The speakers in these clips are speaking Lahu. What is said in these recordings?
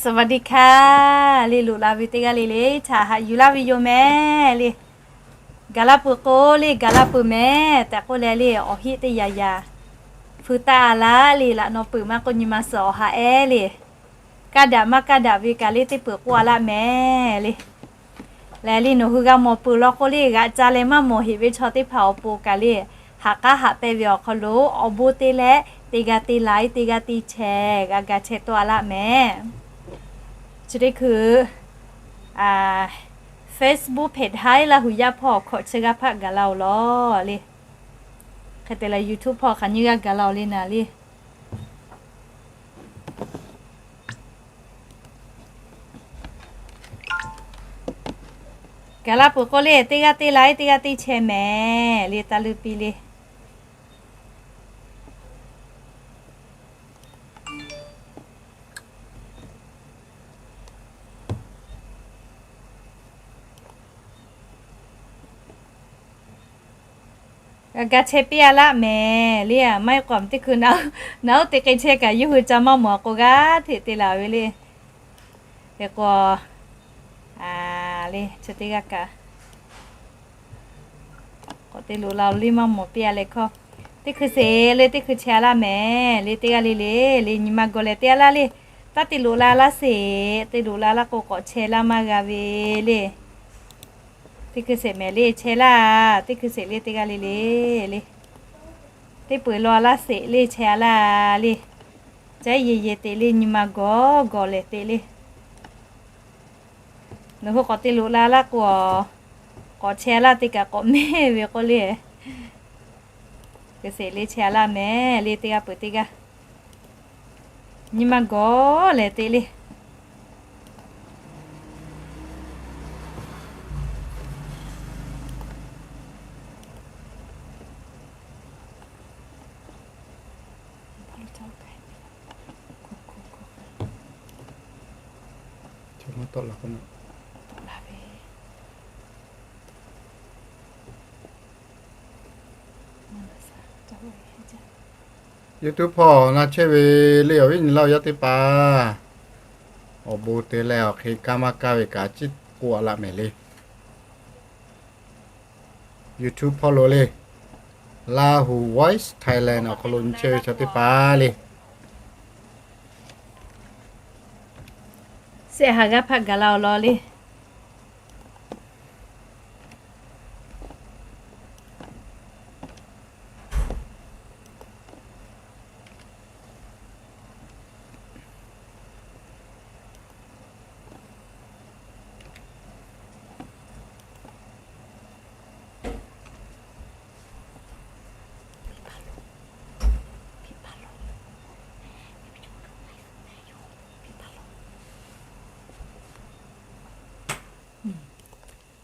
สวัสดีค่ะ le loꞈ la ve teˇ g'aˇ le le htaꞈ haꞈ yuˬ laˇ ve yoˬ mehˍ le. Gaˬ la peuˬ k'o le gaˬ la peuˬ mehˍ tehꞈ k'oˆ leh le awˬ heˆ teˇ yaꞈ yaꞈ feu taˆ a laˇ le. Laꞈ naw peuˬ maˇ k'oˆ nyi ma suhˍ awˬ ha ehˉ le. Kaˇ daꞈ maˇ kaˇ daꞈ ve kaꞈ le teˇ peuˬ k'oˆ a laˇ mehˍ le. Lehˬ le nawˬ hui g'a mawˬ peuˬ law k'o le g'aꞈ ca leh maˇ mawˬ heꞈ ve chaw teˇ hpaˍ awˬ pon kaꞈ le, haꞈ k'aˉ haꞈ pehnˇ ve awˬ hk'aw lo awˬ bon te leh teˇ g'aˇ te laiˉ teˇ g'aˇ te chehˇ g'a ga chehˇ tawˆ a laˇ mehˍ. Chi teˇ hkui Facebook page haiˉ Laˇ hu yaˇ hpawˇ awˬ hkawꞈ chi g'aˇ hpaˆ gaˬ la-oˬ law le. Hk'e te leh YouTube hpawˇ hk'aˬ nyiˇ g'aˇ gaˬ la-oˬ le naˍ le. Gaˬ la peuˬ k'o le teˇ g'aˇ te laiˉ teˇ g'aˇ te chehˇ mehˍ le taˇ leuˇ piˇ le. G'a ga chehˇ piˇ a laˇ mehˍ le. Maˇ heˆ k'o teˇ hkui naˉ oˉ te k'ai chehˇ kaꞈ yawˇ hui ca maˇ mawˬ k'o g'aˇ hteꞈ te laˬ ve le. Hk'e k'o le chi teˇ g'aˇ kaꞈ k'awꞈ te loꞈ la le maˇ mawˬ piˇ a leh hkawˇ. Teˇ hkui sheˍ le teˇ hkui chehˇ a laˇ mehˍ le teˇ g'aˇ le le. Le nyi ma gawˬ lehˬ te a laˇ le. Taˇ te loꞈ la laˇ sheˍ. Te loꞈ la laˇ k'o k'awꞈ chehˇ laˇ maˇ g'a ve le. Teˇ hkui sheˍ mehˍ le chehˇ laˇ. Teˇ hkui sheˍ le teˇ g'aˇ le le le. Teˇ peuˬ law laˇ sheˍ le chehˇ a laˇ le. Caˉ yehˬ yehˬ te le nyi ma gawˬ gawˬ lehˬ te le. Nawˬ hui k'awꞈ te loꞈ la laˇ k'o, k'awꞈ chehˇ laˇ te kaꞈ k'awꞈ mehˇ ve k'oˆ le. Hkui sheˍ le chehˇ a laˇ mehˍ le teˇ g'aˇ peuˬ teˇ g'aˇ. Nyi ma gawˬ lehˬ te le. YouTube hpawˇ na chehˇ ve le awˬ viˉ nyi laˇ awˬ yaˇ teˇ hpaˍ, awˬ bon te leh awˬ hk'e kaˇ maˇ kaˇ ve kaꞈ ciˉ k'oˆ a laˇ mehˍ le. YouTube hpawˇ lo le, Lahu Voice Thailand awˬ hk'aw lo nyi chehˇ ve chaw teˇ hpaˍ le. Shehˆ ha g'aˇ hpaˆ gaˬ la-oˬ law le.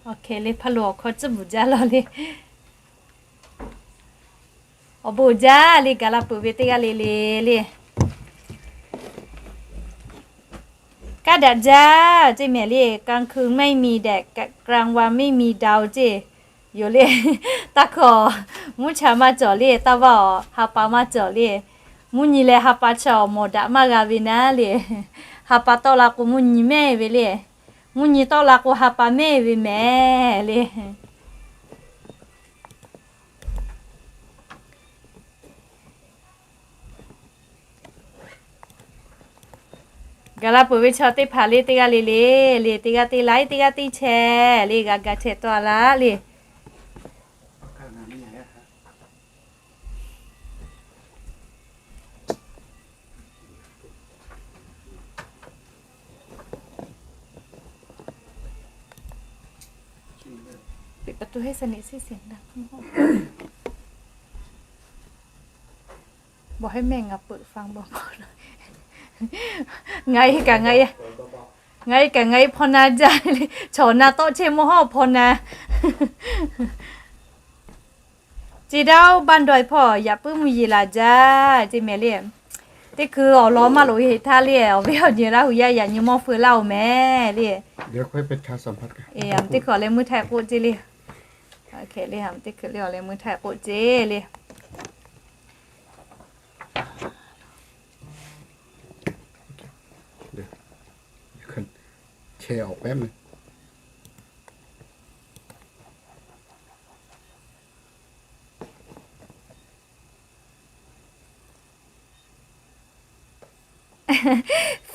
Awˬ hk'e le hpaˇ lo awˬ hkawˇ tcuhˉ bvuhˬ jaˇ law le. Awˬ bon jaˇ le gaˬ la peuˬ ve teˇ g'aˇ le le le. Kaˇ daꞈ jaˇ ceˇ mehˍ le, กลางคืนไม่มีแดด กลางวันไม่มีดาว ceˇ yoˬ le. Taˇ hkawˇ mvuhˇ cha maˇ cawˬ le, taˇ vaˇ awˬ ha pa maˇ cawˬ le. Mvuhˇ nyi leh ha pa chaw awˬ mawˬ daꞈ maˇ g'a ve naˉ le. Ha pa tawˆ la k'o mvuhˇ nyi mehˇ ve le. Mvuhˇ nyi tawˆ la k'o ha pa mehˇ ve mehˍ le. Gaˬ la peuˬ ve chaw teˇ hpaˍ le teˇ g'aˇ le le, le teˇ g'aˇ te laiˉ teˇ g'aˇ teˇ chehˇ le g'a ga chehˇ tawˆ a laˇ le. Ngaˬ hui kaꞈ ngaˬ hui kaꞈ ngaˬ hui hpaw na jaˇ le, chaw na tawˆ chehˇ mawˇ hawˉ hpaw na. Ceˇ daˇ-oˬ, บ้านดอย hpawˇ yaꞈ puiˉ mvuhˇ yeˬ laˬ jaˇ ceˇ mehˍ le. Teˇ hkui awˬ lawn maˇ loꞈ heˍ htaˇ le, awˬ viˉ awˬ nyi Laˇ hu yaˇ yaꞈ nyi mawˇ feu laˇ-oˬ mehˍ le. Teˇ hkui leh mvuhˇ htaiꞈ k'oˆ ceˇ le. Teˇ hkui leh awˬ leh mvuhˇ htaiꞈ k'oˆ ceˇ le. แชร์ออกแป๊บนึง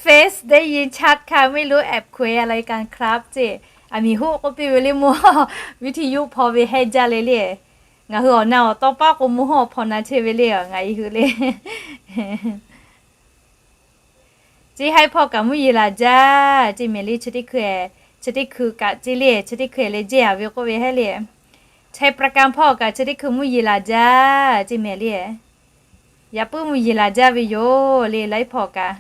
Face ได้ยินชัดค่ะ ไม่รู้แอบคุยอะไรกันครับ ceˇ. A miˬ hoˆ k'oˆ piˇ ve le mawˇ, วิทยุ hpaw ve heˆ jaˇ le le. Ngaˬ hui awˬ na awˬ tawˇ paˉ k'o mawˇ hawˇ hpaw na chehˇ ve le, ngaˬ i hui le. Ceˇ haiˉ hpawˇ kaꞈ mvuhˇ yeˬ laˬ jaˇ ceˇ mehˍ le. Chi teˇ hkui, chi teˇ hkui kaꞈ ceˇ le, chi teˇ hkui leh jehˇ a ve k'oˆ ve heˆ le. Chai Prakan hpawˇ kaꞈ chi teˇ hkui mvuhˇ yeˬ laˬ jaˇ ceˇ mehˍ le. Yaꞈ puiˉ mvuhˇ yeˬ laˬ jaˇ ve yoˬ le, laiˉ hpawˇ kaꞈ.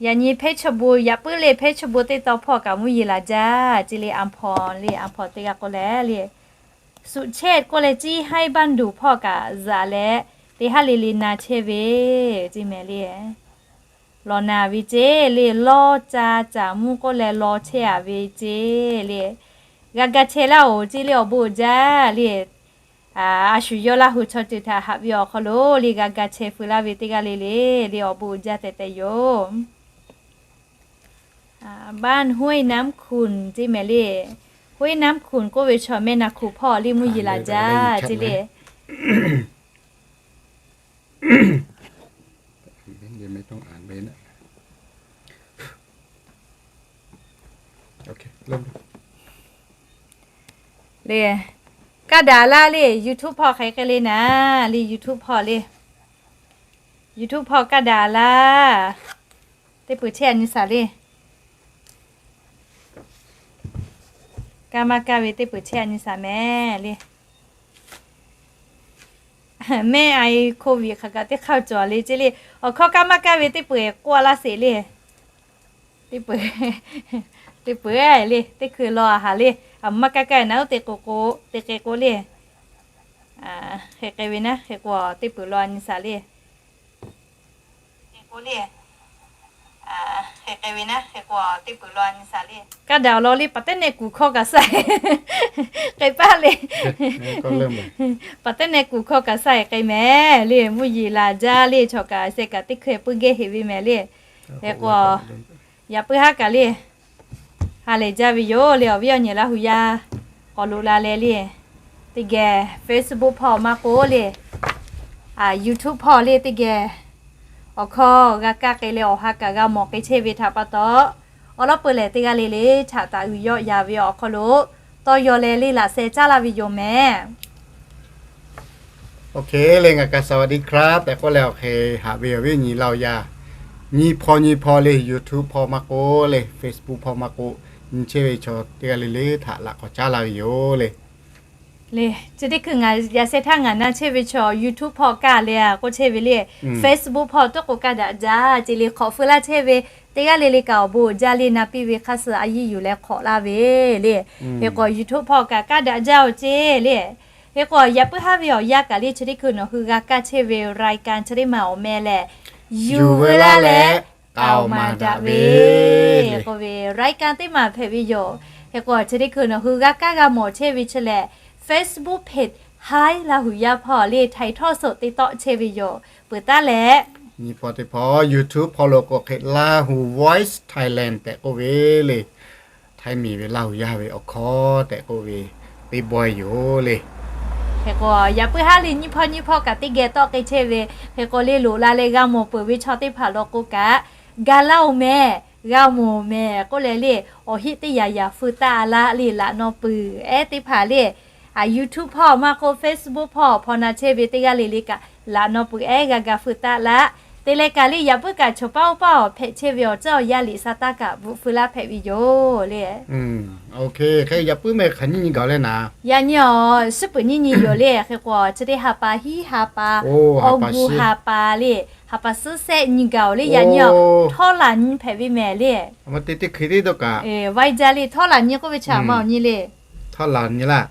Yaꞈ nyi เพชรบูรณ์ yaꞈ puiˉ le, เพชรบูรณ์ teˇ taw hpawˇ kaꞈ mvuhˇ yeˬ laˬ jaˇ ceˇ le. A hpaw le, a hpaw teˇ g'aˇ k'oˆ leh le, suꞈ chehˇ k'oˆ leh, Ceˇ haiˉ บ้านดู่ hpawˇ kaꞈ zuhꞈ leh, teˇ haˉ le le na chehˇ ve ceˇ mehˍ le. Lawˬ naˍ ve ceˇ le, lawˇ ca caˍ mvuhˇ k'oˆ leh lawˇ chehˇ a ve ceˇ le. G'a ga chehˇ laˇ oˬ ceˇ le, awˬ bon uiˍ jaˇ le. A shu yawˇ Laˇ huˍ chaw ceuˬ htaꞈ haꞈ ve awˬ hk'aw lo le, g'a ga chehˇ feu laˇ ve teˇ g'aˇ le le le, awˬ bon uiˍ jaˇ tehꞈ tehꞈ yoˬ. บ้านห้วยน้ำขุ่น ceˇ mehˍ le. ห้วยน้ำขุ่น k'oˆ ve chaw mehˆ naˍ hkuˍ hpawˇ le mvuhˇ yeˬ laˬ jaˇ ceˇ le. Le, kaˇ daꞈ laˇ le, YouTube hpawˇ hk'aˬ hk'e le naˍ le, YouTube hpawˇ le. YouTube hpawˇ kaˇ daꞈ laˇ. Teˇ peuˬ chehˇ a nyi shaˍ le. Kaˇ maˇ kaˇ ve teˇ peuˬ chehˇ a nyi shaˍ mehˍ le. Mehˆ a e โควิด hk'aˬ kaꞈ teˇ hk'aˇ cawˬ le ceˇ le. Awˬ hkawˇ kaˇ maˇ kaˇ ve teˇ peuˬ k'oˆ a laˇ sheˍ le. Teˇ peuˬ, teˇ peuˬ le, teˇ hkui law a haˍ le. A maˇ kaˇ kaˇ naˉ oˇ te k'o k'o, te k'e k'o le. Hk'e k'e ve naˉ, hk'e k'o teˇ peuˬ law a nyi shaˍ le. Kaˇ daꞈ awˬ lawn le, paˍ tehˉ neh kuˬ hkawˇ kaꞈ saiˍ k'ai paˇ le. Paˍ tehˉ neh kuˬ hkawˇ kaꞈ saiˍ k'ai mehˍ le. Mvuhˇ yeˬ laˬ jaˇ le, chaw kaꞈ sheh kaꞈ teˇ hkui puiˉ gehˇ heꞈ ve mehˍ le. Hk'e k'o, yaꞈ puiˉ haˉ kaꞈ le, ha lehˬ jaˇ ve yoˬ le. Awˬ viˉ awˬ nyi Laˇ huˍ yaˇ k'awꞈ loꞈ la leh le, teˇ geh Facebook hpawˇ maˇ k'oˆ le, YouTube hpawˇ le teˇ geh awˬ hkawˇ g'a kaˇ k'ai leh awˬ ha kaꞈ g'a mawˬ k'ai chehˇ ve htaꞈ pa taw, awˬ lawn peu lehˬ teˇ g'aˇ le le htaꞈ taˍ uiˍ yawˆ ya ve awˬ hk'aw lo tawˇ yaw leh le laꞈ sheh caˉ laˇ ve yoˬ mehˍ. OK le, ngaˬ kaꞈ สวัสดีครับ tehꞈ k'oˆ leh awˬ hk'e haꞈ ve awˬ viˉ awˬ nyi Laˇ huˍ yaˇ, nyi hpawˇ nyi hpawˇ le, YouTube hpawˇ maˇ k'oˆ le, Facebook hpawˇ maˇ k'oˆ, nyi chehˇ ve chaw teˇ g'aˇ le le htaꞈ laꞈ k'awꞈ caˉ laˇ ve yoˬ le. Le, chi teˇ hkui ngaˬ yaꞈ sheh htaˇ ngaˬ na chehˇ ve chaw YouTube hpawˇ kaˇ leh a k'oˆ chehˇ ve le, Facebook hpawˇ tuˉ k'o kaˇ daꞈ jaˇ ceˇ le. Hk'awꞈ feu laˇ chehˇ ve teˇ g'aˇ le le kaꞈ awˬ bon uiˍ jaˇ le, na piˇ ve hk'aˇ suh a yiˇ yuˬ leh hk'awꞈ laˇ ve le. Hk'e k'o YouTube hpawˇ kaꞈ kaˇ daꞈ jaˇ oˬ ceˇ le. Hk'e k'o yaꞈ puiˉ haˉ ve awˬ yanˇ kaꞈ le, chi teˇ hkui nawˬ hui g'a kaˇ chehˇ ve รายการ chi teˇ maˬ awˬ meh lehˬ, yuˬ veu laˇ leh k'aoˍ maˍ daꞈ ve k'oˆ ve รายการ teˇ maˬ hpehꞈ ve yoˬ. Hk'e k'o chi teˇ hkui nawˬ hui g'a kaˇ g'a mawˬ chehˇ ve chi lehˬ, Facebook page Haiˉ Laˇ huˍ yaˇ hpawˇ le ถ่ายทอดสด te tawˆ chehˇ ve yoˬ. Peuˬ taˉ leh nyi hpawˇ teˇ hpawˇ YouTube hpawˇ lo k'o hk'e Laˇ huˍ Voice Thailand tehꞈ k'oˆ ve le, Htaiˇ miˬ ve Laˇ huˍ yaˇ ve awˬ hkawˇ tehꞈ k'oˆ ve teˇ bawehˇ yoˬ le. Hk'e k'o yaꞈ puiˉ haˉ le nyi hpawˇ nyi hpawˇ kaꞈ teˇ geh tawˆ k'ai chehˇ ve, hk'e k'o le loꞈ la leh g'a mawˬ peuˬ ve chaw teˇ hpaˍ law k'o kaꞈ, ga laˇ oˬ mehˍ, g'a mawˬ mehˍ k'oˆ leh le, awˬ heˆ teˇ yaꞈ yaꞈ feu taˆ a laˇ le laꞈ naw peuˬ ehˉ teˇ hpaˍ le. YouTube hpawˇ maˇ k'oˆ Facebook hpawˇ hpaw na chehˇ ve teˇ g'aˇ le le kaꞈ laꞈ naw peuˬ ehˉ g'a ga feu taˆ laˇ. Te leh kaꞈ le yaꞈ puiˉ kaꞈ chawˬ paˇ oˇ paˇ awˬ hpehꞈ chehˇ ve awˬ ceuˬ awˬ yaˇ liꞈ sa taˇ kaꞈ bvuhꞈ feu laˇ hpehꞈ ve yoˬ le. Hk'e yaꞈ puiˉ meh hk'aˬ nyiˇ nyi gaˬ leh naˍ, yaꞈ nyi awˬ suhˉ peuˬ nyiˇ nyi yoˬ le. Hk'e k'o chi teˇ ha pa hiˉ ha pa, awˬ gu ha pa le, ha pa suhˉ sehˆ nyi gaˬ oˬ le. Yaꞈ nyi awˬ htawˇ laˬ nyi hpehꞈ ve mehˍ le. Teˇ hkui teˇ dawˇ kaꞈ vaiˇ jaˇ le. Htawˇ laˬ nyi k'oˆ ve chi a ma awˬ nyi le. Htawˇ laˬ nyi laˇ.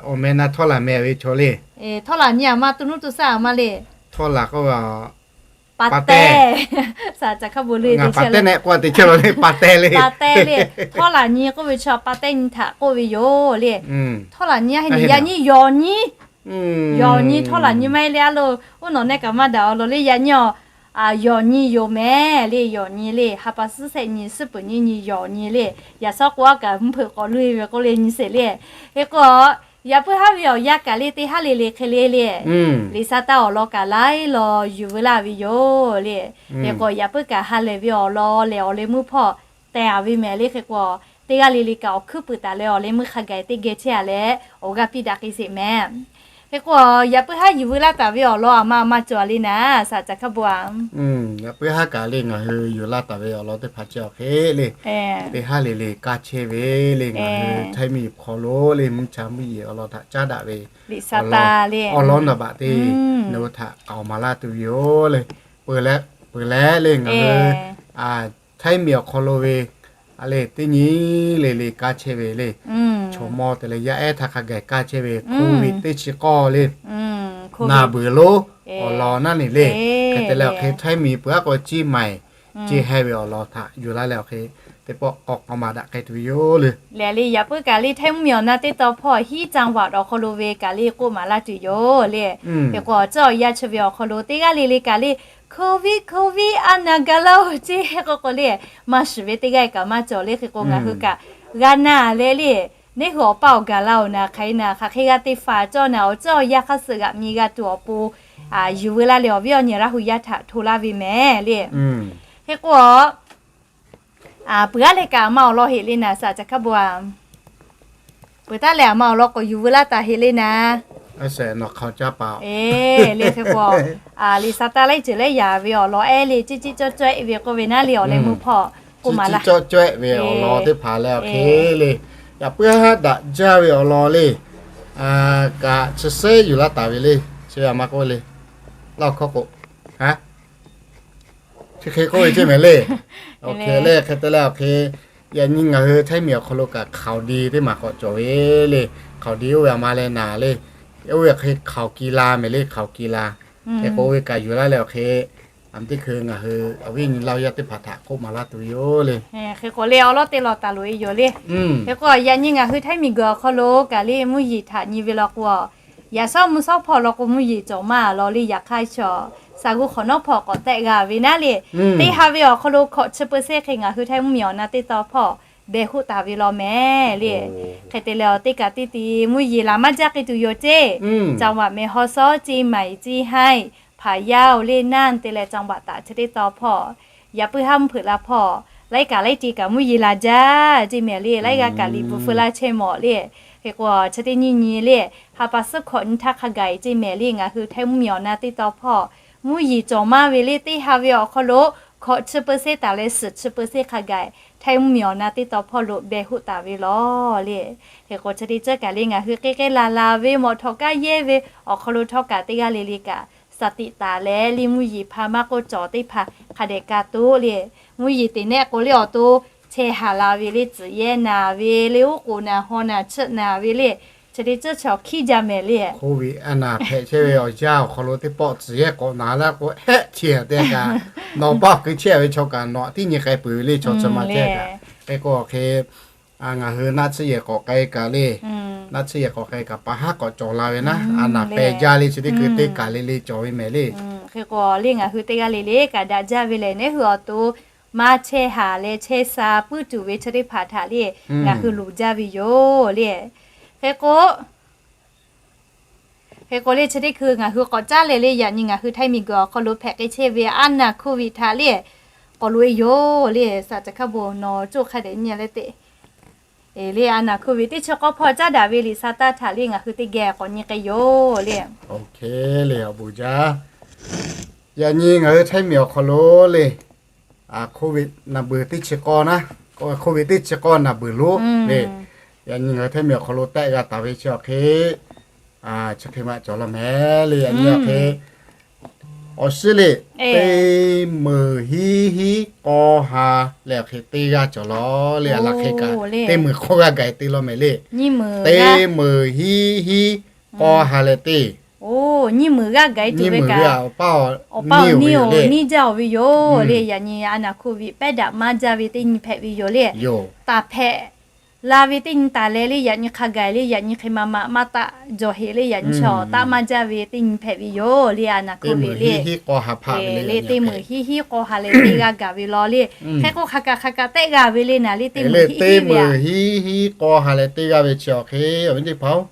Awˬ meh na htawˇ laˬ meh ve chaw le. Htawˇ laˬ nyi a ma, to nuˇ to shaˆ a ma le. Htawˇ laˬ k'oˆ ve pa tehˇ. Ngaˬ pa tehˇ neh k'oˆ a te chehˇ la le, pa tehˇ le. Pa tehˇ le. Htawˇ laˬ nyi k'oˆ ve chi pa tehˇ nyi htaꞈ k'oˆ ve yoˬ le. Htawˇ laˬ nyi a hk'e nyi, yaꞈ nyi yawˬ nyi. Yawˬ nyi htawˇ laˬ nyi maˇ heˆ le a lo. Oˇ nawˬ neh kaꞈ maˇ daꞈ awˬ lawn le. Yaꞈ nyi awˬ yawˬ nyi yoˬ mehˍ le, yawˬ nyi le, ha pa suhˉ shehˆ nyi, suhˉ peuˬ nyiˇ nyi, yawˬ nyi le. Yaꞈ shawˉ k'o a kaꞈ mvuhˇ hpeuꞈ k'awꞈ loˇ e ve k'oˆ le nyi sheˍ le. Hk'e k'o, yaꞈ puiˉ haˉ ve awˬ yanˇ kaꞈ le teˇ haˉ le le hk'e le le, Liꞈ sa taˇ awˬ lawn kaꞈ laiˉ law yuˬ veu laˇ ve yoˬ le. Hk'e k'o, yaꞈ puiˉ kaꞈ ha lehˬ ve awˬ lawn lehˬ awˬ leh meuˇ hpawˇ tehˬ a ve mehˍ le. Hk'e k'o, teˇ g'aˇ le le kaꞈ awˬ hkuiˉ puiˍ taˍ leh awˬ leh meuˇ hk'a gaˬ teˇ geh chehˇ a leh awˬ g'aˇ piˇ daꞈ k'ai sheˍ mehˍ. Hk'e k'o, yaꞈ puiˉ haˉ yuˬ veu laˇ taˍ ve awˬ lawn aˬ ma aˬ ma cawˬ le naˍ, saˍ caˬ hkaˇ bon a. Yaꞈ puiˉ haˉ kaꞈ le ngaˬ hui yuˬ laˇ taˍ ve awˬ lawn teˇ hpaˍ chi awˬ hk'e le, teˇ haˉ le le kaˇ chehˇ ve le, ngaˬ hui Htaiˇ miˬ hk'aw lo le mvuhˇ cha mvuhˇ yeˬ awˬ lawn htaꞈ caˉ daꞈ ve Liꞈ sa taˇ le awˬ lawn naˍ baꞈ te, nawˬ hui htaꞈ k'aoˍ maˍ laˇ tuˬ ve yoˬ le. Peuˬ leh, peuˬ leh le ngaˬ hui Htaiˇ miˬ awˬ hk'aw lo ve a le teˇ nyi le le kaˇ chehˇ ve le, chaw mawˇ te leh yaˇ ehˉ htaꞈ hk'a gaˬ kaˇ chehˇ ve hk'oˆ ve teˇ chi k'awˇ le, naˬ beuˬ lonˉ awˬ lawn naˉ ne le. Hk'e te leh awˬ hk'e Htaiˇ miˬ peuˬ aˉ k'o ciˇ maiˍ ciˇ haiˇ ve awˬ lawn htaꞈ yuˬ laˇ leh awˬ hk'e teˇ pawˆ k'awꞈ k'awꞈ maˍ daꞈ k'ai tuˬ ve yoˬ le. Lehˬ le, yaꞈ puiˉ kaꞈ le Htaiˇ mvuhˇ miˬ awˬ na teˇ tawn hpawˇ hiˉ caˇ vaꞈ awˬ hk'aw lo ve kaꞈ le k'oˆ maˍ laˇ tuˬ yoˬ le. Hk'e k'o, awˬ ceuˬ awˬ yanˇ chi ve awˬ hk'aw lo teˇ g'aˇ le le kaꞈ le, Covid, Covid a naˬ gaˬ laˇ-oˬ ceˇ k'oˆ k'o le, maˇ shuˍ ve teˇ g'aˇ kaꞈ maˇ cawˬ le. Hk'e k'o ngaˬ hui kaꞈ g'a na leh le, neˇ hui awˬ paˇ awˬ gaˬ la-oˬ naˍ, hk'aˬ hk'e naˍ, hk'aˬ hk'e g'a te faˍ cawˇ naˍ, awˬ ceuˬ awˬ yanˇ hk'aˇ suh g'aꞈ mi g'a tuˬ awˬ pon yuˬ veu laˇ leh awˬ viˉ awˬ nyi Laˇ hu yaˇ htaꞈ hto laˇ ve mehˍ le. Hk'e k'o, peuˬ aˉ leh kaꞈ aˬ ma awˬ lawn heꞈ le naˍ, saˍ caˬ hkaˇ bon a. Peuˬ taˉ leh aˬ ma awˬ lawn k'awꞈ yuˬ veu laˇ taˍ heꞈ le naˍ. Nawˬ hk'aoˍ caˇ paˍ le. Hk'e k'o, Liꞈ sa taˇ laiˉ ceuˬ laiˉ yaꞈ ve awˬ lawn ehˉ le, ciˇ ciˇ cawˇ cawehˆ ve k'oˆ ve naˉ le awˬ leh meuˇ hpawˇ k'oˆ maˍ laˇ. Ciˇ ciˇ cawˇ cawehˆ ve awˬ lawn teˇ hpaˍ leh awˬ hk'e le, yaꞈ puiˉ haˉ daꞈ jaˇ ve awˬ lawn le, kaꞈ chi sehˉ yuˬ laˇ taˍ ve le, chi ve aˬ ma k'oˆ le, laˇ awˬ hkawˇ k'o, chi hk'e k'oˆ ve ceˇ mehˍ le. Awˬ hk'e le, hk'e te leh awˬ hk'e, yaꞈ nyi ngaˬ hui Htaiˇ miˬ awˬ hk'aw lo kaꞈ hk'aoˍ de teˇ maˬ k'awꞈ cawˬ ve le. Hk'aoˍ de oˇ ve aˬ ma leh naˍ le, oˇ ve awˬ hk'e hk'aoˍ ki la mehˍ le, hk'aoˍ ki la. Hk'e k'o oˇ ve kaꞈ yuˬ laˇ leh awˬ hk'e, aˬ miˬ teˇ hkui ngaˬ hui awˬ viˉ nyi Laˇ hu yaˇ teˇ hpaˍ htaꞈ k'oˆ maˍ laˇ tuˬ ve yoˬ le. Hk'e k'o le awˬ lawn teˇ lawn taˍ loꞈ e yoˬ le. Hk'e k'o yaꞈ nyi ngaˬ hui Htaiˇ miˬ guiˬ awˬ hk'aw lo kaꞈ le mvuhˇ yeˬ htaꞈ nyi ve law k'o, yaꞈ shawˉ mvuhˇ shawˉ hpawˇ law k'o mvuhˇ yeˬ cawˬ maˇ law le, yaꞈ hk'aˇ chaw shaˍ g'u hk'awꞈ nawˉ hpawˇ k'awꞈ tehˆ g'a ve naˉ le. Teˇ ha ve awˬ hk'aw lo hkawꞈ chi peu se hk'e ngaˬ hui Htaiˇ mvuhˇ miˬ awˬ na teˇ tawn hpawˇ beh hoˆ taˍ ve law mehˍ le. Hk'e te leh awˬ teˇ kaꞈ teˇ ti mvuhˇ yeˬ laˬ maˇ jaˇ k'ai tuˬ yoˬ ceˇ. จังหวัดแม่ฮ่องสอน ceˇ maiˍ ceˇ haiˇ พะเยา le, น่าน te leh จังหวัดตาก chi teˇ tawn hpawˇ, yaꞈ puiˉ haˉ mvuhˇ hpeuꞈ la hpawˇ laiˉ kaꞈ laiˉ ti kaꞈ mvuhˇ yeˬ laˬ jaˇ ceˇ mehˍ le. Laiˉ g'aˇ kaꞈ liꞈ bvuhꞈ feu laˇ chehˇ mawˬ le. Hk'e k'o chi teˇ nyiˇ nyi le, ha pa suhˉ hkawꞈ nyi htaˇ hk'a gaˬ e ceˇ mehˍ le. Ngaˬ hui Htaiˇ mvuhˇ miˬ awˬ na teˇ tawn hpawˇ mvuhˇ yeˬ cawˬ maˇ ve le, teˇ ha ve awˬ hk'aw lo hkawꞈ chi peu se taˍ leh suhˍ chi peu se hk'a gaˬ Htaiˇ mvuhˇ miˬ awˬ na teˇ tawn hpawˇ lo beh hoˆ taˍ ve law le. Hk'e k'o chi teˇ ceuˬ kaꞈ le ngaˬ hui k'e k'e la la ve mawˬ htawꞈ kaˇ yehˇ ve awˬ hk'aw lo htawˇ kaꞈ teˇ g'aˇ le le kaꞈ สติ taˍ leh le mvuhˇ yeˬ hpa maˇ k'oˆ cawˬ teˇ hpaˍ hk'a dehꞈ ka toˆ le. Mvuhˇ yeˬ teꞈ nehˆ k'o le awˬ to chehˇ haˍ la ve le, tcuhˍ yehˇ naˍ ve le, uˉ k'oˍ naˍ haw naˍ chiˆ naˍ ve le, chi teˇ ceuˬ chaw hkiˉ jaˇ mehˍ le. Covid a naˍ hpehꞈ chehˇ ve awˬ yanˇ awˬ hk'aw lo teˇ pawˆ tcuhˍ yehˇ k'awꞈ naˍ laˇ k'o, hehˆ chi te kaꞈ nawˬ paˇ awˬ hk'e chehˇ ve chaw kaꞈ nawˬ tiˉ nyi k'ai peuˬ ve le, chaw chi ma chehˇ kaꞈ. Hk'e k'o hk'e ngaˬ hui naˆ tsuhˇ yehˬ k'awꞈ k'ai kaꞈ le, naˆ tsuhˇ yehˬ k'awꞈ k'ai kaꞈ pa haˉ k'awꞈ cawˬ la ve naˉ, a naˍ peh jaˇ le, chi teˇ hkui teˇ kaˬ le le cawˬ ve mehˍ le. Hk'e k'o le ngaˬ hui teˇ g'aˇ le le kaꞈ daꞈ jaˇ ve lehˬ, neˇ hui awˬ to maˇ chehˇ haˍ leh chehˇ sha puiˉ tuˬ ve chi teˇ hpaˍ htaꞈ le ngaˬ hui loˍ jaˇ ve yoˬ le. Hk'e k'o, hk'e k'o le chi teˇ hkui ngaˬ hui k'awꞈ caˉ leh le yaꞈ nyi ngaˬ hui Htaiˇ miˬ guiˬ awˬ hk'aw lo hpehꞈ k'ai chehˇ ve a naˍ Covid htaꞈ le k'awꞈ loꞈ e yoˬ le. Saˍ caˬ hkaˇ bon nawˬ coˇ hk'a dehꞈ nyi leh teꞈ le a naˍ Covid teˇ chi k'awˇ hpawˇ caˉ daꞈ ve liꞈ sa taˇ htaꞈ le ngaˬ hui teˇ geh k'awꞈ nyi k'ai yoˬ le. Awˬ bon jaˇ. Yaꞈ nyi ngaˬ hui Htaiˇ miˬ awˬ hk'aw lo le Covid naˍ beuˬ teˇ chi k'awˇ naˉ, Covid teˇ chi k'awˇ naˍ beuˬ lonˉ le, yaꞈ nyi ngaˬ hui Htaiˇ miˬ awˬ hk'aw lo tehˆ g'a taˍ ve chi awˬ hk'e chi hk'e maˇ cawˬ law mehˍ le. Yaꞈ nyi awˬ hk'e awˬ shiˉ le, teˇ meunˍ hiˉ hiˉ k'awˇ ha leh awˬ hk'e teˇ g'aˇ cawˬ law le. A laˬ hk'e kaꞈ teˇ meunˍ hk'awˇ g'aˇ gaˬ te law mehˍ le. Teˇ meunˍ hiˉ hiˉ k'awˇ ha leh teˇ, nyiˇ meunˍ g'aˇ gaˬ tuˬ ve kaꞈ awˬ paˇ awˬ niˇ oˬ le, niˇ jaˇ oˬ ve yoˬ le. Yaꞈ nyi a naˍ Covid pehˉ daꞈ maˇ jaˇ ve teˇ nyi hpehꞈ ve yoˬ le. Taˍ hpehꞈ la ve teˇ nyi taˍ leh le, yaꞈ nyi hk'a gaˬ le, yaꞈ nyi hk'e ma ma maˇ taˆ jawˬ heꞈ le, yaꞈ nyi chaw taˆ maˇ jaˇ ve teˇ nyi hpehꞈ ve yoˬ le, a naˬ hkuˇ ve le. Le teˇ mui hiˉ hiˉ k'aw ha leh teˇ g'aˇ gaˬ ve law le. Hk'e k'o hk'aˬ kaꞈ hk'aˬ kaꞈ tehˆ g'a ve le naˍ le, teˇ mui hiˉ hiˉ k'aw ha leh teˇ g'aˇ ve chi awˬ hk'e awˬ viˉ teˇ hpaˍ-oˬ,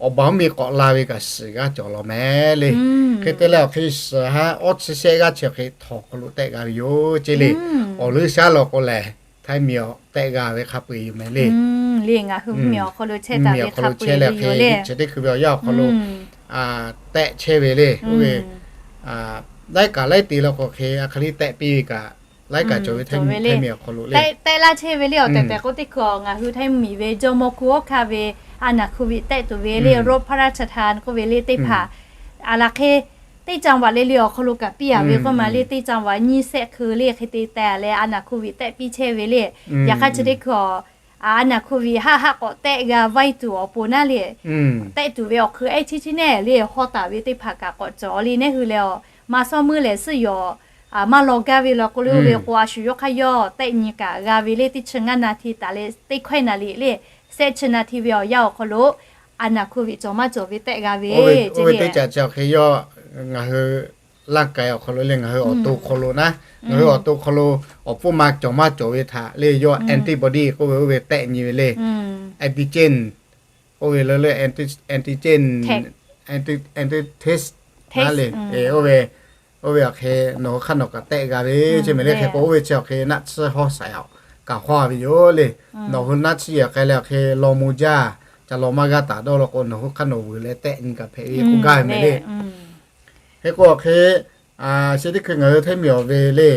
awˬ baˬ mvuhˇ miˬ k'awꞈ la ve kaꞈ shiˍ g'aˇ cawˬ law mehˍ le. Hk'e te leh awˬ hk'e shiˍ ha awˇ chi shehˆ g'aˇ chi awˬ hk'e htawnˍ hk'aw lo tehˆ g'a ve yoˬ ce le. Awˬ leuˉ shaˉ law k'o lehˬ, Htaiˇ miˬ awˬ tehˆ g'a ve hk'a peu-eˬ yoˬ mehˍ le. Le ngaˬ hui mvuhˇ miˬ awˬ hk'aw lo chehˇ taˍ ve hk'a peu-eˬ le yoˬ le. Chi teˇ hkui ve awˬ yanˇ awˬ hk'aw lo tehˆ chehˇ ve le. Oˇ ve laiˉ kaꞈ laiˉ te law k'o hk'e a hk'e le tehˆ piˇ ve kaꞈ laiˉ kaꞈ cawˬ ve Htaiˇ miˬ awˬ hk'aw lo le. Tehˆ laˇ chehˇ ve le awˬ tehˬ tehˬ k'o teˇ hkui ngaˬ hui Htaiˇ miˬ ve jawˇmawˇ hku awˉ hkanˇ ve a naˬ hkuˇ ve tehˆ tuˬ ve le, Robert Parachadhan k'oˆ ve le teˇ hpaˍ, a laˬ hk'e teˇ จังหวัด le le awˬ hk'aw lo kaꞈ piˇ a ve k'oˆ ma le, teˇ จังหวัด nyiˇ shehˆ hk'e le hk'e te tehˬ leh a naˬ hkuˇ ve tehˆ piˇ chehˇ ve le. Yaꞈ hk'aˇ chi teˇ hkui a naˬ hkuˇ ve haˆ haˆ k'awꞈ tehˆ g'a vaiˇ tuˬ awˬ pon naˉ le, tehˆ tuˬ ve awˬ hk'eun ehˉ chi chi neˉ le hawˉ taˍ ve teˇ hpaˍ kaꞈ k'awꞈ cawˬ le. Neˉ hui leh a, maˇ sawˉ meuˇ lehˬ suhˉ yawˬ maˇ law gaˇ ve law k'o le, oˇ ve k'o a shu yawˇ hk'aˇ yawˇ tehˆ nyi kaꞈ g'a ve le, teˇ chi ngaˇ naˍ hti taˍ leh teˇ hkawehˇ naˍ liꞈ le, shehˆ chi naˍ hti ve awˬ yanˇ awˬ hk'aw lo a naˬ hkuˇ ve cawˬ maˇ cawˬ ve tehˆ g'a ve ce le. Teˇ caꞈ chi awˬ hk'e yawˇ ngaˬ hui ร่างกาย awˬ hk'aw lo le, ngaˬ hui awˬ to hk'aw lo naˉ, ngaˬ hui awˬ to hk'aw lo awˬ pfuhˇ ma cawˬ maˇ cawˬ ve htaꞈ le yawˇ antibody k'oˆ ve oˇ ve tehˆ nyi ve le. Antigen, oˇ ve le le antigen, anti test naˉ le, oˇ ve, oˇ ve awˬ hk'e nawˬ hui hk'aˇ nawˬ kaꞈ tehˆ g'a ve ce mehˍ le. Hk'e k'o oˇ ve chi awˬ hk'e naˆ tsuhˇ hawˉ saiˍ awˬ kaꞈ hawˉ ve yoˬ le. Nawˬ hui naˆ tsuhˇ yehˬ k'ai leh awˬ hk'e law mo jaˇ, ca law maˇ g'aˇ taˍ dawˇ law k'o nawˬ hui hk'aˇ nawˬ vuiˬ leh tehˆ nyi kaꞈ hpehꞈ ve k'oˆ gaˇ ve mehˍ le. Hk'e k'o awˬ hk'e, chi teˇ hkui ngaˬ hui Htaiˇ miˬ awˬ ve le,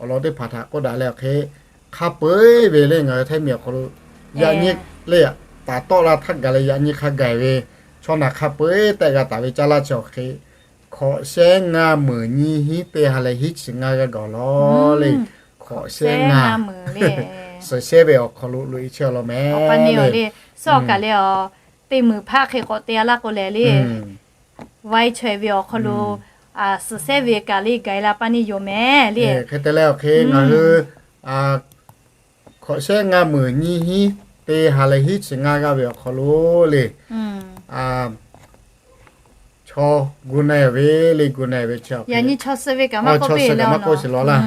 awˬ lawn teˇ hpaˍ htaꞈ k'oˆ daꞈ leh awˬ hk'e, hk'a peu-eˬ ve le ngaˬ hui Htaiˇ miˬ awˬ hk'aw lo yaꞈ nyi le, taˍ tawˆ la htaˇ gaˬ leh yaꞈ nyi hk'a gaˬ ve chaw naˬ hk'a peu-eˬ tehˆ g'a taˍ ve caˇ laˇ chi awˬ hk'e, hkawꞈ shehˉ ngaˇ meunˍ nyiˇ hinˉ teˇ ha leh hiˉ chi ngaˇ g'aˇ gawˬ law le. Hkawꞈ shehˉ ngaˇ, suhˍ shehˉ ve awˬ hk'aw lo loꞈ-e chehˇ law mehˍ le. Suhˉ awˬ kaˬ le a, teˇ meunˍ hpaˆ hk'e k'awꞈ te a laˇ k'o lehˬ le, vaiˇ chaweh ve awˬ hk'aw lo suhˍ shehˉ ve kaꞈ le gaˬ la pa neˇ yoˬ mehˍ le. Hk'e te leh awˬ hk'e ngaˬ hui hkawꞈ shehˉ ngaˇ meunˍ nyiˇ hinˉ teˇ ha leh hiˉ chi ngaˇ g'aˇ ve awˬ hk'aw lo le, chaw gu na ve le, gu na ve chi awˬ hk'e, chaw suh kaꞈ maˇ k'oˆ shiˍ law laˇ.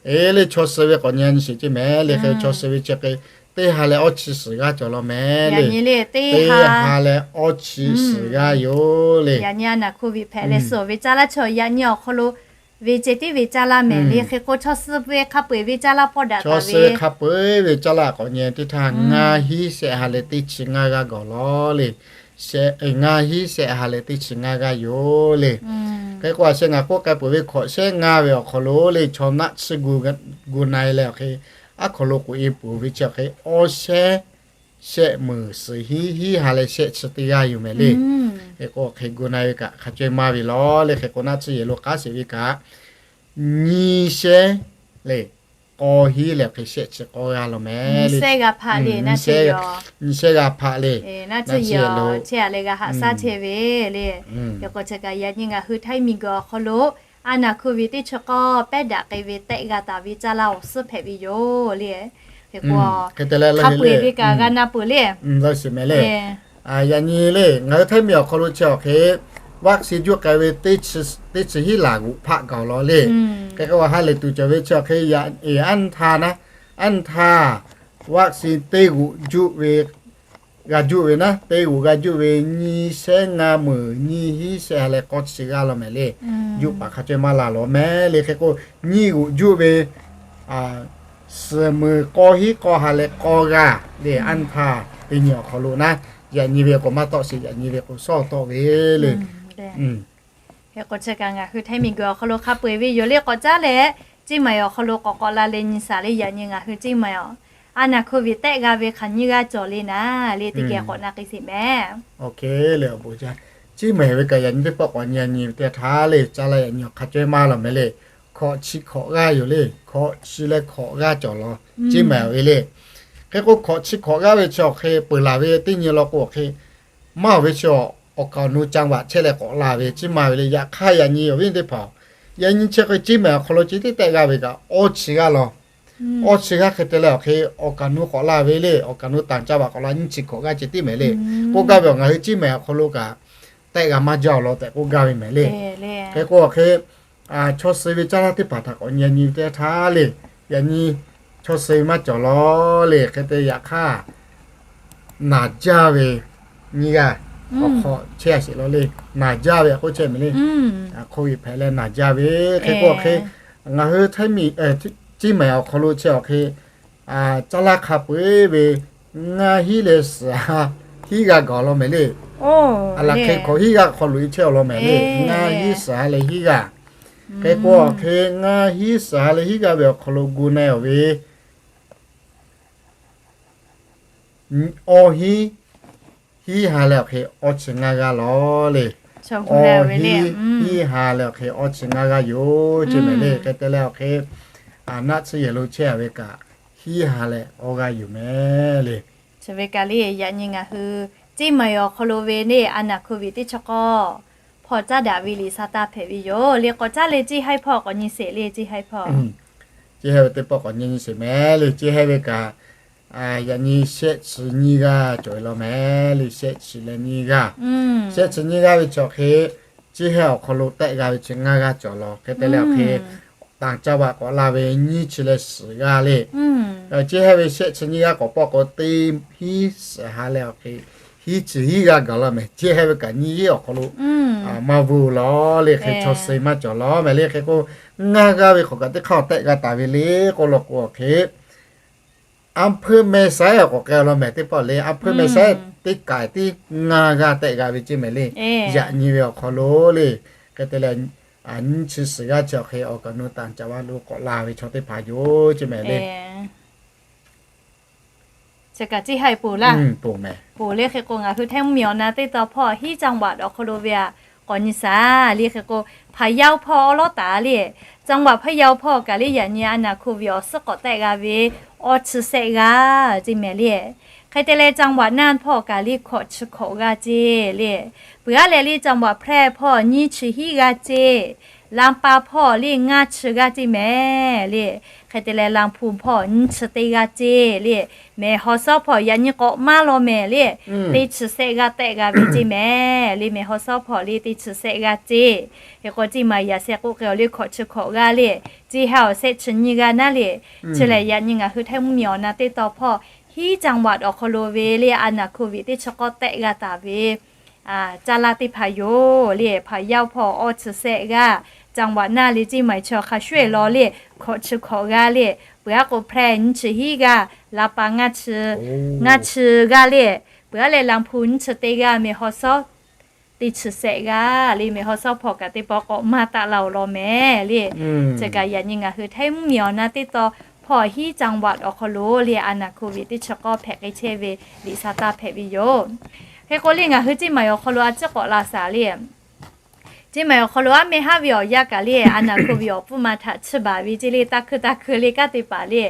Eˬ le, chaw suh ve k'awꞈ nyi nyi shiˍ ce mehˍ le. Hk'e chaw suh ve chi hk'e teˇ ha leh awˇ chi suhˍ g'aˇ cawˬ law mehˍ le. Teˇ ha leh awˇ chi suhˍ g'aˇ yoˬ le. Yaꞈ nyi a naˬ hkuˇ ve hpehꞈ leh suhˍ ve caˇ laˇ chi yaꞈ nyi awˬ hk'aw lo ve ceh tiˉ ve caˇ laˇ mehˍ le. Hk'e k'o chaw suh ve hk'a peu-eˬ ve caˇ laˇ pawˆ daꞈ taˍ ve, chaw suh ve hk'a peu-eˬ ve caˇ laˇ k'awꞈ nyi teˇ htaˇ ngaˇ hinˉ shehˆ ha leh teˇ chi ngaˇ g'aˇ gawˬ law le. Ngaˇ hinˉ shehˆ ha leh teˇ chi ngaˇ g'aˇ yoˬ le. Hk'e k'o a sheh ngaˬ k'oˆ k'ai peuˬ ve hkawꞈ shehˉ ngaˇ ve awˬ hk'aw lo le, chaw naˆ tsuhˇ gu na leh awˬ hk'e, aˉ hk'aw lo k'oꞈ-e peuˬ ve chi awˬ hk'e awˇ shehˉ shehˆ meunˍ suhˍ hinˉ hinˉ ha leh shehˆ chi teˇ g'aˇ yoˬ mehˍ le. Hk'e k'o hk'e gu na ve kaꞈ hk'a caweh maˇ ve law le. Hk'e k'o naˆ tsuhˇ yehˬ lo k'aˉ sheˍ ve kaꞈ nyiˇ shehˉ le k'aw hinˉ leh hk'e shehˆ chi k'awˇ g'aˇ law mehˍ le. Nyiˇ shehˉ g'a hpaˆ le. Naˆ tsuhˇ yehˬ lo chehˇ a leh g'a haꞈ shaˉ chehˇ ve le. Hk'e k'o chi kaꞈ yaꞈ nyi ngaˬ hui Htaiˇ miˬguiˬ awˬ hk'aw lo a naˬ hkuˇ ve teˇ chi k'awˇ pehˉ daꞈ k'ai ve tehˆ g'a taˍ ve caˇ laˇ awˬ suhˉ hpehꞈ ve yoˬ le. Hk'e k'o hk'a peu-eˬ ve kaꞈ g'a na peuˬ le. Yaꞈ nyi le, ngaˬ hui Htaiˇ miˬ awˬ hk'aw lo chi awˬ hk'e vaccine juˇ k'ai ve teˇ chi hiˉ laˬ g'oꞈ hpaˆ gaˬ law le. Hk'e k'o ha lehˬ tuˬ cawˬ ve chi awˬ hk'e yaꞈ eˬ aˉ nyi htaˇ naˉ, aˉ nyi htaˇ vaccine teˇ g'oꞈ juˇ ve g'a juˇ ve naˉ, teˇ g'oꞈ g'a juˇ ve nyiˇ shehˉ ngaˇ meunˍ nyiˇ hinˉ shehˆ ha leh k'awˇ chi g'aˇ law mehˍ le. Juˇ paˍ hk'a caweh maˇ la law mehˍ le. Hk'e k'o nyiˇ g'oꞈ juˇ ve suhˍ meunˍ k'awˇ hinˉ k'awˇ ha leh k'awˇ g'aˇ le, aˉ nyi htaˇ teˇ nyi awˬ hk'aw lo naˉ, yaꞈ nyi ve k'o maˇ tawˆ sheˍ, yaꞈ nyi ve k'o shawˉ tawˆ ve le. Hk'e k'o chi kaꞈ ngaˬ hui Htaiˇ miˬguiˬ awˬ hk'aw lo hk'a peu-eˬ ve yoˬ le. K'awꞈ caˉ leh Ceˇ maiˍ awˬ hk'aw lo k'awꞈ k'awꞈ la leh nyi shaˍ le. Yaꞈ nyi ngaˬ hui Ceˇ maiˍ a, a naˬ hkuˇ ve tehˆ g'a ve hk'aˬ nyiˇ g'aˇ cawˬ le naˉ le, teˇ geh k'awꞈ na k'ai sheˍ mehˍ. Ceˇ maiˍ ve kaꞈ yaꞈ nyi teˇ pawˆ k'awꞈ nyi nyi ve teˇ htaˇ le, caˇ laˇ yaꞈ nyi awˬ hk'a caweh maˇ law mehˍ le. Hkawꞈ chi hkawꞈ g'aˇ yoˬ le. Hkawꞈ chi leh hkawꞈ g'aˇ cawˬ law, Ceˇ maiˍ ve le. Hk'e k'o hkawꞈ chi hkawꞈ g'aˇ ve chi awˬ hk'e peuˬ laˬ ve teˇ nyi law k'o awˬ hk'e maˇ ve chi awˬ kaˍ awˬ nu จังหวัด chehˇ leh k'awꞈ la ve Ceˇ maiˍ ve le. Yaꞈ hk'aˇ yaꞈ nyi awˬ viˉ teˇ hpaˍ, yaꞈ nyi chi hk'e Ceˇ maiˍ awˬ hk'aw lo chi teˇ tehˆ g'aˇ ve kaꞈ awˇ chi g'aˇ law. Awˇ chi g'aˇ hk'e te leh awˬ hk'e awˬ kaˍ nu k'awꞈ la ve le, awˬ kaˍ nu ต่างจังหวัด k'awꞈ la nyiˇ chi hkawꞈ g'aˇ ceh tiˉ mehˍ le. K'oˆ gaˇ ve awˬ ngaˬ hui Ciˇ mehˍ awˬ hk'aw lo kaꞈ tehˆ g'a maˇ jaˇ awˬ lawn tehꞈ k'oˆ gaˇ ve mehˍ le. Hk'e k'o awˬ hk'e chaw suh ve caˇ laˇ teˇ hpaˍ htaꞈ k'awꞈ nyi nyi teˇ htaˇ le, yaꞈ nyi chaw suh ve maˇ cawˬ law le. Hk'e te yaꞈ hk'aˇ naˬ jaˇ ve nyiˇ g'aˇ awˬ hk'aw chehˇ a sheˍ law le. Naˬ jaˇ ve k'oˆ chehˇ mehˍ le. Hk'oˆ ve hpehꞈ leh naˬ jaˇ ve. Hk'e k'o hk'e ngaˬ hui Ciˇ mehˍ awˬ hk'aw lo chehˇ awˬ hk'e caˇ laˇ hk'a peu-eˬ ve ngaˇ hinˉ leh suhˍ ha hiˉ g'aˇ gaˬ law mehˍ le. A laˬ hk'e hk'awꞈ hiˉ g'aˇ hk'aw loꞈ e chehˇ awˬ lawn mehˍ le. Ngaˇ hinˉ suhˍ ha leh hiˉ g'aˇ. Hk'e k'o awˬ hk'e ngaˇ hinˉ suhˍ ha leh hiˉ g'aˇ ve awˬ hk'aw lo gu na-e awˬ ve awˇ hinˉ hiˉ ha leh awˬ hk'e awˇ chi ngaˇ g'aˇ law le. Awˇ hinˉ hiˉ ha leh awˬ hk'e awˇ chi ngaˇ g'aˇ yoˬ ceˇ mehˍ le. Hk'e te leh awˬ hk'e naˆ tsuhˇ yehˬ lo chehˇ a ve kaꞈ hiˉ ha leh awˇ g'aˇ yoˬ mehˍ le. Chi ve kaꞈ le yaꞈ nyi ngaˬ hui Ciˇ mehˍ awˬ hk'aw lo ve le a naˬ โควิด teˇ chi k'awˇ hpawˇ caˉ daꞈ ve liꞈ sa taˇ hpehꞈ ve yoˬ le. K'awꞈ caˉ leh Ciˇ haiˇ hpawˇ k'awꞈ nyi sheˍ le, Ciˇ haiˇ hpawˇ. Ciˇ haiˇ ve teˇ pawˆ k'awꞈ nyi nyi sheˍ mehˍ le. Ciˇ haiˇ ve kaꞈ yaꞈ nyi shehˆ chi nyiˇ g'aˇ cawˬ ve law mehˍ le. Shehˆ chi leh nyiˇ g'aˇ, shehˆ chi nyiˇ g'aˇ ve chi awˬ hk'e Ciˇ haiˇ awˬ hk'aw lo tehˆ g'a ve chi ngaˇ g'aˇ cawˬ law. Hk'e te leh awˬ hk'e ต่างจังหวัด k'awꞈ la ve nyiˇ chi leh suhˍ g'aˇ le. Ciˇ haiˇ ve shehˆ chi nyiˇ g'aˇ k'awꞈ pawˆ k'o teˇ hinˉ suhˍ ha leh awˬ hk'e hiˉ chi hiˉ g'aˇ gaˬ law mehˍ. Ciˇ haiˇ ve kaꞈ nyiˇ hinˉ awˬ hk'aw lo maˇ bvuhˬ law le. Hk'e chaw suh maˇ cawˬ law mehˍ le. Hk'e k'o ngaˇ g'aˇ ve hk'awꞈ kaꞈ teˇ hk'aˇ tehˆ g'a taˍ ve le k'oˆ law k'o awˬ hk'e อำเภอแม่สาย k'awꞈ k'ai law mehˍ teˇ pawˆ le. อำเภอแม่สาย teˇ k'ai tiˉ ngaˇ g'aˇ tehˆ g'a ve ceˇ mehˍ le. Yaꞈ nyi ve awˬ hk'aw lo le. Hk'e te leh nyiˇ chi suhˍ g'aˇ chi awˬ hk'e awˬ kaˍ nu ต่างจังหวัด lo k'awꞈ la ve chaw teˇ hpaˍ yoˬ ceˇ mehˍ le. Chi kaꞈ Ciˇ haiˇ ponˬ laˇ. Ponˬ le. Hk'e k'o ngaˬ hui htaiˇ mvuhˇmiˬ awˬ na teˇ taw hpawˇ hiˉ จังหวัด awˬ hk'aw lo ve aꞈ k'awꞈ nyi shaˍ le. Hk'e k'o พะเยา hpawˇ awˉ lawˉ taˍ le. จังหวัดพะเยา hpawˇ kaꞈ le yaꞈ nyi a naˬ โควิด awˬ suhˉ k'awꞈ tehˆ g'a ve awˇ chi shehˆ g'aˇ ceˇ mehˍ le. Hk'e te leh จังหวัดน่าน hpawˇ kaꞈ le hkawꞈ chi hkawꞈ g'aˇ ceˇ le. Peuˬ aˉ leh le จังหวัดแพร่ hpawˇ nyiˇ chi hiˉ g'aˇ ceˇ. ลำปาง hpawˇ le ngaˇ chi g'aˇ ceˇ mehˍ le. Hk'e te leh ลำพูน hpawˇ nyiˇ chi teˇ g'aˇ ceˇ le. แม่ฮ่องสอน hpawˇ yaꞈ nyi k'awꞈ maˇ law mehˍ le. Teˇ chi shehˆ g'aˇ tehˆ g'a ve ceˇ mehˍ le. แม่ฮ่องสอน hpawˇ le teˇ chi shehˆ g'aˇ ceˇ. Hk'e k'o Ciˇ mehˍ yaꞈ sheh k'oˆ k'ai awˬ le hkawꞈ chi hkawꞈ g'aˇ le. Ciˇ haiˇ awˬ shehˆ chi nyiˇ g'aˇ naˉ le. Chi lehˬ yaꞈ nyi ngaˬ hui htaiˇ mvuhˇmiˬ awˬ na teˇ taw hpawˇ hiˉ จังหวัด awˬ hk'aw lo ve le a naˬ โควิด teˇ chi k'awˇ tehˆ g'a taˍ ve caˇ laˇ teˇ hpaˍ yoˬ le. พะเยา hpawˇ awˇ chi shehˆ g'aˇ, จังหวัดน่าน le Ciˇ mehˍ chi awˬ hk'a shuˍ eˬ law le hkawꞈ chi hkawꞈ g'aˇ le. Peuˬ aˉ k'o แพร่ nyiˇ chi hiˉ g'aˇ, ลำปาง ngaˇ chi, ngaˇ chi g'aˇ le. Peuˬ aˉ leh ลำพูน nyiˇ chi teˇ g'aˇ, แม่ฮ่องสอน teˇ chi shehˆ g'aˇ le. แม่ฮ่องสอน hpawˇ kaꞈ teˇ pawˆ k'awꞈ maˇ taˆ la awˬ lawn mehˍ le. Chi kaꞈ yaꞈ nyi ngaˬ hui htaiˇ mvuhˇmiˬ awˬ na teˇ taw hpawˇ hiˉ จังหวัด awˬ hk'aw lo le a naˬ โควิด teˇ chi k'awˇ hpehꞈ k'ai chehˇ ve liꞈ sa taˇ hpehꞈ ve yoˬ. Hk'e k'o le ngaˬ hui Ciˇ mehˍ awˬ hk'aw lo a ciˉ k'awꞈ la shaˍ le. Ciˇ mehˍ awˬ hk'aw lo aˉ mehˆ haˉ ve awˬ yanˇ kaꞈ le a naˬ โควิด awˬ pfuhˇ ma htaꞈ chiˇ baˬ ve ceˇ le. Taˇ hkui taˇ hkui le kanˉ te paˍ le,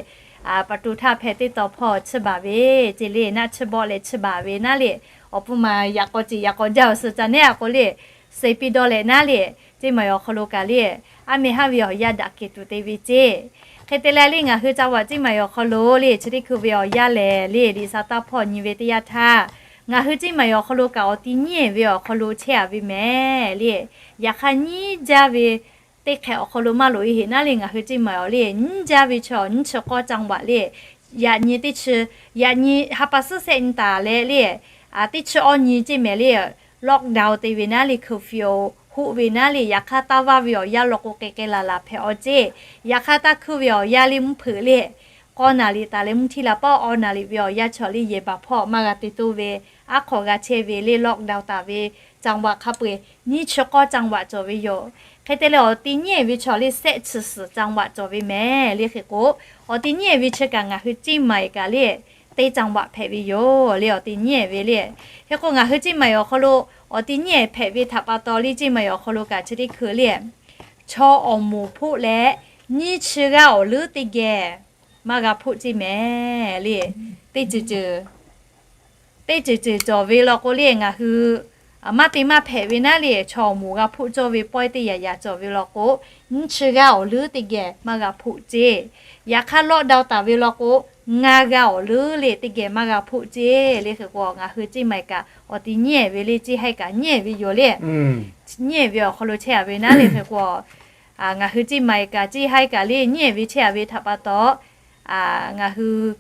ประตูท่าแพ teˇ taw hpawˇ chiˇ baˬ ve ceˇ le. Naˆ chiˇ bawˆ leh chiˇ baˬ ve naˉ le. Awˬ pfuhˇ ma yaꞈ k'aw ceˬ yaꞈ k'aw jaˇ awˬ suh ca neˉ a k'o le, se piˇ dawˇ leh naˉ le. Ciˇ mehˍ awˬ hk'aw lo kaꞈ le aˉ mehˆ haˉ ve awˬ yanˇ daꞈ kehˬ tuˬ te ve ceˇ. Hk'e te leh le ngaˬ hui ca vaꞈ Ciˇ mehˍ awˬ hk'aw lo le chi teˇ hkui ve awˬ yanˇ lehˬ le liꞈ sa taˇ hpawˇ nyi ve teˇ yanˇ htaˇ, ngaˬ hui Ciˇ mehˍ awˬ hk'aw lo kaꞈ awˬ ti nyiˉ ve awˬ hk'aw lo chehˇ a ve mehˍ le. Yaꞈ hk'aˇ nyiˉ jaˇ ve teˇ hk'ehꞈ awˬ hk'aw lo maˇ loꞈ e heꞈ naˉ le ngaˬ hui Ciˇ mehˍ awˬ le nyiˉ jaˇ ve chaw nyiˇ chi k'awˇ จังหวัด le. Yaꞈ nyi teˇ chi, yaꞈ nyi ha pa suhˉ shehˆ nyi taˍ leh le, teˇ chi awˇ nyi ceˇ mehˍ le, lockdown te ve naˉ le, curfew hoˆ ve naˉ le. Yaꞈ hk'aˇ taˇ vaˇ ve awˬ yanˇ law k'o k'ai k'ai laˬ laˬ hpehꞈ awˬ ceˇ. Yaꞈ hk'aˇ taˇ hkuiˇ ve awˬ yanˇ le mvuhˇ hpeuꞈ le k'awˇ naˍ liꞈ taˍ leh mvuhˇ htiˇ la pawˆ awˇ naˍ liꞈ ve awˬ yanˇ chaw le yehˬ baˬ hpawˇ maˇ g'a te toˇ ve aˉ hk'aw g'a chehˇ ve le lockdown taˍ ve จังหวัด hk'a peu-eˬ nyiˇ chi k'awˇ จังหวัด cawˬ ve yoˬ. Hk'e te leh awˬ ti nyiˉ ve chaw le shehˆ chi suhˍ จังหวัด cawˬ ve mehˍ le. Hk'e k'o awˬ ti nyiˉ ve chi kaꞈ ngaˬ hui Ciˇ mehˍ kaꞈ le teˇ จังหวัด hpehꞈ ve yoˬ le awˬ ti nyiˉ ve le. Hk'e k'o ngaˬ hui Ciˇ mehˍ awˬ hk'aw lo awˬ ti nyiˉ hpehꞈ ve htaꞈ pa taw le Ciˇ mehˍ awˬ hk'aw lo kaꞈ chi teˇ hkui le chaw awˬ moˍ hpoˆ leh nyiˇ chi g'aˇ awˬ leuˉ teˇ geh maˇ g'a hpoˆ ceˇ mehˍ le. Teˇ ceuˬ ceuˬ, teˇ ceuˬ ceuˬ cawˬ ve law k'o le ngaˬ hui maˇ te maˇ hpehꞈ ve naˉ le, chaw awˬ moˍ g'a hpoˆ cawˇ ve pawehˇ teˇ yanˇ yanˇ cawˬ ve law k'o, nyiˇ chi g'aˇ awˬ leuˉ teˇ geh maˇ g'a hpoˆ ceˇ. Yaꞈ hk'aˇ lockdown taˍ ve law k'o, ngaˇ g'aˇ awˬ leuˉ le teˇ geh maˇ g'a hpoˆ ceˇ le. Hk'e k'o, ngaˬ hui Ceˇ Maiˍ kaꞈ awˬ ti nyiˉ ehˍ ve le, Ceˇ Haiˉ kaꞈ nyiˉ ehˍ ve yoˬ le. Nyiˉ ehˍ ve awˬ hk'aw lo chehˇ a ve naˉ le. Hk'e k'o, ngaˬ hui Ceˇ Maiˍ kaꞈ Ceˇ Haiˉ kaꞈ le nyiˉ ehˍ ve chehˇ a ve htaꞈ pa taw, ngaˬ hui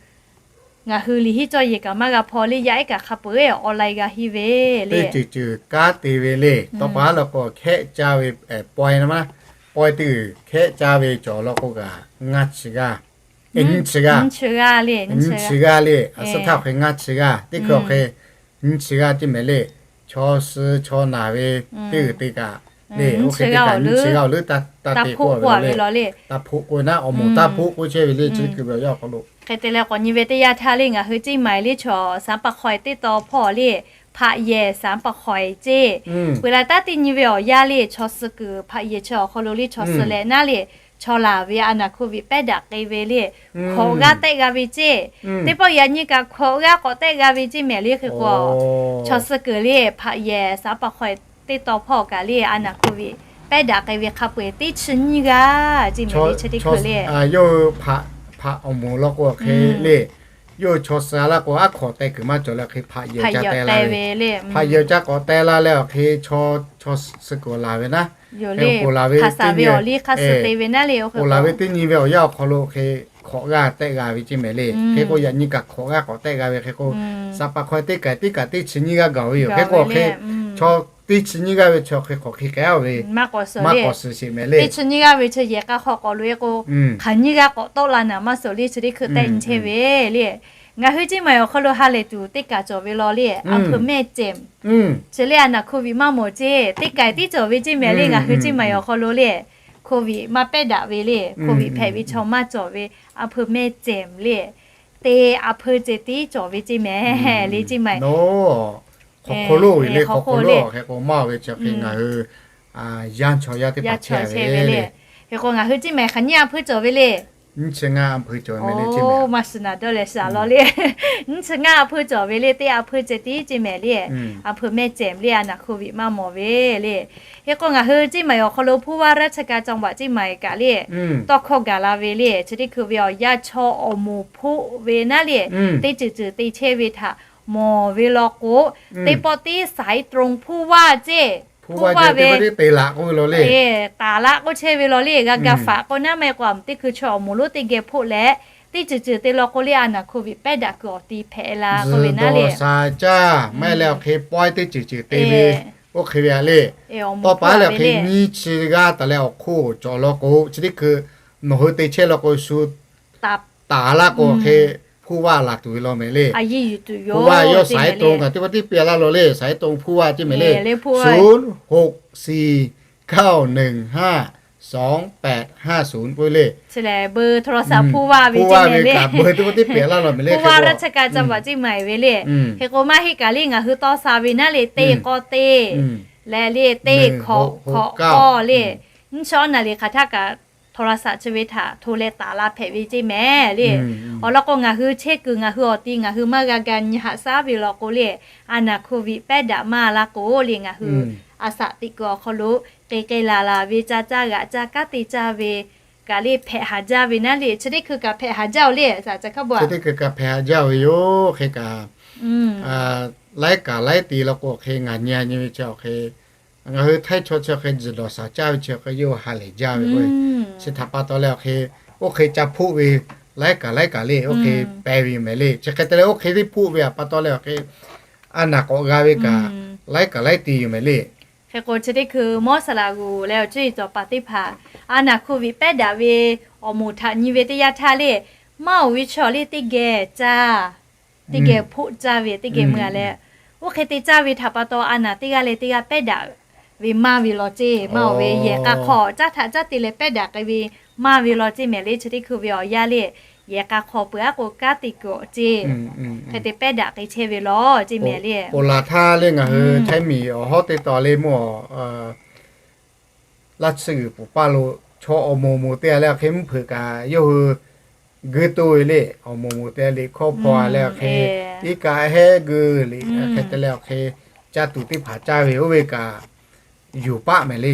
ngaˬ hui liꞈ henˇ cawˇ yehˬ kaꞈ maˇ g'a hpaw le, yaˇ ehˉ kaꞈ hk'a peu-eˬ awˬ lai g'a henˇ ve le. Teˇ ceuˬ ceuˬ kanˉ te ve le. Tawˇ pa law k'o, hkehˆ caˇ ve pawehˇ na maˇ, pawehˇ teˇ uiˍ hkehˆ caˇ ve cawˬ law k'o kaꞈ, ngaˇ chi g'aˇ, nyiˇ chi g'aˇ, nyiˇ chi g'aˇ le. A suhˉ htaˇ awˬ hk'e ngaˇ chi g'aˇ, teˇ hkui awˬ hk'e nyiˇ chi g'aˇ ceˇ mehˍ le. Chaw suh chaw naˬ ve teˇ uiˍ te kaꞈ le, oˇ hk'e te kaꞈ nyiˇ chi g'aˇ awˬ leuˉ taˇ te k'oˆ ve le. Taˇ hpoˆ k'oˆ naˉ, awˬ moˍ taˇ hpoˆ k'oˆ chehˇ ve le, chi teˇ hkui ve awˬ yanˇ awˬ hk'aw lo. Hk'e te leh k'awꞈ nyi ve teˇ yanˇ htaˇ le, ngaˬ hui Ceˇ Maiˍ le chaw Sanˉ Paˍ Hk'awehˍ teˇ taw hpawˇ le, Hpaꞈ yehˬ Sanˉ Paˍ Hk'awehˍ ceˇ. Peuˬ la taˉ teˇ nyi ve awˬ yanˇ le, chaw suh kuiˬ Hpaꞈ yehˬ chi awˬ hk'aw lo le chaw suh leh naˉ le, chaw laˬ ve a naˬ hkoˇ viꞈ pehˉ daꞈ k'ai ve le, hk'awꞈ g'aˇ tehˆ g'a ve ceˇ. Teˇ pawˆ yaꞈ nyi kaꞈ hk'awꞈ g'aˇ k'awꞈ tehˆ g'a ve ceˇ mehˍ le. Hk'e k'o, chaw suh kuiˬ le Hpaꞈ yehˬ Sanˉ Paˍ Hk'awehˍ teˇ taw hpawˇ kaꞈ le a naˬ hkoˇ viꞈ pehˉ daꞈ k'ai ve hk'a peu-eˬ teˇ chi nyiˇ g'aˇ ceˇ mehˍ le. Chi teˇ hkui le, yawˇ hui hpaꞈ awˬ moˍ law k'o hk'e le, yawˇ hui chaw suh laˇ k'o, aˉ hk'awꞈ teh kuiˬ maˇ cawˬ leh hk'e hpaꞈ yehˬ ca teh la ve. Hpaꞈ yehˬ ca k'awꞈ teh la leh awˬ hk'e chaw, chaw suh kuiˬ laˬ ve naˉ, hk'e k'oˍ laˬ ve teˇ nyi ve awˬ yanˇ awˬ hk'aw lo hk'e hk'awꞈ g'aˇ tehˆ g'a ve ceˇ mehˍ le. Hk'e k'o yaꞈ nyi kaꞈ hk'awꞈ g'aˇ k'awꞈ tehˆ g'a ve. Hk'e k'o, Sanˉ Paˍ Hk'awehˍ teˇ kaꞈ teˇ kaꞈ teˇ chi nyiˇ g'aˇ gaˬ ve yoˬ. Hk'e k'o hk'e chaw teˇ chi nyiˇ g'aˇ ve chi hk'e hk'awꞈ hk'e k'ai ve maˇ k'awꞈ suh le. Teˇ chi nyiˇ g'aˇ ve chi yehˬ k'a hk'aw k'awꞈ loꞈ e k'o, hk'aˬ nyiˇ g'aˇ k'awꞈ tawˆ la naˍ maˇ suh le. Chi teˇ hkui tehˆ nyi chehˇ ve le. Ngaˬ hui Ceˇ Maiˍ awˬ hk'aw lo ha lehˬ tuˬ teˇ kaꞈ cawˬ ve law le, a hpeuꞈ mehˇ cehˬ chi le a naˬ hkoˇ viꞈ maˇ mawˬ ceˇ, teˇ kaꞈ tiˉ cawˬ ve ceˇ mehˍ le. Ngaˬ hui Ceˇ Maiˍ awˬ hk'aw lo le, hkoˇ viꞈ maˇ pehˉ daꞈ ve le, hkoˇ viꞈ hpehꞈ ve chaw maˇ cawˬ ve, a hpeuꞈ mehˇ cehˬ le, te a hpeuꞈ cehˬ tiˉ cawˬ ve ceˇ mehˍ le. Ceˇ Maiˍ hk'aw hk'oˆ lo ve le, hk'aw hk'oˆ lo hk'e k'o maˇ ve chi hk'e ngaˬ hui yanˇ chaw yaˇ teˇ hpaˍ chehˇ ve le. Hk'e k'o ngaˬ hui Ceˇ Maiˍ hk'aˬ nyiˇ a hpeuꞈ cawˬ ve le. Nyiˇ chi ngaˇ a hpeuꞈ cawˬ ve le. Maˇ shiˍ naˍ dawˇ leh shiˍ a law le. Nyiˇ chi ngaˇ a hpeuꞈ cawˬ ve le, teˇ a hpeuꞈ cehˬ tiˉ ceˇ mehˍ le. A hpeuꞈ mehˇ cehˬ le, a naˬ hkoˇ viꞈ maˇ mawˬ ve le. Hk'e k'o ngaˬ hui Ceˇ Maiˍ awˬ hk'aw lo ผู้ว่าราชการจังหวัดเชียงใหม่ kaꞈ le tawˇ hkawˇ gaˬ la ve le. Chi teˇ hkui ve awˬ yanˇ chaw awˬ moˍ hpoˆ ve naˉ le, teˇ ceuˬ ceuˬ te chehˇ ve htaꞈ mawˬ ve law k'o, teˇ pawˆ tiˉ สายตรง ผู้ว่า ceˇ, ผู้ว่า ve te laꞈ k'oˆ ve law le, taˍ laꞈ k'oˆ chehˇ ve law le. G'a ga faꞈ k'o naˉ maˇ heˆ k'o, a teˇ hkui chaw awˬ moˍ lonˉ teˇ geh hpoˆ leh, teˇ ceuˬ ceuˬ te law k'o le, a naˬ hkoˇ viꞈ pehˉ daꞈ kuiˬ awˬ ti hpehꞈ la k'oˆ ve naˉ le. Saˍ caˇ maˇ heˆ leh awˬ hk'e pawehˇ teˇ ceuˬ ceuˬ te ve, oˇ hk'e ve a le. Tawˇ pa leh awˬ hk'e nyiˇ chi g'aˇ taˍ leh awˬ hk'oˆ cawˬ law k'o, chi teˇ hkui nawˬ hui te chehˇ law k'o shu taˍ laꞈ k'o hk'e ผู้ว่า laˬ tuˬ ve law mehˍ le. ผู้ว่า yawˇ สายตรง kaꞈ teˇ pawˆ tiˉ piˇ laˇ law le. สายตรง ผู้ว่า ceˇ mehˍ le. ศูนย์หกสี่เก้าหนึ่งห้าสองแปดห้าศูนย์ k'oˆ ve le. ผู้ว่า ve kaꞈ เบอร์ teˇ pawˆ tiˉ piˇ laˇ law mehˍ le. ผู้ว่าราชการจังหวัดเชียงใหม่ ve le. Hk'e k'o maˇ heˆ kaꞈ le, ngaˬ hui tawˇ sha ve naˉ le, teˇ k'awˇ teˇ leh le, teˇ hkawꞈ hkawꞈ k'awˇ le. Nyiˇ chi naˍ riˍ hk'aˬ htaˇ kaꞈ โทรศัพท์ chi ve htaꞈ hto leh taˍ la hpehꞈ ve ceˇ mehˍ le. Awˬ lawn k'o ngaˬ hui chehˇ kuiˬ ngaˬ hui awˬ ti ngaˬ hui maˇ g'a ga nyi haꞈ shaˉ ve law k'o le, a naˬ hkoˇ viꞈ pehˉ daꞈ maˇ laˇ k'o le, ngaˬ hui a saꞈ teꞈ kuiˬ awˬ hk'aw lo k'e k'e laˬ laˬ ve, ca caˇ g'aꞈ caˇ kanˉ te caˇ ve kaꞈ le hpehꞈ haˍ jaˇ ve naˉ le. Chi teˇ hkui kaꞈ hpehꞈ haˍ jaˇ-oˬ le. Chi teˇ hkui kaꞈ hpehꞈ haˍ jaˇ ve yoˬ. Hk'e kaꞈ laiˉ kaꞈ laiˉ te law k'o hk'e ngaˬ nyi nyi ve chi awˬ hk'e ngaˬ hui Htaiˇ chaw chi awˬ hk'e tzuhˬ dawˬ shaˍ caˇ ve chi awˬ hk'e yawˇ ha lehˬ jaˇ ve k'o, chi htaꞈ pa taw leh awˬ hk'e oˇ hk'e ca hpoˆ ve laiˉ kaꞈ laiˉ kaꞈ le oˇ hk'e pehˍ ve yoˬ mehˍ le. Chi hk'e te leh oˇ hk'e teˇ hpoˆ ve htaꞈ pa taw leh awˬ hk'e a naˬ k'awꞈ g'a ve kaꞈ laiˉ kaꞈ laiˉ te yoˬ mehˍ le. Hk'e k'o chi teˇ hkui mawˇ saˍ laꞈ g'uˬ leh awˬ cuˇ yiˍ cawˬ paˍ teˇ hpaˍ a naˬ hkoˇ viꞈ pehˉ daꞈ ve awˬ moˍ htaꞈ nyi ve teˇ yanˇ htaˇ le, maˇ oˬ ve chaw le teˇ geh caˇ teˇ geh hpoˆ caˇ ve teˇ geh mui a leh, oˇ hk'e te caˇ ve htaꞈ pa taw a naˬ teˇ g'aˇ leh teˇ g'aˇ pehˉ daꞈ ve maˇ ve law ceˇ. Maˇ oˬ ve yehˬ k'a hk'aw caˇ htaꞈ caˇ te leh pehˉ daꞈ k'ai ve maˇ ve law ceˇ mehˍ le. Chi teˇ hkui ve awˬ yanˇ le, yehˬ k'a hk'aw peuˬ aˉ k'o kanˉ te kuiˬ awˬ ceˇ hk'e te pehˉ daꞈ k'ai chehˇ ve law ceˇ mehˍ le. Ponˬ laˬ htaˇ le ngaˬ hui Htaiˇ miˬ awˬ hawˉ teˇ taw le mawˇ laˇ tsuhˇ g'uiˬ pfuhˍ paˇ lo chaw awˬ moˍ moˍ te a leh awˬ hk'e mvuhˇ hpeuꞈ kaꞈ yawˇ hui guiˇ toˇ ve le. Awˬ moˍ moˍ te liꞈ hkawˇ hpaw a leh awˬ hk'e iˉ kaˆ hehˉ guiˇ liꞈ hk'e te leh awˬ hk'e caˇ tuˬ teˇ hpaˍ caˇ ve oˇ ve kaꞈ yuˬ paˆ mehˍ le.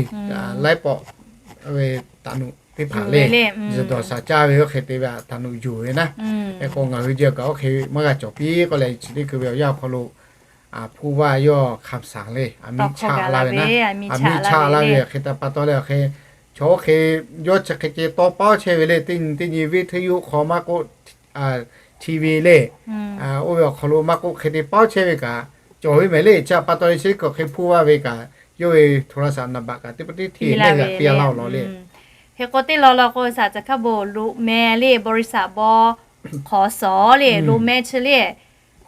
Laiˉ pawˆ ve taˍ nuꞈ teˇ hpaˍ le, zuhˬ dawˬ shaˍ caˇ ve oˇ hk'e te ve taˍ nuꞈ yuˬ ve naˉ. Hk'e k'o ngaˬ hui jeh kaꞈ oˇ hk'e maˇ g'a cawˬ piˇ k'oˆ leh chi teˇ hkui ve awˬ yanˇ awˬ hk'aw lo ผู้ว่า yawˇ คำสั่ง le, aˬ miˇ chaꞈ laˇ ve naˉ. Aˬ miˇ chaꞈ laˇ ve hk'e te pa taw leh awˬ hk'e chaw oˇ hk'e yawˇ chi hk'e ceh tawˇ paˉ chehˇ ve le, teˇ nyi teˇ nyi วิทยุ hk'aw maˇ k'oˆ, TV le, oˇ ve awˬ hk'aw lo maˇ k'oˆ hk'e te paˉ chehˇ ve kaꞈ cawˬ ve mehˍ le. Chi pa taw leh chi teˇ hkui awˬ hk'e ผู้ว่า ve kaꞈ yawˇ ve โทรศัพท์ นามบัตร kaꞈ teˇ pa teˇ hteˇ leh g'a piˇ laˇ-oˬ law le. Hk'e k'o teˇ law law k'o, saˍ caˬ hkaˇ bon loꞈ meh le, บริษัท bawˇ hk'awˍ sawˍ le, loꞈ meh chi le,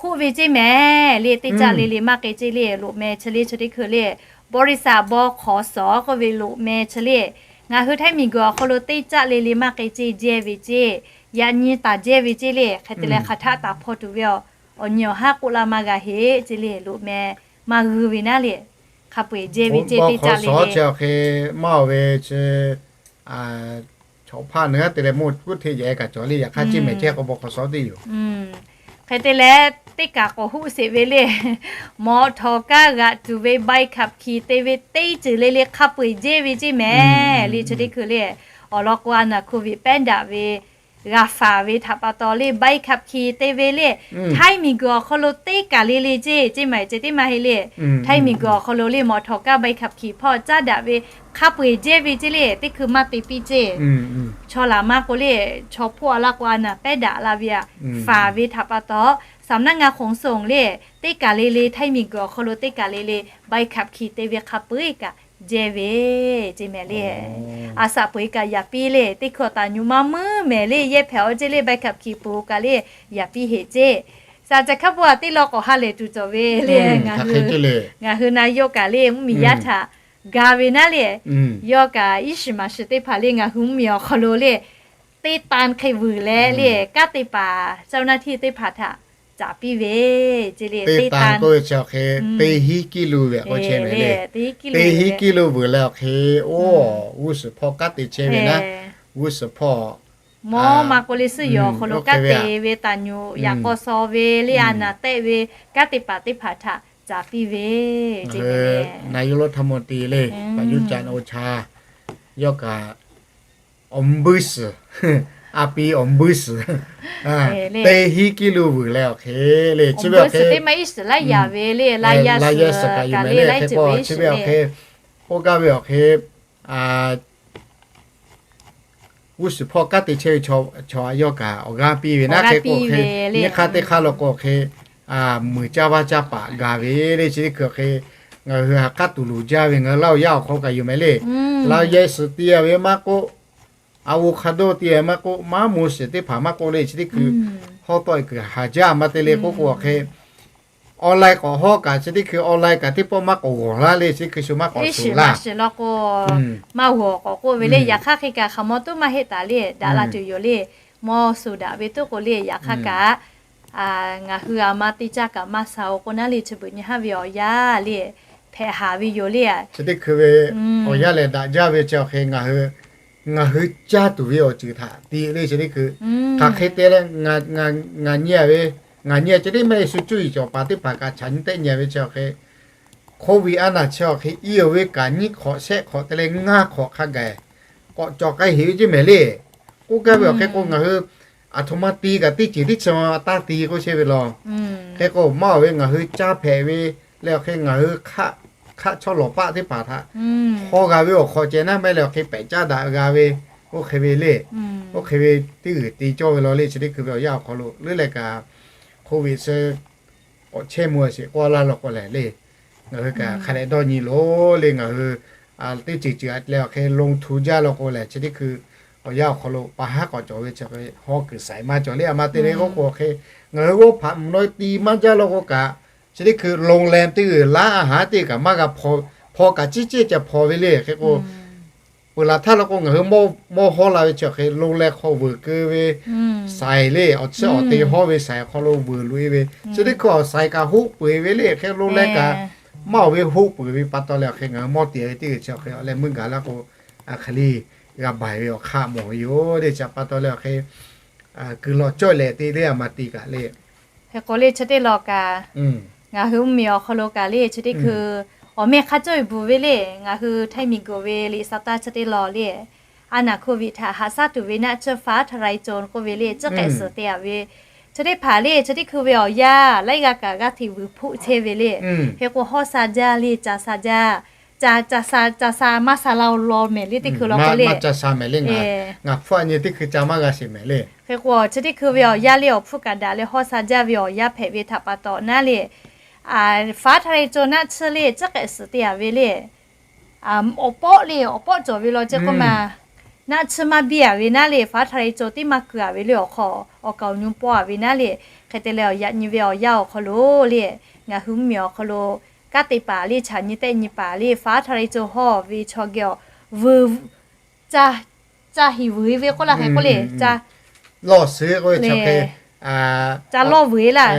hoˆ ve ceˇ mehˍ le, teˇ caˆ le le maˇ k'e ceˇ le, loꞈ meh chi le chi teˇ hkui le, บริษัท bawˇ hk'awˍ sawˍ k'oˆ ve loꞈ meh chi le. Ngaˬ hui htaiˇ miˬ guiˬ awˬ hk'aw lo teˇ caˆ le le maˇ k'e ceˇ, jehˇ ve ceˇ, ya� nyi taˍ jehˇ ve ceˇ le. Hk'e te leh hk'aˬ htaˆ taˍ hpaw tuˬ ve awˬ nyi awˬ haˉ k'oˆ laˇ maˇ g'a heˆ ceˇ le, loꞈ meh maˇ g'uiˇ ve naˉ le. Hk'a peu-eˬ jehˇ ve ceˇ, teˇ caˆ le le. Awˬ hk'e maˇ oˬ ve chi, chaw hpaˇ naˉ te leh mawˇ kuˉ hteˇ yaꞈ-e kaꞈ cawˬ le, yaꞈ hk'aˇ ceˇ mehˍ ceh k'o บขส teˇ yoˬ. Hk'e te leh teˇ kaˬ k'awꞈ hoˆ sheˍ ve le, mawꞈ htawˍ kaˇ g'aꞈ tuˬ ve ใบขับขี่ te ve teˇ ceuˬ le le hk'a peu-eˬ jehˇ ve ceˇ mehˍ le chi teˇ hkui le. Awˬ lawn k'o a naˬ โควิด pehˉ daꞈ ve g'a faˍ ve htaꞈ pa taw le, ใบขับขี่ te ve le, htaiˇ miˬ guiˬ awˬ hk'aw lo teˇ kaˬ le le ceˇ, ceˇ maˬ ceh teˇ maˇ heˆ le. Htaiˇ miˬ guiˬ awˬ hk'aw lo le mawꞈ htawˍ kaˇ ใบขับขี่ hpawˇ caˇ daꞈ ve hk'a peu-eˬ jehˇ ve ceˇ le, teˇ hkui maˇ te piˇ ceˇ. Chaw laˬ maˇ k'o le, chaw hpoˆ a laˇ k'o a naˬ pehˉ daꞈ la ve a, faˍ ve htaꞈ pa taw, สำนักงานขนส่ง le, teˇ kaˬ le le htaiˇ miˬ guiˬ awˬ hk'aw lo teˇ kaˬ le le ใบขับขี่ te ve hk'a peu-eˬ kaꞈ jehˇ ve ceˇ mehˍ le. A shaꞈ peu-eˬ kaꞈ yaꞈ piˇ le, teˇ hkui awˬ taˍ nyu maˇ meuˇ mehˍ le, yehˇ hpehꞈ awˬ ceˇ le ใบขับขี่ peuˬ kaꞈ le, yaꞈ piˇ heˆ ceˇ. Saˍ caˬ hkaˇ bon a teˇ law k'awꞈ ha lehˬ tuˬ cawˬ ve le, ngaˬ hui na yawˇ kaꞈ le mvuhˇmiˬ yaˇ htaꞈ ga ve naˉ le. Yawˇ kaꞈ iˉ shiˍ maˍ shiˍ teˇ hpaˍ le ngaˬ hui mvuhˇmiˬ awˬ hk'aw lo le, teˇ tan hk'e vuiˬ leh le, kanˉ te paˍ เจ้าหน้าที่ teˇ hpaˍ htaꞈ caˍ piˇ ve ceˇ le. Teˇ tan k'oˆ ve chi awˬ hk'e teˇ hinˉ kiˇ lo ve k'o chehˇ ve le. Teˇ hinˉ kiˇ lo vuiˬ leh awˬ hk'e, oˇ, g'uˇ suhˍ hpawˇ kanˉ te chehˇ ve naˉ, g'uˇ suhˍ hpawˇ mawˇ ma k'o le suhˉ yoˬ awˬ hk'aw lo kanˉ te ve taˍ nyu yaꞈ k'aw shaw ve le a naˬ tehˆ ve kanˉ te paˍ teˇ hpaˍ htaꞈ caˍ piˇ ve ceˇ le. นายกรัฐมนตรี le, ประยุทธ์ จันทร์โอชา yawˇ kaꞈ awˬ mbuiˇ suhˍ, a pi awˬ mbuiˇ suhˍ, teˇ hinˉ kiˇ lo vuiˬ leh awˬ hk'e le, chi ve awˬ hk'e teˇ maˇ iˉ shiˍ laˇ yaˍ ve le, laˇ yaˇ suhˍ kaꞈ le laiˉ ceuˬ ve chi ve awˬ hk'e k'oˆ gaˇ ve awˬ hk'e, g'uˇ suhˍ hpawˇ kanˉ te chehˇ ve chaw yawˇ kaꞈ awˬ g'aˇ piˇ ve naˉ hk'e k'o hk'e, nyi hk'aˇ teˇ hk'aˇ law k'o hk'e, muiˬ caˇ vaˇ caˇ paˍ gaˬ ve le chi teˇ hkui awˬ hk'e, ngaˬ hui ha k'aˉ tuˬ luˬ jaˇ ve ngaˬ hui Laˇ huˍ yaˇ awˬ hk'aw kaꞈ yoˬ mehˍ le. Laˇ yaˇ suhˍ te ve maˇ k'oˆ, avocado te ve maˇ k'oˆ, maˇ moˍ shiˍ teˇ hpaˍ maˇ k'oˆ le chi teˇ hkui hawˉ tawˆ kuiˬ haˍ jaˇ maˇ te le k'oˆ k'o awˬ hk'e, online k'awꞈ hawˉ kaꞈ chi teˇ hkui online kaꞈ teˇ pawˆ maˇ k'awꞈ g'awˬ laˇ le chi hkui shu maˇ k'awꞈ shuˍ laˇ. Maˇ g'awˬ k'awꞈ k'oˆ ve le, yaꞈ hk'aˇ hk'e kaꞈ hk'aˬ mawˇ tuˉ maˇ heˆ taˍ le, daꞈ la tuˬ yoˬ le. Mawˇ shuˍ daꞈ ve tuˉ k'o le, yaꞈ hk'aˇ kaꞈ ngaˬ hui a ma teˇ caˇ kaꞈ maˇ sha-oˬ k'o naˉ le chi beuꞈ nyi haˉ ve awˬ yanˇ le, hpehꞈ haˍ ve yoˬ le. Chi teˇ hkui ve awˬ yanˇ lehˬ daꞈ jaˇ ve chi awˬ hk'e ngaˬ hui, ngaˬ hui caˇ tuˬ ve awˬ ceuˬ htaꞈ tiꞈ le chi teˇ hkui, hk'aˬ hk'e te leh ngaˬ nyi ve, ngaˬ nyi chi teˇ maˇ heˆ shu cuˇ yiˍ cawˬ paˍ teˇ hpaˍ kaꞈ chaꞈ nyi tehˆ nyi ve chi awˬ hk'e, โควิด a naˬ chi awˬ hk'e i awˬ ve kaꞈ nyiˇ hk'awꞈ shehˆ hk'awꞈ te leh ngaˇ hk'awꞈ hk'a gaˬ k'awꞈ cawˬ k'ai heˍ ve ceˇ mehˍ le. K'oˆ gaˇ ve awˬ hk'e k'o ngaˬ hui aˬ htoꞈ ma te kaꞈ teˇ ceuˬ teˇ chi ma taˇ te k'oˆ chehˇ ve law. Hk'e k'o maˇ oˬ ve ngaˬ hui caˇ hpehꞈ ve leh awˬ hk'e ngaˬ hui hk'aˆ chawˇ lawˬ paˆ teˇ hpaˍ htaꞈ hawˇ g'a ve awˬ hk'aw ceh naˉ maˇ heˆ leh awˬ hk'e pehꞈ caˇ daꞈ g'a ve, oˇ hk'e ve le, oˇ hk'e ve teˇ g'uiˬ te cawˇ ve law le chi teˇ hkui ve awˬ yanˇ awˬ hk'aw lo leuˉ leh kaꞈ โควิด chi k'awꞈ chehˇ mvuh sheˍ k'oˆ laˇ law k'o lehˬ le, ngaˬ hui kaꞈ hk'a dehꞈ dawˇ nyi loˬ le ngaˬ hui teˇ ceuˬ ceuˬ leh awˬ hk'e ลงทุน jaˇ law k'o lehˬ chi teˇ hkui awˬ yanˇ awˬ hk'aw lo pa haˉ k'awꞈ cawˬ ve chi hk'e hawˇ kuiˬ shaiˍ maˇ cawˬ le a ma te le k'oˆ k'o awˬ hk'e, ngaˬ hui g'awˇ hpaꞈ mvuhˬ naw e ti maˇ jaˇ law k'o kaꞈ chi teˇ hkui โรงแรม teˇ g'uiˬ laˉ a haˉ teˇ kaꞈ maˇ g'a hpaw, hpaw kaꞈ ciˉ ciˉ ca hpaw ve le hk'e k'o, peuˬ laˬ htaˇ law k'o ngaˬ hui mawˇ hawˇ la ve chi awˬ hk'e โรงแรม hk'aw vuiˬ keu ve shaiˍ le awˬ tsuhˇ awˬ te hawˇ ve shaiˍ awˬ hk'aw lo vuiˬ loꞈ e ve, chi teˇ hkui awˬ shaiˍ kaꞈ hoˆ peuˬ ve le hk'e โรงแรม kaꞈ maˇ oˬ ve hoˆ peuˬ ve pa taw leh awˬ hk'e ngaˬ hui mawˇ te ve teˇ g'uiˬ chi awˬ hk'e awˬ leh meuˇ gaˬ laˇ k'o, a hk'e le g'a baiˬ ve awˬ hk'aˆ mawˬ ve yoˬ le chi pa taw leh awˬ hk'e kuiˬ lawꞈ cawˇ lehˬ te le a ma te kaꞈ le. Hk'e k'o le chi teˇ law kaꞈ Ngaˬ hui mvuhˇmiˬ awˬ hk'aw lo kaꞈ le chi teˇ hkui awˬ meh hk'a cawˇ ve bvuhꞈ ve le. Ngaˬ hui htaiˇ miˬ guiˬ ve liꞈ sa taˇ chi teˇ law le, a naˍ hkoˇ viˆ htaꞈ haꞈ shaˉ tuˬ ve naˆ tsuhˇ faˉ htaˇ ra-e co k'oˆ ve le, tcuhˉ k'ehꞈ suhˍ te-a ve chi teˇ hpaˍ le, chi teˇ hkui ve awˬ yanˇ laiˉ g'aˇ kaꞈ g'aˇ hteꞈ vuiˬ hpoˆ chehˇ ve le. Hk'e k'o hawˇ sha jaˇ le, ca sha jaˇ, ca, ca sha, ca sha maˇ sha laˇ-o law mehˍ le teˇ hkui law k'o le. Ngaˬ hpfuhˇ a nyi teˇ hkui ca maˇ g'a sheˍ mehˍ le. Hk'e k'o chi teˇ hkui ve awˬ yanˇ le awˬ hpfuhˇ kaꞈ daꞈ leh hawˇ sha jaˇ ve awˬ yanˇ hpehꞈ ve htaꞈ pa taw naˉ le, faˉ htaˇ ra-e co naˆ tsuhˇ le tcuhˉ k'ehꞈ suhˍ te-a ve le. Awˬ pawˆ le awˬ pawˆ cawˬ ve law ceˇ k'oˆ ma, naˆ tsuhˇ maˇ biˇ-a ve naˉ le, faˉ htaˇ ra-e co teˇ maˇ keu-a ve le awˬ hk'aw, awˬ kaˍ awˬ nyi pawˆ-a ve naˉ le. Hk'e te leh awˬ yaꞈ nyi ve awˬ yanˇ awˬ hk'aw lo le, ngaˬ hui mvuhˇmiˬ awˬ hk'aw lo kanˉ te paˍ le chaꞈ nyi tehˆ nyi paˍ le faˉ htaˇ ra-e co hawˇ ve chaw geh awˬ vuiˬ ca hiˍ vuiˬ-e ve k'oˆ laˇ hk'e k'oˆ le, ca lawˇ suhˍ k'oˆ ve, ca lawˇ vuiˬ-e laˇ,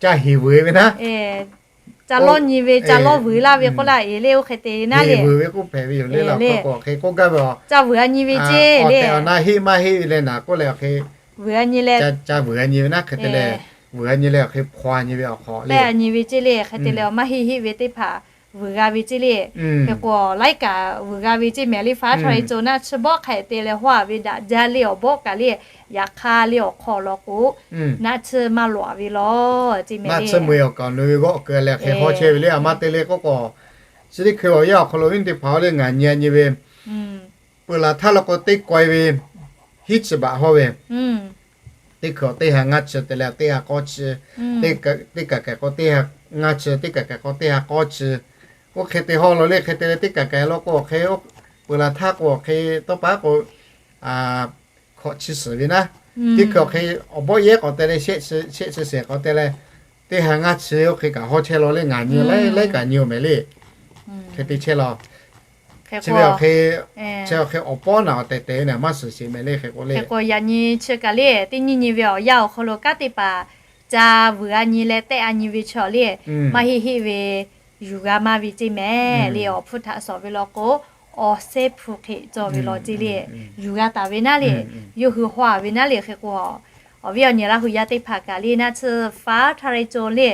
ca hiˍ vuiˬ-e ve naˉ, ca lawˇ nyi ve ca lawˇ vuiˬ-e laˇ ve k'oˆ laˇ-e le. Oˇ hk'e te naˉ le, vuiˬ ve k'oˆ hpehꞈ ve yoˬ le. Laꞈ k'o k'o hk'e k'oˆ gaˇ ve a, ca vuiˬ-a nyi ve ceˇ le, a naˆ heˆ maˇ heˆ ve leh naˍ k'oˆ leh awˬ hk'e vuiˬ-a nyi leh, ca vuiˬ-a nyi ve naˉ hk'e te leh, vuiˬ-a nyi leh awˬ hk'e hpaw-a nyi ve awˬ hk'aw le, tehˆ-a nyi ve ceˇ le. Hk'e te leh awˬ maˇ heˆ heˆ ve teˇ hpaˍ vuiˬ g'a ve ceˇ le. Hk'e k'o laiˉ kaꞈ vuiˬ g'a ve ceˇ mehˍ le. Faˉ htaˇ ra-e co naˆ tsuhˇ bawˆ hk'a te leh hawˇ-a ve daꞈ jaˇ le awˬ bawˆ kaꞈ le, yaꞈ hk'aˇ le awˬ hk'aw law k'o naˆ tsuhˇ maˇ lawꞈ-a ve law ceˇ mehˍ le. Naˆ tsuhˇ mui awˬ kaˍ awˬ nu ve g'awˆ keu leh hk'e hawˇ chehˇ ve le. A ma te le k'oˆ k'o, chi teˇ hkui awˬ yanˇ awˬ hk'aw lo viˉ teˇ hpaˍ-oˬ le, ngaˬ nyi a nyi ve peuˬ laˬ htaˇ law k'o teˇ kawehˇ ve hiˉ chi baꞈ hawˇ ve, teˇ hkui teˇ ha ngaˇ chi te leh teˇ ha k'awˇ chi, teˇ kaꞈ kaꞈ k'o teˇ ha ngaˇ chi, teˇ kaꞈ kaꞈ k'o teˇ ha k'awˇ chi, oˇ hk'e te hawˇ law le. Hk'e te leh teˇ kaꞈ kaꞈ law k'o awˬ hk'e, peuˬ laˬ htaˇ k'o awˬ hk'e tawˇ pa k'o hkawꞈ chi suhˍ ve naˉ, teˇ hkui awˬ hk'e awˬ bawˆ yehˉ k'awꞈ te leh shehˆ chi shehˆ chi shehˍ k'awꞈ te leh, teˇ ha ngaˇ chi oˇ hk'e kaꞈ hawˇ chehˇ law le. Ngaˬ nyi laiˉ laiˉ kaꞈ nyi-o mehˍ le. Hk'e te chehˇ law. Chi ve awˬ hk'e, chi awˬ hk'e awˬ pawˉ naꞈ awˬ tehˬ tehˬ ve naˬ maˇ suhˍ sheˍ mehˍ le. Hk'e k'o, hk'e k'o yaꞈ nyi chi kaꞈ le, teˇ nyi nyi ve awˬ yanˇ awˬ hk'aw lo kanˉ te paˍ ca vuiˬ-a nyi leh tehˆ-a nyi ve chi awˬ le, maˇ heˆ heˆ ve yuˬ g'a maˇ ve ceˇ mehˍ le. Awˬ hpfuhˇ htaꞈ shawˍ ve law k'o, awˬ sehˉ hpu hk'e cawˬ ve law ceˇ le, yuˬ g'a taˍ ve naˉ le, yawˇ hui hawˇ-a ve naˉ le. Hk'e k'o, awˬ viˉ awˬ nyi Laˇ hu yaˇ teˇ hpaˍ kaꞈ le naˆ tsuhˇ faˉ htaˇ ra-e co le,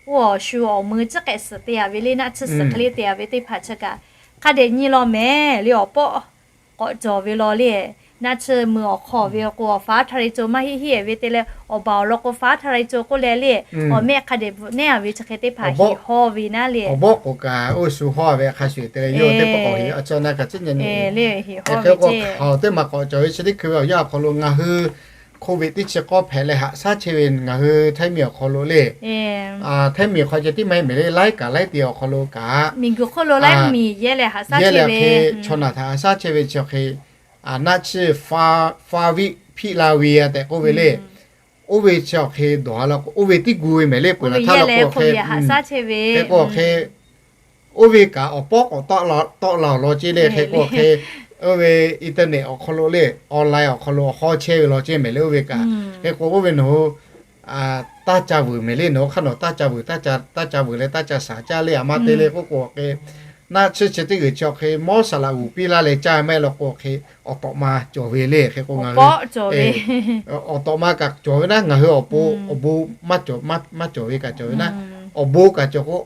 oˇ awˬ shu awˬ mui tcuhˉ k'ehꞈ suhˍ te-a ve le, naˆ tsuhˇ suhˍ hk'e le te-a ve teˇ hpaˍ chi kaꞈ hk'a dehꞈ nyi law mehˍ le. Awˬ pawˆ k'awꞈ cawˬ ve law le, naˆ tsuhˇ mui awˬ hk'aw ve k'o faˉ htaˇ ra-e co maˇ heˆ heˆ ve te leh awˬ baˬ awˬ lawn k'o faˉ htaˇ ra-e co k'oˆ leh le, awˬ mehˆ hk'a dehꞈ bvuhꞈ nehˉ-a ve chi hk'e teˇ hpaˍ heˍ hawˇ ve naˉ le. Awˬ bawˆ k'o kaꞈ oˇ shu hawˇ ve hk'a shuˍ te leh yawˇ teˇ pawˆ k'awꞈ heˍ a chi na kaꞈ ciˉ nyi nyi le, heˍ hawˇ ve ceˇ. Hk'e k'o teˇ maˬ k'awꞈ cawˬ ve chi teˇ hkui ve awˬ yanˇ awˬ hk'aw lo ngaˬ hui hk'oˆ ve teˇ chi k'awˇ hpehꞈ leh haꞈ shaˉ chehˇ ve ngaˬ hui htaiˇ miˬ awˬ hk'aw lo le, htaiˇ miˬ hk'aw ceh tiˉ maˇ heˆ mehˍ le, laiˉ kaꞈ laiˉ te awˬ hk'aw lo kaꞈ miˬ guiˬ hk'oˆ lo laiˉ miˬ yehˇ leh haꞈ shaˉ chehˇ ve, chaw naˬ htaꞈ haꞈ shaˉ chehˇ ve chi hk'e, naˆ tsuhˇ faˉ viˆ hpiˆ la ve tehꞈ k'oˆ ve le. Oˇ ve chi awˬ hk'e dawˬ-a law k'o, oˇ ve tiˉ gu ve mehˍ le. Peuˬ laˬ htaˇ law k'o hk'e, hk'e k'o hk'e, oˇ ve kaꞈ awˬ pawˉ k'awꞈ tawˆ la awˬ lawn ceˇ le. Hk'e k'o hk'e, oˇ ve internet awˬ hk'aw lo le, online awˬ hk'aw lo hawˇ chehˇ ve law ceˇ mehˍ le. Oˇ ve kaꞈ hk'e k'o oˇ ve nawˬ hui taˇ ca vuiˬ mehˍ le. Nawˬ hui hk'aˇ nawˬ taˇ ca vuiˬ, taˇ ca vuiˬ leh taˇ ca shaˍ caˇ le. A ma te le k'oˆ k'o hk'e, naˆ tsuhˇ chi teˇ g'uiˬ chi awˬ hk'e mawˇ saˍ laꞈ g'uˬ piˇ laˇ leh caˇ maˇ heˆ law k'o hk'e, awˬ tawꞈ ma cawˬ ve le. Hk'e k'o ngaˬ hui awˬ tawꞈ ma kaꞈ cawˬ ve naˉ, ngaˬ hui awˬ pon awˬ bon maˇ cawˬ ve kaꞈ cawˬ ve naˉ, awˬ bon kaꞈ cawˬ k'o,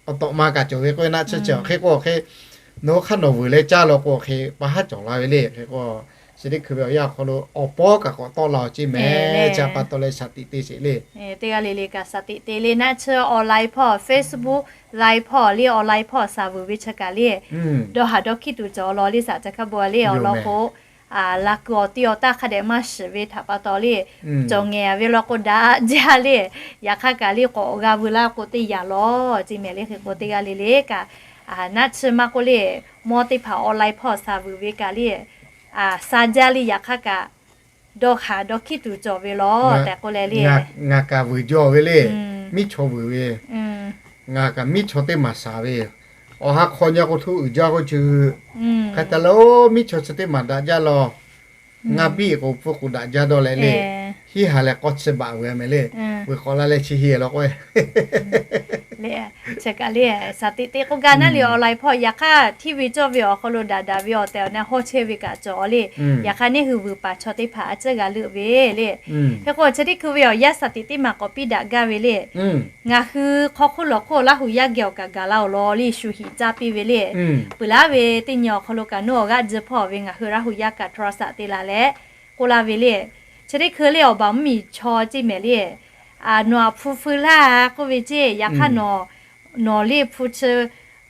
awˬ tawꞈ ma kaꞈ cawˬ ve k'oˆ ve naˆ tsuhˇ chi awˬ hk'e k'o hk'e, nawˬ hui hk'aˇ nawˬ vuiˬ leh caˇ law k'o hk'e pa haˉ cawˬ la ve le. Hk'e k'o, chi teˇ hkui ve awˬ yanˇ awˬ hk'aw lo awˬ pawˉ kaꞈ k'awꞈ tawˆ la-o ceˇ mehˍ. Chi pa taw leh shaˍ tiꞈ te sheˍ le. Teˇ g'aˇ le le kaꞈ shaˍ tiꞈ te le. Naˆ tsuhˇ online hpawˇ, Facebook live hpawˇ le, online hpawˇ shaˍ vuiˬ ve chi kaꞈ le, dawˇ haˍ dawˇ hkiˉ tuˬ cawˬ law le. Shaˍ ca hkaˇ bon le awˬ lawn k'o, laꞈ kuiˬ awˬ ti awˬ taˇ hk'a dehꞈ maˇ shiˍ ve htaꞈ pa taw le, cawˬ ngehˬ ve law k'o daꞈ jaˇ le. Yaꞈ hk'aˇ kaꞈ le k'awꞈ g'a veu laˇ k'o teˇ yanˇ law ceˇ mehˍ le. Hk'e k'o teˇ g'aˇ le le kaꞈ, naˆ tsuhˇ maˇ k'oˆ le, mawˇ teˇ hpaˍ online hpawˇ shaˍ vuiˬ ve kaꞈ le, sha jaˇ le. Yaꞈ hk'aˇ kaꞈ dawˇ haˍ dawˇ hkiˉ tuˬ cawˬ ve law tehꞈ k'oˆ leh le, ngaˬ kaꞈ vuiˬ jaw ve le. Miˉ chaw vuiˬ ve, ngaˬ kaꞈ miˉ chaw teˇ maˬ shaˍ ve, awˬ ha hk'aw nyi k'o htuˇ uiˍ jaˇ k'oˆ chi, hk'e te leh oˇ miˉ chaw chi teˇ maˬ daꞈ jaˇ law. Ngaˬ biˇ k'o pfuhˇ k'o daꞈ jaˇ dawˇ leh le, hiˉ ha leh k'awˇ chi baꞈ vuiˬ mehˍ le. Vuiˬ k'awꞈ la leh chi hiˉ law k'o le, chi kaꞈ le, shaˍ tiꞈ teˇ k'oˆ gaˇ naˉ le, online hpawˇ yaꞈ hk'aˇ hteˇ ve cawˇ ve awˬ hk'aw lo daꞈ daꞈ ve awˬ tehˬ awˬ na hawˇ chehˇ ve kaꞈ cawˬ le. Yaꞈ hk'aˇ neˇ hui vuiˬ paˍ chaw teˇ hpaˍ a ciˉ g'a leuˆ ve le. Hk'e k'o chi teˇ hkui ve awˬ yanˇ shaˍ tiꞈ teˇ maˬ k'awꞈ piˇ daꞈ gaˇ ve le. Ngaˬ hui hk'aw hk'oˆ lawˬ hk'oˆ Laˇ huˍ yaˇ geh awˬ kaꞈ gaˬ la awˬ lawn le shu hiꞈ caˇ piˇ ve le. Peuˬ laˉ ve teˇ nyi awˬ hk'aw lo kaꞈ nawˬ awˬ g'aˇ ji hpawˇ ve ngaˬ hui Laˇ huˍ yaˇ kaꞈ โทรศัพท์ te la leh k'oˆ laˇ ve le. Chi teˇ hkui le awˬ baˬ mvuhˇmiˬ chaw ceˇ mehˍ le, nawˬ aꞈ hpu feu laˇ k'oˆ ve ceˇ, yaꞈ hk'aˇ nawˬ, nawˬ le hpu chi,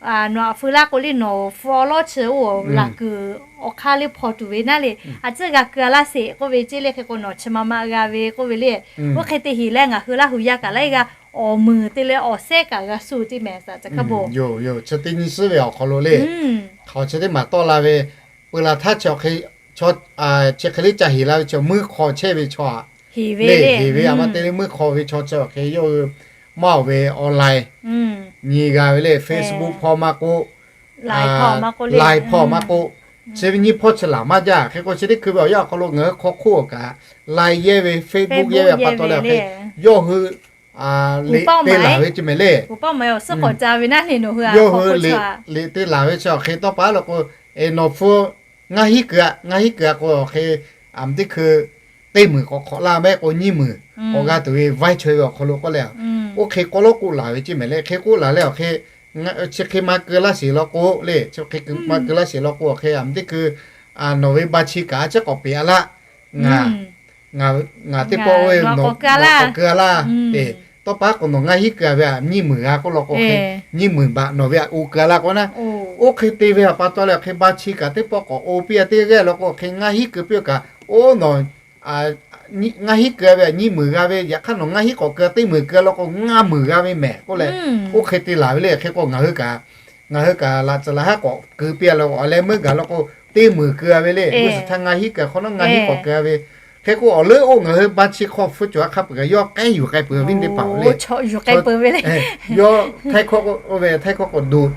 nawˬ aꞈ feu laˇ k'o le nawˬ hpu awˉ lawˉ chi oˇ laˬ kuiˬ awˬ hk'aˇ le hpaw tuˬ ve naˉ le, a ciˉ g'a keu a laˇ sheˍ k'oˆ ve ceˇ le. Hk'e k'o nawˬ chi ma ma g'a ve k'oˆ ve le. Oˇ hk'e te heˍ leh ngaˬ hui Laˇ huˍ yaˇ kaꞈ laiˉ g'aˇ awˬ meunˍ te leh awˬ sehˉ kaꞈ g'a suh ceˇ mehˍ shaˍ ca hkaˇ bon. Chi teˇ nyi suhˉ ve awˬ hk'aw lo le, hk'aw chi teˇ maˬ tawˆ la ve, peuˬ laˬ htaˇ chi awˬ hk'e, chi hk'e le ca heˍ la ve chi muiˇ hk'aw chehˇ ve chaw aꞈ le heˍ ve, aˬ ma te le muiˇ hk'aw ve chaw chi awˬ hk'e yawˇ hui maˇ oˬ ve online nyi g'a ve le, Facebook hpawˇ maˇ k'oˆ, Line hpawˇ maˇ k'oˆ, chi ve nyiˇ hpawˇ chi laˬ maˇ jaˇ. Hk'e k'o chi teˇ hkui ve awˬ yanˇ awˬ hk'aw lo ngaˬ hui hk'aw hk'oˆ kaꞈ Line yehˇ ve, Facebook yehˇ ve pa taw leh awˬ hk'e yawˇ hui liꞈ te laˬ ve ceˇ mehˍ le. Yawˇ hui liꞈ te laˬ ve chi awˬ hk'e tawˇ pa law k'o, nawˬ hpu ngaˇ hinˉ keu a, ngaˇ hinˉ keu a k'o awˬ hk'e, aˬ ma teˇ hkui teˇ meunˍ k'awꞈ hk'awꞈ laˇ mehˆ k'o nyiˇ meunˍ k'awꞈ g'a tuˬ ve vaiˇ chaweh ve awˬ hk'aw lo k'oˆ leh, oˇ hk'e k'aw lawˉ k'oˆ laˬ ve ceˇ mehˍ le. Hk'e k'oˆ laˬ leh awˬ hk'e, chi hk'e ma keu laˇ sheˍ law k'o le, chi hk'e ma keu laˇ sheˍ law k'o awˬ hk'e, aˬ ma teˇ hkui nawˬ ve ba chi kaꞈ a ciˉ k'awꞈ peꞈ a laˇ, ngaˬ teˇ pawˆ oˇ ve nawˬ k'awꞈ keu a laˇ te. Tawˇ pa k'o nawˬ ngaˇ hinˉ keu a ve aꞈ nyiˇ meunˍ g'a k'oˆ law k'o hk'e, nyiˇ meunˍ baꞈ nawˬ ve aꞈ oˇ keu a laˇ k'o naˉ. Oˇ hk'e te ve aˬ pa taw leh awˬ hk'e ba chi kaꞈ teˇ pawˆ k'awꞈ oˇ piˇ a teˇ g'aˇ law k'o awˬ hk'e ngaˇ hinˉ keu piˇ kaꞈ, oˇ nawˬ ngaˇ hinˉ keu a ve aꞈ nyiˇ meunˍ g'a ve, yaꞈ hk'aˇ nawˬ ngaˇ hinˉ k'awꞈ keu a teˇ meunˍ keu a law k'o ngaˇ meunˍ g'a ve mehˍ k'oˆ leh, oˇ hk'e te laˬ ve le. Hk'e k'o ngaˬ hui kaꞈ, ngaˬ hui kaꞈ laꞈ tcuh laꞈ haˉ k'awꞈ keu piˇ a law k'o awˬ leh meuˇ gaˬ law k'o teˇ meunˍ keu a ve le. G'uˇ suhˍ htaˇ ngaˇ hinˉ keu a hk'awꞈ nawˉ ngaˇ hinˉ k'awꞈ keu a ve. Hk'e k'o awˬ leuˉ oˇ ngaˬ hui ba chi hk'aw hpu cawˬ a hk'a peuˬ kaꞈ yawˇ k'ehˉ yuˬ k'ai peuˬ ve viˉ teˇ hpaˍ le. Yawˇ htaiˇ hkawˇ oˇ ve htaiˇ hkawˇ k'o duˬ,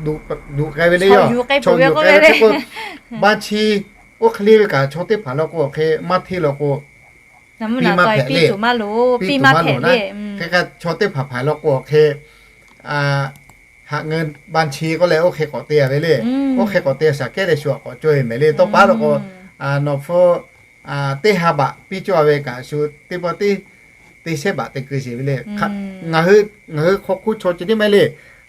duˬ k'ai ve le yawˇ. Chaw yuˬ k'ai ve le. Hk'e k'o ba chi oˇ hk'e le ve kaꞈ chaw teˇ hpaˍ law k'o awˬ hk'e maˇ hteˇ law k'o piˇ maˇ hpehꞈ le. Piˇ tuˬ maˇ loˍ naˉ. Hk'e k'o chaw teˇ hpaˍ hpaˍ law k'o awˬ hk'e haꞈ ngeu ba chi k'oˆ leh oˇ hk'e k'awꞈ te a ve le. Oˇ hk'e k'awꞈ te a shaˍ kehˉ leh shu aꞈ k'awꞈ cawˇ ve mehˍ le. Tawˇ pa law k'o nawˬ hpu teˇ ha baꞈ piˇ cawˇ a ve kaꞈ shu teˇ pawˆ teˇ, teˇ shehˉ baꞈ te keu sheˍ ve le. Ngaˬ hui hk'aw hk'oˆ chaw ceh tiˉ mehˍ le.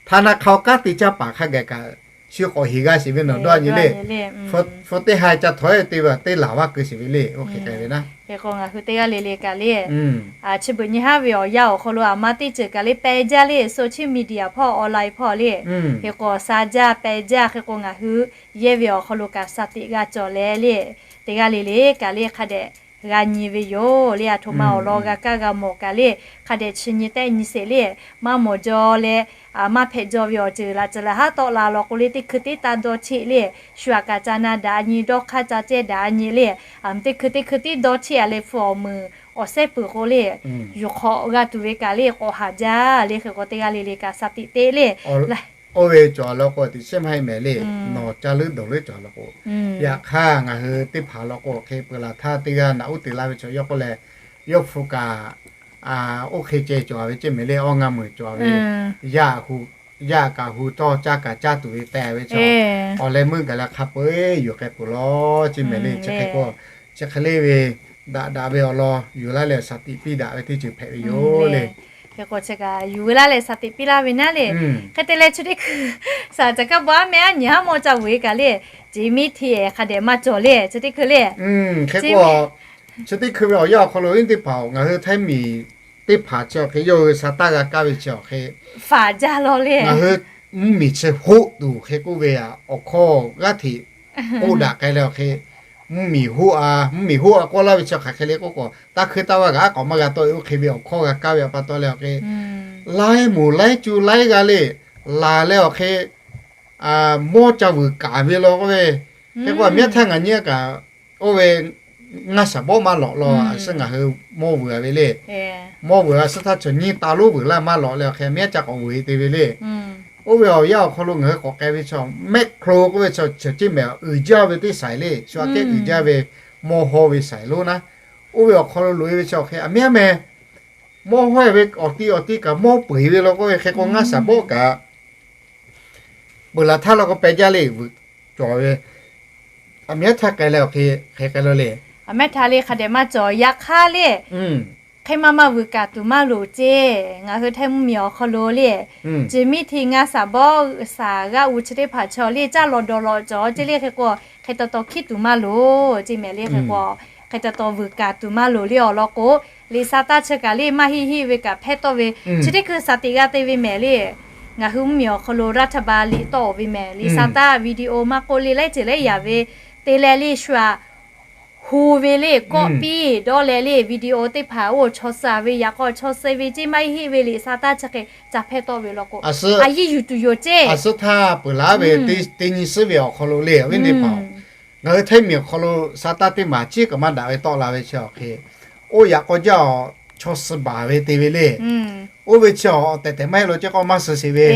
Htaˇ naˆ hk'a awˬ kanˉ te caˇ paˍ hk'a gaˬ kaꞈ shu k'awꞈ heˍ g'a sheˍ ve nawˬ dawˇ nyi le. Hpu teˇ ha ca htawꞈ te ve teˇ laˬ vaˇ keu sheˍ ve le. Oˇ hk'e k'ai ve naˉ. Hk'e k'o ngaˬ hui teˇ g'aˇ le le kaꞈ le, chi beuꞈ nyi haˉ ve awˬ yanˇ awˬ hk'aw lo aˬ ma teˇ ceuˬ kaꞈ le peh jaˇ le, social media hpawˇ online hpawˇ le. Hk'e k'o sha jaˇ peh jaˇ. Hk'e k'o ngaˬ hui yehˇ ve awˬ hk'aw lo kaꞈ shaˍ tiꞈ g'a cawˬ leh le, teˇ g'aˇ le le kaꞈ le hk'a dehꞈ g'a nyi ve yoˬ le. Aˬ htoꞈ ma awˬ lawn g'a kaˇ g'a mawˬ kaꞈ le, hk'a dehꞈ chi nyi tehˆ nyi sheˍ le. Maˇ mawˬ jaw leh maˇ hpehꞈ jaw ve awˬ ceuˬ laꞈ ceuˬ laꞈ haˉ tawˆ la law k'o le teˇ hkui teˇ taˇ dawˇ cheˆ le. Shu aꞈ kaꞈ ca na daꞈ nyi, dawˇ hk'aˇ ca cehˇ daꞈ nyi le. Aˬ ma teˇ hkui teˇ hkui tiˉ dawˇ cheˆ a leh hpu awˬ meunˍ awˬ sehˉ peuˬ k'o le, yuˬ hk'awꞈ g'a tuˬ ve kaꞈ le k'awꞈ haˍ jaˇ le. Hk'e k'o teˇ g'aˇ le le kaꞈ shaˍ tiꞈ te le. Oˇ ve cawˬ law k'o tiꞈ shehˉ maˇ heˆ mehˍ le. Nawˬ caˇ leuˉ dawˬ leuˉ cawˬ law k'o, yaꞈ hk'aˇ ngaˬ hui teˇ hpaˍ law k'o hk'e peuˬ laˬ htaˇ teˇ g'aˇ naꞈ uˉ te laˇ ve chaw yawˇ k'oˆ leh, yawˇ hpu kaꞈ oˇ hk'e ceh cawˬ ve ceˇ mehˍ le. Awˇ ngaˇ meunˍ cawˬ ve, yaˇ kaꞈ hu tawˇ caˇ kaꞈ caˇ tuˬ ve teh ve chaw, awˬ leh meuˇ gaˬ leh hk'a peu-eˬ yuˬ k'ai peuˬ law ceˇ mehˍ le. Chi hk'e k'o chi hk'e le ve daꞈ daꞈ ve awˬ lawn yuˬ laˇ leh shaˍ tiꞈ piˇ daꞈ ve teˇ ceuˬ hpehꞈ ve yoˬ le. Hk'e k'o chi kaꞈ yuˬ ve laˇ leh shaˍ tiꞈ piˇ laˇ ve naˉ le. Hk'e te leh chi teˇ hkui shaˍ caˬ kaˇ bon aˉ meh aˉ nyi haˉ mawˇ ca vuiˬ e kaꞈ le, ceˇ miˇ hteˇ hk'a dehꞈ maˇ cawˬ le. Chi teˇ hkui le, hk'e k'o chi teˇ hkui ve awˬ yanˇ awˬ hk'aw lo viˉ teˇ hpaˍ-oˬ, ngaˬ hui htaiˇ miˬ teˇ hpaˍ chi awˬ hk'e yawˇ hui sha taˇ g'a kaˇ ve chi awˬ hk'e faˍ jaˇ law le. Ngaˬ hui mvuhˇmiˬ chi hoˆ tuˬ hk'e k'oˆ ve awˬ hkawˇ g'aˇ hteꞈ k'oˆ daꞈ k'ai leh awˬ hk'e, mvuhˇmiˬ hoˆ a, mvuhˇmiˬ hoˆ a k'oˆ laˇ ve chi hk'aˬ hk'e le k'oˆ k'o, taˇ hkui taˇ vaˇ kaꞈ aˉ k'awꞈ maˇ g'a tawˆ ve oˇ hk'e ve awˬ hkawˇ g'a kaˇ ve aꞈ pa taw leh awˬ hk'e, laiˉ moˍ laiˉ cu laiˉ g'a le, laˬ leh awˬ hk'e mawˇ ca vuiˬ kaˍ ve law k'oˆ ve. Hk'e k'o aˬ miˉ htaˇ ngaˬ nyi kaꞈ oˇ ve ngaˇ shaˍ bawˆ maˇ lawꞈ law, a suhˉ ngaˬ hui mawˇ vuiˬ a ve le. Mawˇ vuiˬ a suhˉ htaˇ chaw nyiˇ ta lonˉ vuiˬ laˇ maˇ lawꞈ leh awˬ hk'e miˉ caˇ k'awꞈ vuiˬ e te ve le. Oˇ ve awˬ yanˇ awˬ hk'aw lo ngaˬ hui k'awꞈ k'ai ve chaw mehˆ hk'aw k'oˆ ve chaw ceuˬ ceˇ mehˍ uiˍ jaˇ ve teˇ saiˍ le. Shu aꞈ kehˉ uiˍ jaˇ ve mawˇ hawˇ ve saiˍ lonˉ naˉ, oˇ ve awˬ hk'aw lo loꞈ e ve chaw awˬ hk'e aˬ miˉ aˉ meh mawˇ hawehˇ ve awˬ ti awˬ ti kaꞈ mawˇ peu eˬ ve law k'oˆ ve hk'e k'o ngaˇ shaˍ bawˆ kaꞈ peuˬ laˬ htaˇ law k'o peh jaˇ le veuꞈ cawˬ ve. Aˬ miˍ haˉ htaˇ k'ai leh awˬ hk'e hk'e k'ai lo le. Aˬ mehˉ htaˇ le hk'a dehꞈ maˇ cawˬ. Yaꞈ hk'aˇ le, hk'e maˇ maˇ vuiˬ kaꞈ tuˬ maˇ loˍ ceˇ. Ngaˬ hui Htaiˇ mvuhˇmiˬ awˬ hk'aw lo le, chi miˇ hteˇ ngaˇ shaˍ bawˆ shaˍ g'aˇ uiˍ chi teˇ hpaˍ chaw le caˇ law dawˬ law cawˬ ceˇ le hk'e k'o, hk'e taw taw hkiˉ tuˬ maˇ loˍ ceˇ mehˍ le hk'e k'o, hk'e taw taw vuiˬ kaꞈ tuˬ maˇ loˍ le awˬ lawn k'o, liꞈ sa taˇ chi kaꞈ le maˇ heˆ heˆ ve kaꞈ hpehˇ tawˆ ve, chi teˇ hkui shaˍ tiꞈ g'a te ve mehˍ le. Ngaˬ hui mvuhˇmiˬ awˬ hk'aw lo รัฐบาล liꞈ tawˆ ve mehˍ. Liꞈ sa taˇ วิดีโอ maˇ k'oˆ le laiˉ ceuˬ laiˉ yaꞈ ve te leh le shu aꞈ hu ve le kawˆ piˇ dawˇ leh le วิดีโอ teˇ hpaˍ oˇ chaw suh ve yaꞈ k'aw chaw suh ve ceˇ maˇ heˆ heˆ ve liꞈ sa taˇ chi hk'e ca hpehˇ tawˆ ve law k'o, a yiˇ yuˬ tuˬ yoˬ ceˇ. A suh htaˇ peuˬ laˬ ve teˇ nyi suhˉ ve awˬ hk'aw lo le awˬ viˉ teˇ hpaˍ, ngaˬ hui Htaiˇ miˬ awˬ hk'aw lo sa taˇ teˇ maˬ ciˉ kaꞈ maˇ daꞈ ve tawˆ la ve chi awˬ hk'e, oˇ yaꞈ k'aw jaˇ awˬ chaw suh baˬ ve te ve le. Oˇ ve chi awˬ tehˬ tehˬ maˇ heˆ lo ceˇ k'o maˇ suh sheˍ ve,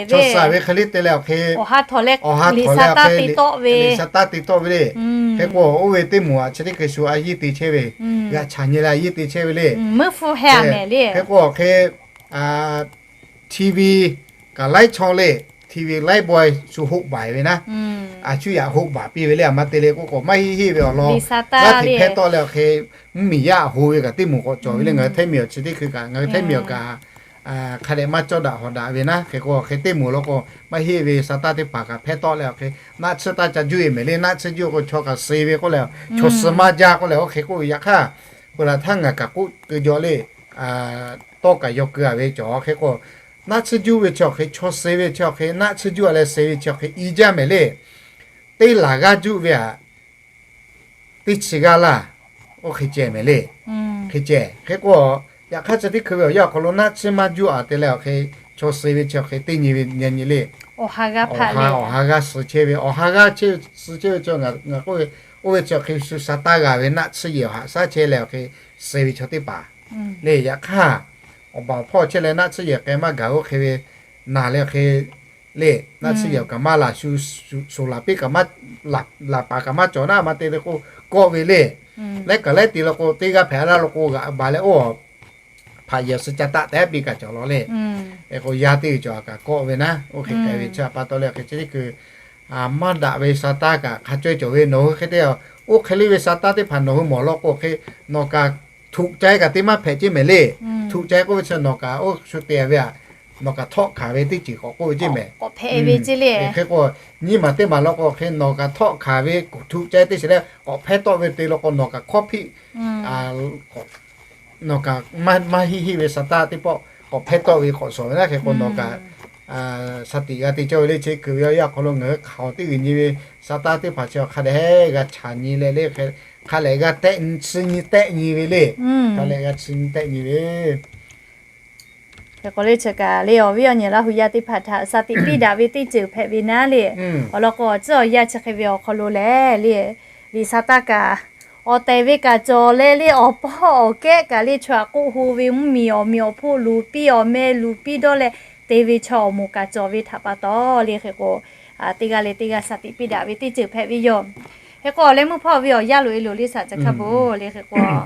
chaw suh ve hk'e le te leh awˬ hk'e, awˬ ha htawnˍ leh awˬ ha htawnˍ leh awˬ hk'e liꞈ sa taˇ te tawˆ ve le. Hk'e k'o oˇ ve teˇ moˍ aꞈ chi teˇ hkui shu a yiˇ te chehˇ ve, g'aꞈ chaꞈ nyi leh a yiˇ te chehˇ ve le. Hk'e k'o awˬ hk'e TV kaꞈ laiˉ chaw le, TV laiˉ bawehˇ shu hoˆ baˬ ve naˉ, a cuˇ yaꞈ hoˆ baˬ piˇ ve le. Aˬ ma te le k'oˆ k'o maˇ heˆ heˆ ve awˬ lawn g'aˇ hteꞈ hpehˇ tawˆ leh awˬ hk'e, mvuhˇmiˬ yaˇ aˬ ho ve kaꞈ teˇ moˍ k'awꞈ cawˬ ve le. Ngaˬ hui Htaiˇ miˬ awˬ chi teˇ hkui kaꞈ ngaˬ hui Htaiˇ miˬ awˬ kaꞈ hk'a dehꞈ maˇ cawˇ daꞈ hawˍ daꞈ ve naˉ. Hk'e k'o awˬ hk'e teˇ moˍ law k'o maˇ heˆ ve sa taˇ teˇ hpaˍ kaꞈ hpehˇ tawˆ leh awˬ hk'e naˆ tsuhˇ taˇ ca juˇ e mehˍ le. Naˆ tsuhˇ juˇ k'o chaw kaꞈ suh ve k'oˆ leh, chaw suh maˇ jaˇ k'oˆ leh oˇ hk'e k'oˆ ve yaꞈ hk'aˇ, peuˬ laˬ htaˇ ngaˬ kaꞈ k'oˆ keu jaw le, tawˇ kaꞈ yaw keu a ve cawˬ. Hk'e k'o naˆ tsuhˇ juˇ ve chi awˬ hk'e, chaw suh ve chi awˬ hk'e, naˆ tsuhˇ juˇ a leh suh ve chi awˬ hk'e i jaˇ mehˍ le. Teˇ laˬ g'aˇ juˆ ve aꞈ teˇ chi g'aˇ laˇ, oˇ hk'e ceh mehˍ le. Hk'e ceh. Hk'e k'o yaꞈ hk'aˇ chi teˇ hkui ve awˬ yanˇ awˬ hk'aw lo naˆ tsuhˇ maˇ juˇ a te leh awˬ hk'e, chaw suh ve chi awˬ hk'e teˇ nyi ve nyi nyi le. Awˬ ha g'aˇ suh chehˇ ve, awˬ ha g'aˇ suh chehˇ ve chi ngaˬ k'oˆ ve, oˇ ve chi awˬ hk'e shu sa taˇ g'a ve naˆ tsuhˇ yehˬ awˬ haꞈ shaˉ chehˇ leh awˬ hk'e suh ve chaw teˇ hpaˍ le. Yaꞈ hk'aˇ awˬ baˬ awˬ hpawˇ chehˇ leh naˆ tsuhˇ yehˬ k'ai maˇ gaˬ oˇ hk'e ve naˬ leh awˬ hk'e le, naˆ tsuhˇ yehˬ kaꞈ maˇ laˬ shu, shuˍ laˬ piˇ kaꞈ maˇ laˬ paˍ kaꞈ maˇ cawˬ naˉ ma te ve k'o, kawˆ ve le. Laiˉ kaꞈ laiˉ te law k'o teˇ g'aˇ hpehꞈ a laˇ law k'o g'aꞈ baˬ leh oˇ hpaꞈ yehˬ suh ca taˆ tehˉ piˇ kaꞈ cawˬ law le. K'o yaˇ teˇ g'uiˬ cawˬ a kaꞈ kawˆ ve naˉ, oˇ hk'e k'ai ve chi pa taw leh hk'e chi teˇ hkui maˇ daꞈ ve sa taˇ kaꞈ hk'a caweh cawˬ ve nawˬ hui hk'e te oˇ hk'e le ve sa taˇ teˇ hpaˍ nawˬ hui mawˬ law k'o hk'e, nawˬ kaꞈ ถูกใจ kaꞈ te maˇ hpehꞈ ceˇ mehˍ le. ถูกใจ k'oˆ ve chi nawˬ kaꞈ oˇ shu te ve aꞈ, nawˬ kaꞈ htawˆ hkanˍ ve teˇ ceuˬ k'awꞈ k'oˆ ve ceˇ mehˍ. Hk'e k'o nyiˇ maˬ teˇ maˬ law k'o hk'e nawˬ kaꞈ htawˆ hkanˍ ve ถูกใจ teˇ shiˍ leh k'awꞈ hpehˇ tawˆ ve te law k'o nawˬ kaꞈ hkawˇ hpiˆ nawˬ kaꞈ maˇ heˆ heˆ ve sa taˇ teˇ pawˆ k'awꞈ hpehˇ tawˆ ve k'awꞈ shawˍ ve naˉ. Hk'e k'o nawˬ kaꞈ sa tiꞈ g'a te cawˇ ve le. Chi hkui ve awˬ yanˇ awˬ hk'aw lo ngaˬ hui hk'aˬ teˇ g'uiˬ nyi ve sa taˇ teˇ hpaˍ chi hk'a dehꞈ g'a chaꞈ nyi leh le, hk'a lehꞈ g'a tsuh nyi tehˆ nyi ve le. Hk'a lehꞈ g'a tsuh nyi tehˆ nyi ve Hk'e k'o le chi kaꞈ le awˬ viˉ awˬ nyi Laˇ hu yaˇ teˇ hpaˍ htaꞈ sa tiꞈ piˇ daꞈ ve teˇ ceuˬ hpehꞈ ve naˉ le. Awˬ lawn k'o awˬ tcuhˉ awˬ yanˇ chi hk'e ve awˬ hk'aw lo lehˬ le, liꞈ sa taˇ kaꞈ awˬ tehˬ ve kaꞈ cawˬ leh le, awˬ pawˇ awˬ kehˉ kaꞈ le chaw aꞈ k'oˆ hu ve mvuhˇmiˬ awˬ meꞈ awˬ hponˇ luˬ piˇ awˬ meh luˬ piˇ dawˇ leh te ve chaw awˬ moˍ kaꞈ cawˬ ve htaꞈ pa taw le. Hk'e k'o teˇ g'aˇ leh teˇ g'aˇ sa tiꞈ piˇ daꞈ ve teˇ ceuˬ hpehꞈ ve yoˬ. Hk'e k'o awˬ leh meuˇ hpawˇ ve awˬ yanˇ loꞈ e loˬ le shaˍ ca hk'a bvuhˬ le. Hk'e k'o awˬ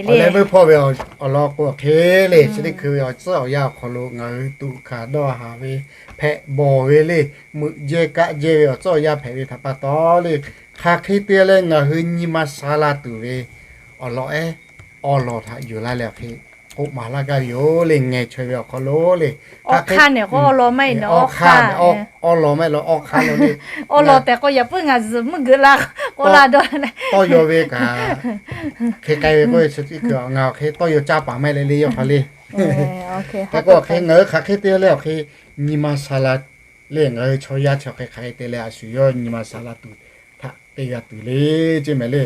leh meuˇ hpawˇ ve awˬ lawn k'o hk'e le, chi teˇ hkui ve awˬ tcuhˉ awˬ yanˇ awˬ hk'aw lo ngaˬ hui tuꞈ hkanˍ dawˇ haˍ ve hpehꞈ bawˬ ve le, meuꞈ jehˇ kaˆ jehˇ ve awˬ tcuhˉ awˬ yanˇ hpehꞈ ve htaꞈ pa taw le, hk'aˬ hk'e te leh ngaˬ hui nyi ma sha la tuˬ ve awˬ lawn ehˉ awˬ lawn htaꞈ yuˬ laˇ leh awˬ hk'e k'oˆ maˍ laˇ gaˇ ve yoˬ le. Ngeh chaweh ve awˬ hk'aw lo le, awˬ hk'aˇ nehˬ k'o awˬ lawn maˇ heˆ nawˬ, awˬ hk'aˇ, awˬ lawn maˇ heˆ law awˬ hk'aˇ lo le, awˬ lawn tehꞈ k'o yaꞈ puiˉ ngaˬ zuhˬ meuˇ geuꞈ la k'oˆ la dawˇ le, tawˇ yaw ve kaꞈ hk'e k'ai ve k'oˆ ve chi teˇ hkui ngaˬ awˬ hk'e tawˇ yaw caˇ paˍ maˇ heˆ leh le yawˇ hk'aˬ le. Hk'e k'o awˬ hk'e ngaˬ hui hk'aˬ hk'e te leh awˬ hk'e nyi ma sha la le, ngaˬ hui chaw yaˇ chi awˬ hk'e hk'aˬ hk'e te leh a shu yawˇ nyi ma sha la tuˬ htaꞈ te g'a tuˬ le ceˇ mehˍ le.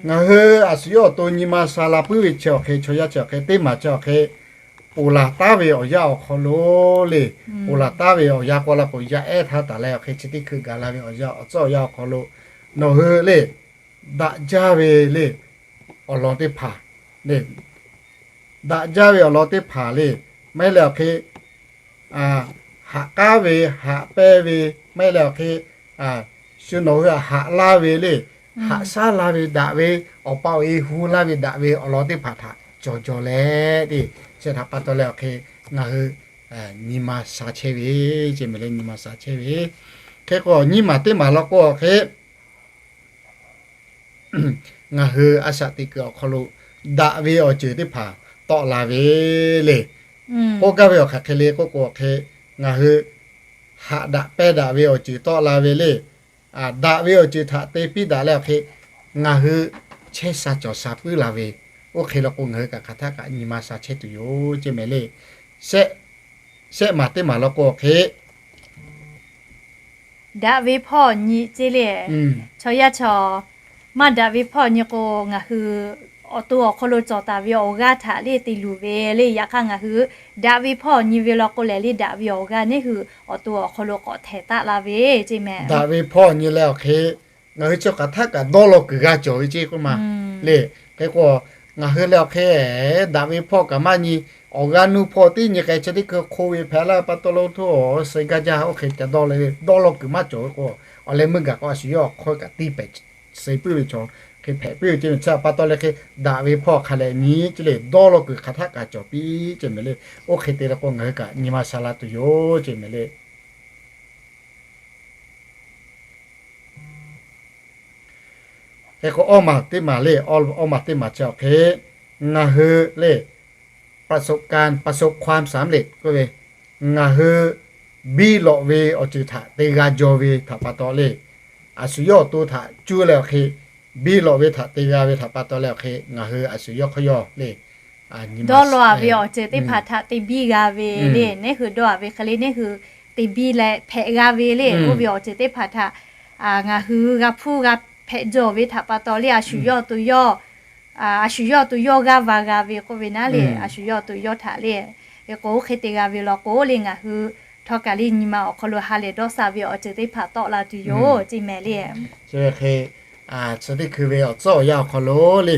Ngaˬ hui a shu yawˇ awˬ to nyi ma sha la puiˉ ve chi awˬ hk'e chaw yaˇ chi awˬ hk'e teˇ maˬ chi awˬ hk'e ponˬ laˬ taˉ ve awˬ yanˇ awˬ hk'aw lo le, ponˬ laˬ taˉ ve awˬ yanˇ k'o la k'o yaˇ ehˉ htaˇ taˍ leh awˬ hk'e chi teˇ hkui gaˬ la ve awˬ yanˇ awˬ tcuhˉ awˬ yanˇ awˬ hk'aw lo nawˬ hui le daꞈ jaˇ ve le awˬ lawn teˇ hpaˍ le, daꞈ jaˇ ve awˬ lawn teˇ hpaˍ le, maˇ heˆ leh awˬ hk'e haꞈ k'aˉ ve, haꞈ pehnˇ ve, maˇ heˆ leh awˬ hk'e shu nawˬ hui haꞈ laˇ ve le, haꞈ shaˉ la ve daꞈ ve, awˬ pa awˬ e hu laˇ ve daꞈ ve awˬ lawn teˇ hpaˍ htaꞈ cawˬ jaw leh te, chi htaꞈ pa taw leh awˬ hk'e ngaˬ hui nyi ma sha chehˇ ve ce mehˍ leh nyi ma sha chehˇ ve. Hk'e k'o nyiˇ maˬ teˇ maˬ law k'o awˬ hk'e ngaˬ hui a shaꞈ teꞈ kuiˬ awˬ hk'aw lo daꞈ ve awˬ ceuˬ teˇ hpaˍ tawˆ la ve le. K'oˆ gaˇ ve awˬ hk'aˬ hk'e le k'oˆ k'o awˬ hk'e, ngaˬ hui haꞈ daꞈ pehnˇ daꞈ ve awˬ ceuˬ tawˆ la ve le. Daꞈ ve awˬ ceuˬ htaꞈ te piˇ daꞈ leh awˬ hk'e ngaˬ hui chehˇ sha cawˬ sha puiˉ la ve, oˇ hk'e law k'o ngaˬ hui kaꞈ hk'aˬ htaˆ kaꞈ nyi ma sha chehˇ tuˬ yoˬ ce mehˍ le. Shehˆ maˬ teˇ maˬ law k'o awˬ hk'e daꞈ ve hpawˇ nyi ce le. Chaw yaˇ chaw maˇ daꞈ ve hpawˇ nyi k'o, ngaˬ hui awˬ to awˬ hk'aw lo cawˬ taˍ ve awˬ g'aˇ htaꞈ le te luˬ ve le. Yaꞈ hk'aˇ ngaˬ hui daꞈ ve hpawˇ nyi ve law k'o lehˬ le, daꞈ ve awˬ g'aˇ neˉ hui awˬ to awˬ hk'aw lo k'awꞈ htehˍ taˆ la ve ce mehˍ. Daꞈ ve hpawˇ nyi leh awˬ hk'e ngaˬ hui chi hk'aˬ htaˆ kaꞈ dawˇ law kuiˬ g'a cawˬ ve ce k'oˆ ma le. Hk'e k'o ngaˬ hui leh awˬ hk'e daꞈ ve hpawˇ kaꞈ maˇ nyi, awˬ g'aˇ nuˇ hpawˇ tiˉ nyi k'ai, chi teˇ hkui hk'oˆ ve hpehꞈ laˇ pa taw lo hto awˬ suh gaˇ jaˇ, oˇ hk'e ca dawˇ leh dawˇ law kuiˬ maˇ cawˬ ve k'o, awˬ leh meuˇ gaˬ k'o a shu yawˇ awˬ hk'aw kaꞈ tiˇ pehˍ suh puiˉ ve chaw hk'e hpehꞈ puiˉ ve ce mehˍ. Chi htaꞈ pa taw leh hk'e daꞈ ve hpawˇ hk'a leh nyi ce le, dawˇ law kuiˬ hk'aˬ htaˆ kaꞈ cawˬ piˇ ce mehˍ le. Oˇ hk'e te leh k'o ngaˬ hui kaꞈ nyi ma sha la tuˬ yoˬ ce mehˍ le. Hk'e k'o awˇ maˬ teˇ maˬ le, awˇ maˬ teˇ maˬ chi awˬ hk'e ngaˬ hui le ประสบการณ์ ประสบความสำเร็จ k'oˆ ve, ngaˬ hui biˇ lawꞈ ve awˬ ceuˬ htaꞈ te g'a jaw ve htaꞈ pa taw le, a shu yawˇ awˬ to htaꞈ cuˇ leh awˬ hk'e biˇ lawꞈ ve htaꞈ te g'a ve htaꞈ pa taw leh awˬ hk'e ngaˬ hui a shu yawˇ hk'aw yawˇ le dawˇ law-a ve awˬ ceuˬ teˇ hpaˍ htaꞈ te biˇ g'a ve le. Neˉ hui dawˇ-a ve hk'e le neˉ hui te biˇ leh hpehꞈ g'a ve le. Oˇ ve awˬ ceuˬ teˇ hpaˍ htaꞈ ngaˬ hui g'a hpuˇ g'a hpehꞈ jaw ve htaꞈ pa taw le a shu yawˇ awˬ to yawˇ a shu yawˇ awˬ to yawˇ g'aˇ va g'a ve k'oˆ ve naˉ le, a shu yawˇ awˬ to yawˇ htaꞈ le. Hk'e k'o oˇ hk'e te g'a ve law k'o le ngaˬ hui htawˇ kaꞈ le nyi ma awˬ hk'aw lo ha lehˬ dawˇ sha ve awˬ ceuˬ teˇ hpaˍ tawˆ la tuˬ yoˬ ce mehˍ le. Chi hk'e chi teˇ hkui ve awˬ tcuhˉ awˬ yanˇ awˬ hk'aw lo le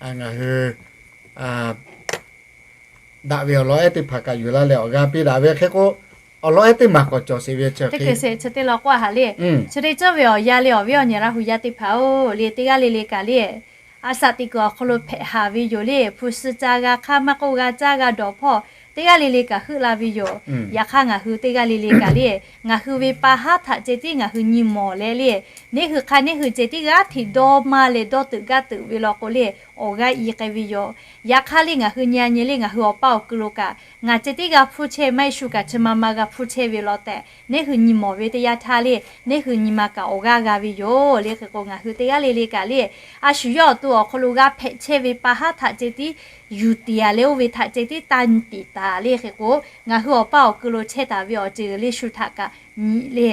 ngaˬ hui daꞈ ve awˬ lawn ehˉ teˇ hpaˍ kaꞈ yuˬ laˇ leh awˬ g'aˇ piˇ daꞈ ve hk'e k'o, awˬ lawn ehˉ teˇ maˬ k'awꞈ cawˬ sheˍ ve chi teˇ hkui sheˍ chi teˇ law k'o a haꞈ le. Chi teˇ ceuˬ ve awˬ yanˇ le awˬ viˉ awˬ nyi laˇ hu yaˇ teˇ hpaˍ-oˬ le, teˇ g'aˇ le le kaꞈ le a shaꞈ teꞈ kuiˬ awˬ hk'aw lo hpehꞈ haˍ ve yoˬ le. Hpu shi ca g'a hk'aˇ maˇ k'oˆ g'a caˇ g'a dawˬ hpawˇ teˇ g'aˇ le le kaꞈ heuˆ la ve yoˬ. Yaꞈ hk'aˇ ngaˬ hui teˇ g'aˇ le le kaꞈ le ngaˬ hui ve pa haˉ htaꞈ ceh tiˉ ngaˬ hui nyi mawˬ leh le, neˉ hui hk'aˇ neˉ hui ceh tiˉ g'aˇ hteꞈ dawˇ maˇ leh dawˇ teuꞈ gaˇ teuꞈ ve law k'o le awˬ g'aˇ i k'ai ve yoˬ. Yaꞈ hk'aˇ le ngaˬ hui nyi a nyi le ngaˬ hui awˬ paˇ awˬ ku lo kaꞈ ngaˬ ceh tiˉ g'a hpuˇ chehˇ maˇ heˆ shu kaꞈ chi ma ma g'a hpuˇ chehˇ ve law tehꞈ neˉ hui nyi mawˬ ve teˇ yanˇ htaˇ le neˉ hui nyi ma kaꞈ awˬ g'aˇ g'a ve yoˬ le. Hk'e k'o ngaˬ hui teˇ g'aˇ le le kaꞈ le a shu yawˇ awˬ to awˬ hk'aw lo g'a hpehꞈ chehˇ ve pa haˉ htaꞈ ceh tiˉ yuˬ tiˍ-a leh oˇ ve htaꞈ ceh tiˉ taˇ nyi tiˍ taˍ le. Hk'e k'o ngaˬ hui awˬ paˇ awˬ ku lo chehˇ taˍ ve awˬ ceuˬ le shu htaꞈ kaꞈ nyi le.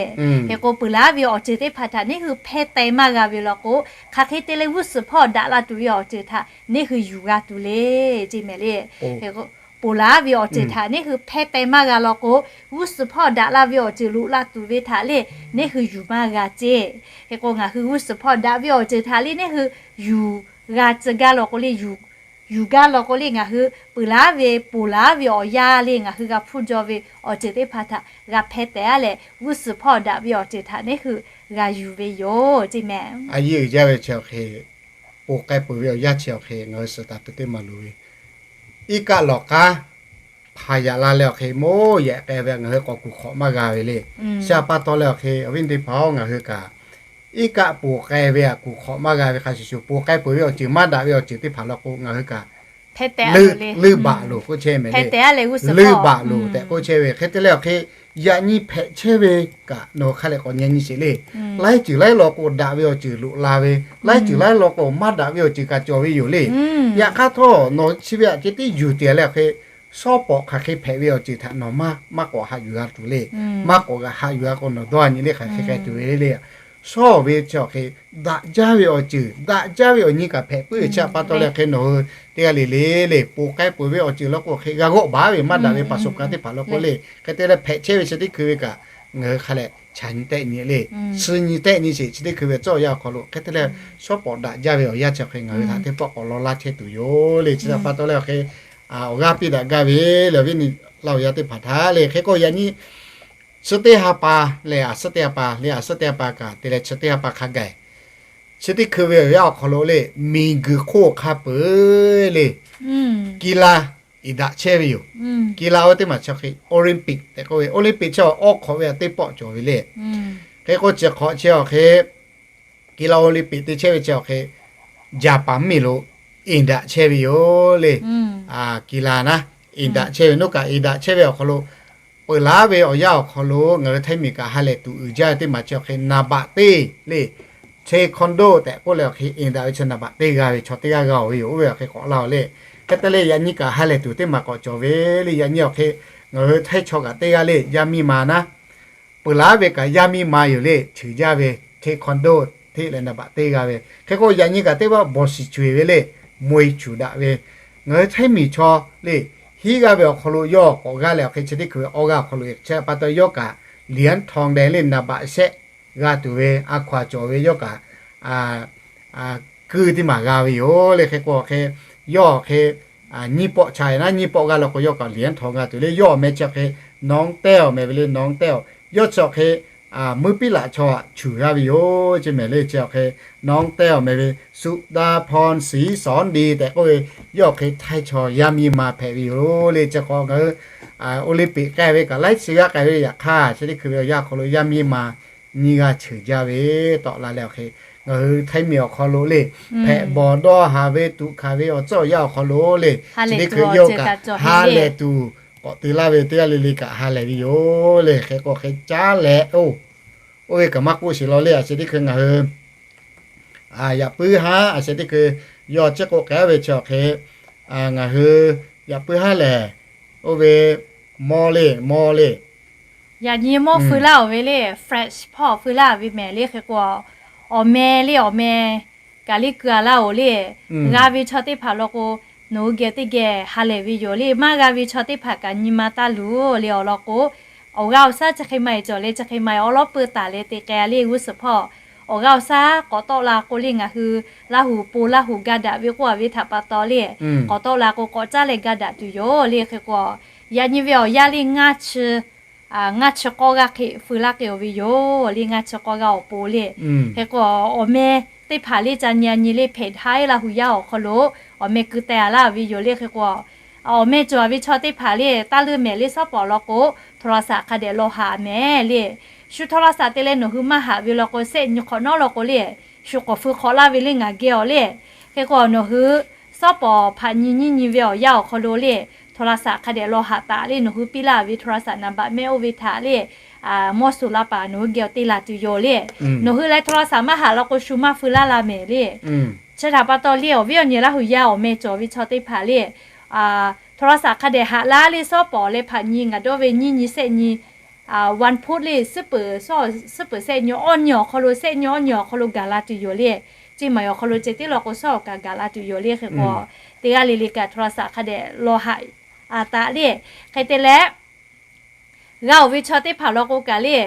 Hk'e k'o peuˬ laˉ ve awˬ ceuˬ teˇ hpaˍ htaꞈ neˉ hui hpehˇ teh maˇ g'a ve law k'o, hk'aˬ hk'e te leh g'uˇ suhˍ hpawˇ daꞈ la tuˬ ve awˬ ceuˬ htaꞈ neˉ hui yuˬ g'a tuˬ le ce mehˍ le. Hk'e k'o peuˬ laˉ ve awˬ ceuˬ htaꞈ neˉ hui hpehˇ teh maˇ g'a law k'o, g'uˇ suhˍ hpawˇ daꞈ la ve awˬ ceuˬ loꞈ la tuˬ ve htaꞈ le neˉ hui yuˬ maˇ g'a ce. Hk'e k'o ngaˬ hui g'uˇ suhˍ hpawˇ daꞈ ve awˬ ceuˬ htaꞈ le neˉ hui yuˬ g'a tcuh gaˇ law k'o le yuˬ gaˇ law k'o le ngaˬ hui peuˬ laˉ ve ponˬ laˉ ve awˬ yanˇ le ngaˬ hui g'a hpuˇ jaw ve awˬ ceuˬ teˇ hpaˍ htaꞈ g'a hpehˇ teh-a leh g'uˇ suhˍ hpawˇ daꞈ ve awˬ ceuˬ htaꞈ neˉ hui g'a yuˬ ve yoˬ ce mehˍ. A yehˬ uiˍ jaˇ ve chi awˬ hk'e, ponˬ k'ai peuˬ ve awˬ yanˇ chi awˬ hk'e ngaˬ hui suhˍ taˍ tuˬ teˇ maˬ loˍ ve, iˉ kaˆ lawˬ k'aˉ hpanˍ yaꞈ la leh awˬ hk'e moˇ yehˬ k'ai ve ngaˬ hui k'awꞈ kuˬ hk'awꞈ maˇ g'a ve le. Chi htaꞈ pa taw leh awˬ hk'e awˬ viˉ teˇ hpaˍ-oˬ, ngaˬ hui kaꞈ iˉ kaˆ ponˬ k'ai ve htaꞈ kuˬ hk'awꞈ maˇ g'a ve hk'a shuˍ shuˍ, ponˬ k'ai peuˬ ve awˬ ceuˬ maˇ daꞈ ve awˬ ceuˬ teˇ hpaˍ law k'o ngaˬ hui kaꞈ leuˆ baꞈ loˍ k'oˆ chehˇ mehˍ le. Leuˆ baꞈ loˍ tehꞈ k'oˆ chehˇ ve hk'e te leh awˬ hk'e yaꞈ nyi hpehꞈ chehˇ ve kaꞈ nawˬ hk'a leh k'awꞈ nyi nyi sheˍ le. Laiˉ ceuˬ laiˉ law k'o daꞈ ve awˬ ceuˬ loꞈ la ve, laiˉ ceuˬ laiˉ law k'o maˇ daꞈ ve awˬ ceuˬ kaꞈ cawˬ ve yoˬ le. Yaꞈ hk'aˇ htawˇ nawˬ chi ve htaꞈ ceh tiˉ yuˬ tiˍ leh awˬ hk'e shawˉ pawˍ hk'aˬ hk'e hpehꞈ ve awˬ ceuˬ htaꞈ nawˬ maˇ k'awꞈ haꞈ yuˬ g'a tuˬ le. Maˇ k'awꞈ haꞈ yuˬ g'a k'o nawˬ dawˇ nyi le hk'aˬ hk'e k'ai tuˬ ve le. Shawˉ ve chi awˬ hk'e daꞈ jaˇ ve awˬ ceuˬ, daꞈ jaˇ ve awˬ nyi kaꞈ hpehꞈ puiˉ ve chi htaꞈ pa taw leh hk'e nawˬ hui teˇ g'aˇ le le le ponˬ k'ai peuˬ ve awˬ ceuˬ law k'o hk'e g'a g'awˆ baˬ ve maˇ daꞈ ve paˍ shoˍ kaˍ teˇ hpaˍ law k'o le hk'e te leh hpehꞈ chehˇ ve chi teˇ hkui ve kaꞈ ngaˬ hui hk'a leh chaꞈ nyi tehˆ nyi le, suh nyi tehˆ nyi sheˍ. Chi teˇ hkui ve tcuhˉ awˬ yanˇ awˬ hk'aw lo hk'e te leh shawˉ pawˍ daꞈ jaˇ ve awˬ yanˇ chi awˬ hk'e ngaˬ hui htaꞈ teˇ pawˆ k'awꞈ law laˇ chehˇ tuˬ yoˬ le. Chi htaꞈ pa taw leh awˬ hk'e awˬ g'aˇ piˇ daꞈ gaˇ ve le awˬ viˉ nyi laˇ awˬ yaˇ teˇ hpaˍ htaꞈ le. Hk'e k'o yaꞈ nyi chi teˇ ha pa leh a suhˉ teˇ ha pa le, a suhˉ teˇ ha pa kaꞈ te leh chi teˇ ha pa hk'a gaˬ chi teˇ hkui ve awˬ yanˇ awˬ hk'aw lo le, miˬguiˬ hk'oˆ hk'a peuˬ le, kila iˍ daꞈ chehˇ ve yoˬ. Kila oˇ ve teˇ maˬ chi hk'e Olympic tehꞈ k'oˆ ve, Olympic chi awˬ hk'awꞈ ve teˇ pawˆ cawˬ ve le. Hk'e k'o chi hk'awꞈ chi awˬ hk'e, kila Olympic te chehˇ ve chi awˬ hk'e, Japan mvuhˇmiˬ lo iˍ daꞈ chehˇ ve yoˬ le. Kila naˉ iˍ daꞈ chehˇ ve, naˉ kaꞈ iˍ daꞈ chehˇ ve awˬ hk'aw lo, peuˬ laˉ ve awˬ yanˇ awˬ hk'aw lo ngaˬ hui Htaiˇ miˬ kaꞈ ha lehˬ tuˬ uiˍ jaˇ ve teˇ maˬ chi awˬ hk'e naˍ baꞈ teˇ le, taekwondo tehꞈ k'oˆ leh awˬ hk'e iˍ daꞈ ve chi naˍ baꞈ teˇ g'a ve chaw teˇ g'aˇ g'a ve yoˬ. Oˇ ve awˬ hk'e k'awꞈ laˇ-oˬ le. Hk'e te leh yaꞈ nyi kaꞈ ha lehˬ tuˬ teˇ maˬ k'awꞈ cawˬ ve le. Yaꞈ nyi awˬ hk'e ngaˬ hui Htaiˇ chaw kaꞈ teˇ g'aˇ le, yaˇ miˇ ma naˉ peuˬ laˉ ve kaꞈ yaˇ miˇ ma yoˬ le, cheuˬ jaˇ ve taekwondo hteˆ leh naˍ baꞈ teˇ g'a ve. Hk'e k'o yaꞈ nyi kaꞈ teˇ baˆ bawˬ shiˍ cuˬ-eˬ ve le, mawˬ-eˬ cuˬ daꞈ ve. Ngaˬ hui Htaiˇ miˬ chaw le, hiˉ g'aˇ ve awˬ hk'aw lo yawˇ k'awꞈ g'aˇ leh awˬ hk'e chi teˇ hkui ve awˇ g'aˇ awˬ hk'aw lo chi pa taw yawˇ kaꞈ เหรียญทอง deh le naˍ baꞈ shehˆ g'a tuˬ ve a hkaw-anˬ cawˬ ve yawˇ kaꞈ kuiˇ teˇ maˬ g'a ve yoˬ le. Hk'e k'o awˬ hk'e yawˇ awˬ hk'e nyiˇ pawˆ chaꞈ-e naˉ, nyiˇ pawˆ g'aˇ la k'o yawˇ kaꞈ เหรียญทอง g'a tuˬ le. Yawˇ awˬ meh chi hk'e น้องแต้ว meh ve le, น้องแต้ว yawˇ chi awˬ hk'e muiˇ piˉ laꞈ chaw aꞈ cuˬ g'a ve yoˬ. Chi mehˍ le chi awˬ hk'e น้องแต้ว meh ve, สุดาพร ศรีสอนดี tehꞈ k'oˆ ve, yawˇ awˬ hk'e Htaiˇ chaw yaˇ miˇ ma hpehꞈ ve yoˬ le. Chi k'o ngaˬ hui Olympic k'ai ve kaꞈ laiˉ chi g'aˇ k'ai ve yaꞈ hk'aˇ chi teˇ hkui ve awˬ yanˇ awˬ hk'aw lo yaˇ miˇ ma nyiˇ g'aˇ cheuˬ jaˇ ve tawˆ la leh awˬ hk'e ngaˬ hui Htaiˇ miˬ awˬ hk'aw lo le, hpehꞈ bawˬ dawˇ haˍ ve tuꞈ hkanˍ ve awˬ tcuhˉ awˬ yanˇ awˬ hk'aw lo le, chi teˇ hkui yawˇ kaꞈ ha lehˬ tuˬ k'awꞈ te laˇ ve teˇ g'aˇ le le kaꞈ ha lehˬ ve yoˬ le. Hk'e k'o hk'e caˉ leh oˇ, oˇ ve kaꞈ maˇ k'oˆ sheˍ law le. A sheh teˇ hkui ngaˬ hui yaꞈ puiˉ haˉ a sheh teˇ hkui yawˇ chi k'o k'ai ve chi awˬ hk'e ngaˬ hui yaꞈ puiˉ haˉ lehˬ, oˇ ve mawˇ le, mawˇ le, yaꞈ nyi mawˇ feu laˇ-oˬ ve le, fresh hpawˇ feu laˇ ve mehˍ le. Hk'e k'o awˬ meh le, awˬ meh kaꞈ le keu-a laˇ-oˬ le. G'a ve chaw teˇ hpaˍ law k'o, nawˬ hui geh teˇ geh ha lehˬ ve yoˬ le. Maˇ g'a ve chaw teˇ hpaˍ kaꞈ nyi ma taˇ luˬ le. Awˬ lawn k'o, awˬ g'aˇ awˬ shaˉ chi hk'e ma-e cawˬ leh chi hk'e ma-e awˉ lawˉ peuˇ taˍ leh te k'ai-a le g'uˇ suhˍ hpawˇ. Awˬ g'aˇ awˬ shaˉ k'awꞈ tawˆ la k'o le ngaˬ hui Laˇ huˍ po Laˇ huˍ ga daꞈ ve k'oˆ-a ve htaꞈ pa taw le, k'awꞈ tawˆ la k'o k'awꞈ caˉ leh ga daꞈ tuˬ yoˬ le. Hk'e k'o, yaꞈ nyi ve awˬ yanˇ le ngaˇ chi ngaˇ chi k'awˇ g'aˇ hk'e feu laˇ k'ai-oˬ ve yoˬ le. Ngaˇ chi k'awˇ g'aˇ awˬ pon le. Hk'e k'o, awˬ meh teˇ hpaˍ le ca nyi a nyi le hpehꞈ htaˇ Laˇ huˍ yaˇ awˬ hk'aw lo awˬ meh keu teh-a laˇ ve yoˬ le. Hk'e k'o, awˬ meh cawˬ ve chaw teˇ hpaˍ le taˇ leuˇ mehˍ le, shawˉ pawˍ law k'o, โทรศัพท์ hk'a dehꞈ law haꞈ mehˍ le. Shu โทรศัพท์ te leh nawˬ hui maˇ haꞈ ve law k'o, sehˆ nyi hk'awꞈ nawˉ law k'o le, shu k'awꞈ feu hk'awꞈ laˇ ve le ngaˬ geh awˬ le. Hk'e k'o, nawˬ hui shawˉ pawˍ hpaꞈ nyi nyiˇ nyi ve awˬ yanˇ awˬ hk'aw lo le, โทรศัพท์ hk'a dehꞈ law haꞈ taˍ le, nawˬ hui piˇ laˇ ve โทรศัพท์ naˍ baꞈ mehˆ oˇ ve htaꞈ le, mawˇ suˍ la paˍ nawˬ hui geh awˬ te laˬ tuˬ yoˬ le. Nawˬ hui leh โทรศัพท์ maˇ haꞈ law k'o, shu maˇ feu laˇ la mehˍ le. Chi htaꞈ pa taw le, awˬ viˉ awˬ nyi Laˇ huˍ yaˇ awˬ meh cawˬ ve chaw teˇ hpaˍ le, โทรศัพท์ hk'a dehꞈ haꞈ laˇ le, shawˉ pawˍ leh hpaꞈ nyi ngaˬ dawˇ ve nyiˇ nyi sehˆ nyi, one put le, suhˉ peuˍ sehˆ nyi awˇ nyi awˬ hk'aw lo, sehˆ nyi awˇ nyi awˬ hk'aw lo gaˬ la tuˬ yoˬ le. Ceˇ maˍ awˬ hk'aw lo ceh tiˉ law k'o, shawˉ awˬ kaꞈ gaˬ la tuˬ yoˬ le. Hk'e k'o, teˇ g'aˇ le le kaꞈ โทรศัพท์ hk'a dehꞈ law haꞈ taˍ le. Hk'e te leh, g'a-oˬ ve chaw teˇ hpaˍ law k'o kaꞈ le,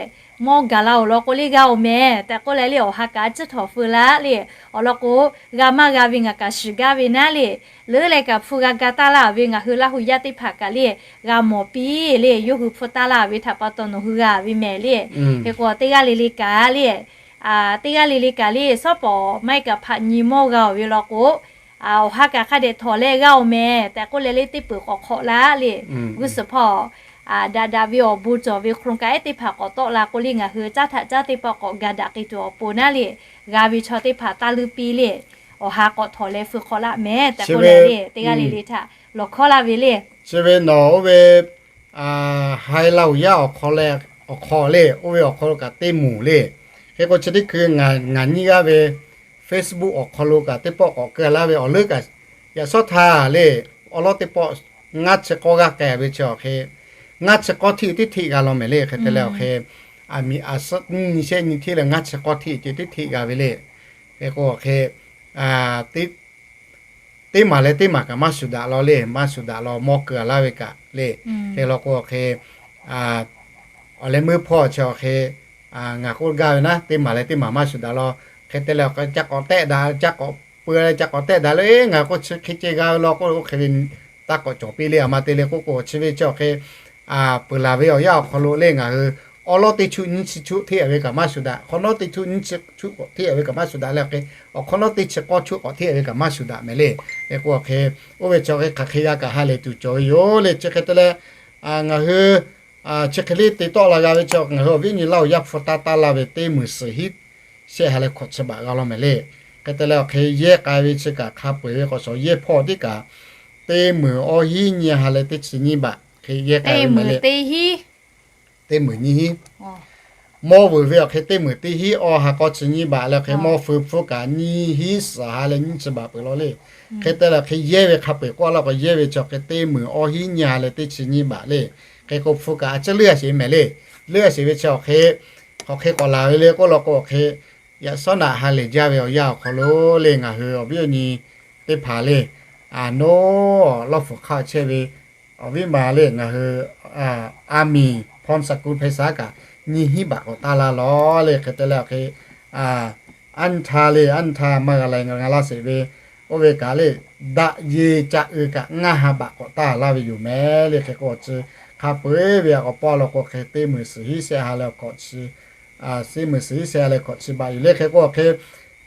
mawˇ gaˬ la-oˬ law k'o le g'a-oˬ mehˍ tehꞈ k'oˆ leh le, awˬ ha kaꞈ a ciˉ htawꞈ feu laˇ le. Awˬ lawn k'o, g'a maˇ g'a ve ngaˬ kaꞈ shiˍ gaˇ ve naˉ le. Leuˉ leh kaꞈ hpu g'a ga taˇ laˇ ve ngaˬ hui Laˇ huˍ yaˇ teˇ hpaˍ kaꞈ le, g'a mawˬ piˇ le, yawˇ hui hpu taˇ laˇ ve htaꞈ pa taw nawˬ hui g'a ve mehˍ le. Hk'e k'o, teˇ g'aˇ le le kaꞈ le, teˇ g'aˇ le le kaꞈ le, shawˉ pawˍ maˇ heˆ kaꞈ hpaꞈ nyi mawˇ g'a-oˬ ve law k'o, awˬ ha kaꞈ hk'a dehꞈ htawꞈ leh g'a-oˬ mehˍ tehꞈ k'oˆ leh le, teˇ peuˬ k'awꞈ hk'awꞈ laˇ le. G'uˇ suhˍ hpaw daꞈ daꞈ ve awˬ bon cawˬ ve โครงการ ehˉ teˇ hpaˍ k'awꞈ tawˆ la k'o le, ngaˬ hui caˉ htaꞈ caˉ teˇ pawˆ k'awꞈ ga daꞈ k'ai tuˬ awˬ pon naˉ le, g'a ve chaw teˇ hpaˍ taˇ leuˇ piˇ le, awˬ ha k'awꞈ htawꞈ leh feu hk'awꞈ laˇ mehˍ tehꞈ k'oˆ leh le, teˇ g'aˇ le le htaꞈ lawˬ hkawˇ laˇ ve le. Chi ve nawˬ oˇ ve Haiˇ Laˇ huˍ yaˇ awˬ hk'aw leh, awˬ hk'aw le, oˇ ve awˬ hk'aw lo kaꞈ teˇ moˍ le. Hk'e k'o chi teˇ hkui ngaˬ nyiˇ g'aˇ ve Facebook awˬ hk'aw lo kaꞈ teˇ pawˆ k'awꞈ keu laˇ ve awˬ leuˉ kaꞈ, yaꞈ shawˉ htaˇ le, awˬ lawˉ teˇ pawˆ ngaˇ chi k'awˇ g'aˇ k'ai ve chi awˬ hk'e, ngaˇ chi k'awˇ hteˆ teˇ hteˆ g'a law mehˍ le. Hk'e te leh awˬ hk'e, a miˍ a suhˉ nyiˇ shehˆ nyi hteˆ leh ngaˇ chi k'awˇ hteˆ ceh teˇ hteˆ g'a ve le. Hk'e k'o awˬ hk'e, teˇ maˬ leh teˇ maˬ kaꞈ maˇ shuˍ daꞈ law le, maˇ shuˍ daꞈ law mawˇ keu-a laˇ ve kaꞈ le. Hk'e law k'o awˬ hk'e, awˬ leh meuˇ hpawˇ chi awˬ hk'e, ngaˬ k'oˆ gaˇ ve naˉ, teˇ maˬ leh teˇ maˬ maˇ shuˍ daꞈ law. Hk'e te leh awˬ hk'e ca k'awꞈ tehˆ daꞈ, ca k'awꞈ peu leh ca k'awꞈ tehˆ daꞈ le, ngaˬ k'o chi hk'e ceh g'a ve law k'o, oˇ hk'e ve taˇ k'awꞈ cawˬ piˇ le. A ma te le k'oˆ k'o chi ve chi awˬ hk'e, peuˬ laˬ ve awˬ yanˇ awˬ hk'aw lo le ngaˬ hui awˬ lawˉ teˇ chuˆ nyiˇ chi chuˆ hteˇ ve kaꞈ maˇ shuˍ daꞈ, hk'awꞈ nawˉ teˇ chuˆ nyiˇ chi chuˆ k'awꞈ hteˇ ve kaꞈ maˇ shuˍ daꞈ leh hk'e, awˬ hk'awꞈ nawˉ teˇ chi k'awˇ chuˆ k'awꞈ hteˇ ve kaꞈ maˇ shuˍ daꞈ mehˍ le. Hk'e k'o hk'e, oˇ ve chi hk'e hk'aˬ hk'e g'a kaꞈ ha lehˬ tuˬ cawˬ ve yoˬ le. Chi hk'e te leh, ngaˬ hui chi hk'e le te tawˆ la g'a ve chi ngaˬ hui awˬ viˉ nyi Laˇ huˍ yaˇ hpu taˇ taˇ laˇ ve teˇ meunˍ suhˍ hiˉ shehˆ ha leh hkawꞈ chi baꞈ g'a law mehˍ le. Hk'e te leh awˬ hk'e yehˇ k'ai ve chi kaꞈ hk'a peu-eˬ ve k'awꞈ shawˍ yehˇ hpawˇ tiˉ kaꞈ, teˇ meunˍ awˇ hiˉ nyiˇ ha leh teˇ chi nyiˇ baꞈ hk'e yehˇ k'ai ve mehˍ le. Teˇ meunˍ nyiˇ hiˉ. Mawˇ vuiˬ ve awˬ hk'e teˇ meunˍ teˇ hiˉ awˇ ha k'awˇ chi nyiˇ baꞈ leh hk'e mawˇ feu hpfuhˇ kaꞈ nyiˇ hiˉ suhˍ ha leh nyiˇ chi baꞈ peuˬ law le. Hk'e te leh hk'e yehˇ ve hk'a peu-eˬ k'oˆ laˇ k'o yehˇ ve chi awˬ hk'e teˇ meunˍ awˇ hiˉ nyiˇ ha leh teˇ chi nyiˇ baꞈ le. Hk'e k'o hpu kaꞈ a ciˉ leuˉ a sheˍ mehˍ le. Leuˉ a sheˍ ve chi awˬ hk'e, hk'aˬ hk'e k'awꞈ laˬ ve le k'oˆ law k'o awˬ hk'e, yaꞈ shawˉ naꞈ ha lehˬ jaˇ ve awˬ yanˇ awˬ hk'aw lo le ngaˬ hui awˬ viˉ awˬ nyi teˇ hpaˍ le, a noˉ lawˇ fuˍ hk'aˆ chehˇ ve awˬ viˉ ma le ngaˬ hui a miˬ hpawˇ saˍ kuˇ hpehˇ shaˉ kaꞈ nyiˇ hiˉ baꞈ k'awꞈ taˇ laˇ law le. Hk'e te leh awˬ hk'e, aˉ nyi htaˇ le aˉ nyi htaˇ maˇ g'a leh ngaˬ g'a laˇ sheˍ ve, oˇ ve kaꞈ le daꞈ ye caꞈ uiˍ kaꞈ ngaˇ ha baꞈ k'awꞈ taˇ laˇ ve yoˬ mehˍ le. Hk'e k'o awˬ chi hk'a peu-eˬ ve a k'awꞈ paw law k'o hk'e teˇ meunˍ suhˍ hiˉ shehˆ ha leh hk'awꞈ chi, teˇ meunˍ suhˍ hiˉ shehˆ ha leh hk'awꞈ chi baꞈ yoˬ le. Hk'e k'o awˬ hk'e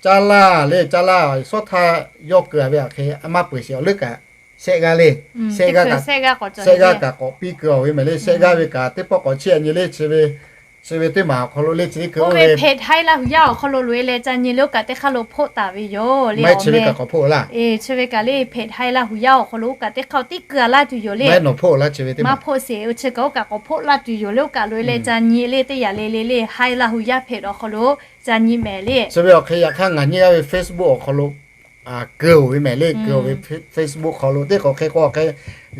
caˇ laˇ le caˇ laˇ shawˉ htaˇ yawˇ keu a ve awˬ hk'e a maˇ peuˬ sheˍ awˬ leuˉ kaꞈ shehˆ g'aˇ le, shehˆ g'aˇ kaꞈ k'awꞈ piˇ keu a ve mehˍ le. Shehˆ g'aˇ ve kaꞈ teˇ pawˆ k'awꞈ chiˇ a nyi le chi ve, chi ve teˇ maˬ awˬ hk'aw lo le chi teˇ hkui oˇ ve hpehꞈ haiˉ Laˇ huˍ yaˇ awˬ hk'aw lo loꞈ e leh ca nyi le oˇ kaꞈ teˇ hk'aˇ lo hpoˆ taˍ ve yoˬ le. Chi ve kaꞈ k'awꞈ hpoˆ laˇ. Chi ve kaꞈ le hpehꞈ haiˉ Laˇ huˍ yaˇ awˬ hk'aw lo oˇ kaꞈ teˇ hk'aˇ tiˉ keu a laˇ tuˬ yoˬ le. Maˇ hpoˆ sheˍ chi kaꞈ oˇ kaꞈ k'awꞈ hpoˆ laˇ tuˬ yoˬ le. Oˇ kaꞈ loꞈ e leh ca nyi le teˇ yanˇ le le le haiˉ Laˇ huˍ yaˇ hpehꞈ awˬ hk'aw lo ca nyi mehˍ le. Chi ve awˬ hk'e yaꞈ hk'aˇ ngaˬ nyi g'aˇ ve Facebook awˬ hk'aw lo keu-oˬ ve mehˍ le. Keu-oˬ ve Facebook hk'aw lo teˇ hk'awꞈ hk'e k'o hk'e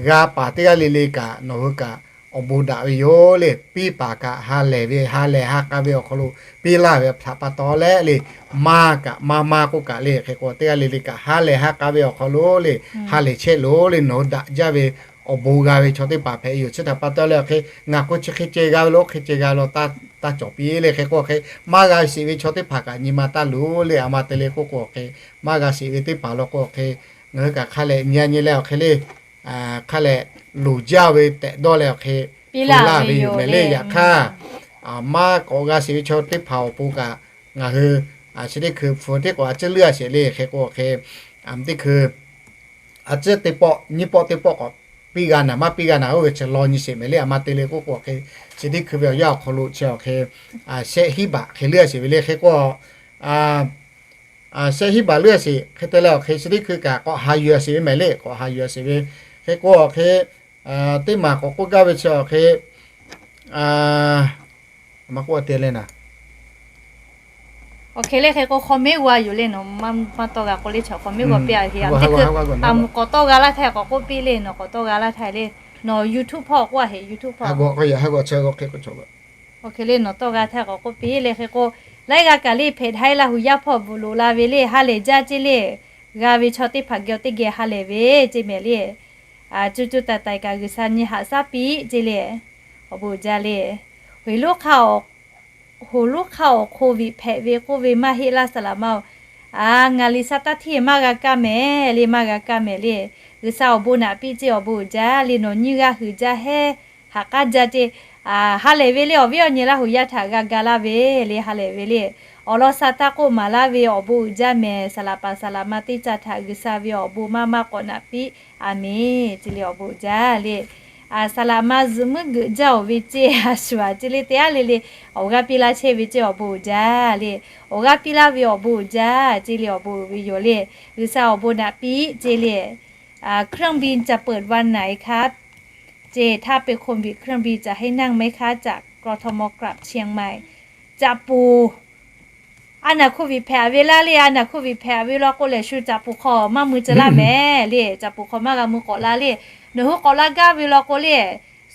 g'a paˍ teˇ g'aˇ le le kaꞈ nawˬ hui kaꞈ awˬ bon daꞈ ve yoˬ le. Piˇ paˍ kaꞈ ha lehˬ ve ha lehˬ ha k'a ve awˬ hk'aw lo piˇ laˇ ve htaꞈ pa taw leh le, maˇ kaꞈ maˇ maˇ k'oˆ kaꞈ le hk'e k'o teˇ g'aˇ le le kaꞈ ha lehˬ ha k'a ve awˬ hk'aw lo le ha lehˬ chehˇ loˬ le. Nawˬ hui daꞈ jaˇ ve awˬ bon g'a ve chaw teˇ hpaˍ hpehꞈ yoˬ. Chi htaꞈ pa taw leh awˬ hk'e ngaˬ k'o chi hk'e ceh g'a ve lo hk'e ceh g'a lo taˇ cawˬ piˇ le. Hk'e k'o hk'e maˇ g'a sheˍ ve chaw teˇ hpaˍ kaꞈ nyi ma taˇ loˬ le. A ma te le k'oˆ k'o awˬ hk'e maˇ g'a sheˍ ve teˇ hpaˍ law k'o awˬ hk'e ngaˬ hui kaꞈ hk'a leh nyi a nyi leh awˬ hk'e le hk'a leh loˍ jaˇ ve tehꞈ dawˇ leh awˬ hk'e piˇ laˇ ve yoˬ mehˍ le. Yaꞈ hk'aˇ maˇ k'awꞈ g'a sheˍ ve chaw teˇ hpaˍ awˬ pon kaꞈ ngaˬ hui chi teˇ hkui hpu teˇ k'awꞈ a ciˉ leuˉ a sheˍ le. Hk'e k'o awˬ hk'e teˇ hkui a ciˉ teˇ pawˆ nyiˇ pawˆ teˇ pawˆ k'awꞈ piˇ g'a naˍ maˇ piˇ g'a naˍ oˇ ve chi law nyi sheˍ mehˍ le. A ma te le k'oˆ k'o awˬ hk'e chi teˇ hkui ve awˬ yanˇ awˬ hk'aw lo chi awˬ hk'e shehˆ hiˉ baꞈ hk'e leuˉ a sheˍ ve le. Hk'e k'o shehˆ hiˉ baꞈ leuˉ a sheˍ hk'e te leh awˬ hk'e chi teˇ hkui kaꞈ k'awꞈ ha yuˬ a sheˍ ve mehˍ le. K'awꞈ ha yuˬ a sheˍ ve hk'e k'o awˬ hk'e teˇ maˬ k'awꞈ k'oˆ gaˇ ve chi awˬ hk'e maˇ k'oˆ a te le naˍ. Awˬ hk'e le hk'e k'o hk'aw meˉ g'aw yoˬ le nawˬ maˇ tawˇ g'a k'o le chi hk'aw meˉ g'aw piˇ a heˆ a teˇ hkui a k'awꞈ tawˇ g'a laˇ htaˇ k'awꞈ k'oˆ piˇ le nawˬ k'awꞈ tawˇ g'a laˇ htaˇ le nawˬ YouTube hpawˇ k'oˆ a heˆ YouTube hpawˇ. Awˬ hk'e le nawˬ tawˇ g'a htaˇ k'awꞈ k'oˆ piˇ le hk'e k'o laiˉ g'aˇ kaꞈ le hpehꞈ haiˉ Laˇ huˍ yaˇ hpawˇ bvuhꞈ loꞈ la ve le ha lehˬ jaˇ ceˇ le. G'a ve chaw teˇ hpaˍ geh teˇ geh ha lehˬ ve ceˇ mehˍ le. Cuˇ cuˇ taiˍ taiˍ kaꞈ G'uiˬsha nyi haꞈ shaˉ piˇ ceˇ le. Awˬ bon uiˍ jaˇ le. Hoˬ loˉ hk'aˇ awˬ hkoˇ viꞈ hpehꞈ ve k'oˆ ve maˇ heˆ laˇ saˍ laˍ ma-oˬ. A, ngaˬ liꞈ sa taˇ hteˇ maˇ g'a kaˇ mehˍ le maˇ g'a kaˇ mehˍ le. G'uiˬsha awˬ bon naꞈ piˇ ceˇ awˬ bon uiˍ jaˇ le nawˬ nyiˇ g'aˇ hui jaˇ heˉ haꞈ k'aˉ jaˇ ceˇ. Ha lehˬ ve le awˬ viˉ awˬ nyi Laˇ huˍ yaˇ htaꞈ g'a ga laˇ ve le ha lehˬ ve le. Awˬ lawn sa taˇ k'oˆ maˍ laˇ ve awˬ bon uiˍ jaˇ mehˍ. Saˍ laˍ paˍ saˍ laˍ ma teˇ caˇ htaꞈ G'uiˬsha ve awˬ bon maˇ maˇ k'awꞈ naꞈ piˇ. A menˬ ceˇ le awˬ bon uiˍ jaˇ le. Saˍ laˍ ma zuhꞈ muiˉ geuꞈ jaˇ-oˬ ve ceˇ a shuˍ a ceˇ le teˇ g'aˇ le le awˬ g'aˇ piˇ laˇ chehˇ ve ceˇ awˬ bon uiˍ jaˇ le. Awˬ g'aˇ piˇ laˇ ve awˬ bon uiˍ jaˇ ceˇ le awˬ bon uiˍ ve yoˬ le. G'uiˬsha awˬ bon naꞈ piˇ ceˇ le. เครื่องบินจะเปิดวันไหนครับ ceˇ ถ้าเป็นโควิด เครื่องบินจะให้นั่งไหมคะ จากกทม กลับเชียงใหม่ Caꞈ puˍ a naˬ hkoˇ viꞈ hpehꞈ ve laˇ le a naˬ hkoˇ viꞈ hpehꞈ ve law k'o lehˬ shu caꞈ puˍ hk'aw maˇ mui tcuh laˇ mehˍ le. Caꞈ puˍ hk'aw maˇ g'a mui k'awꞈ la le. Nawˬ hui k'awꞈ la gaˇ ve law k'o le,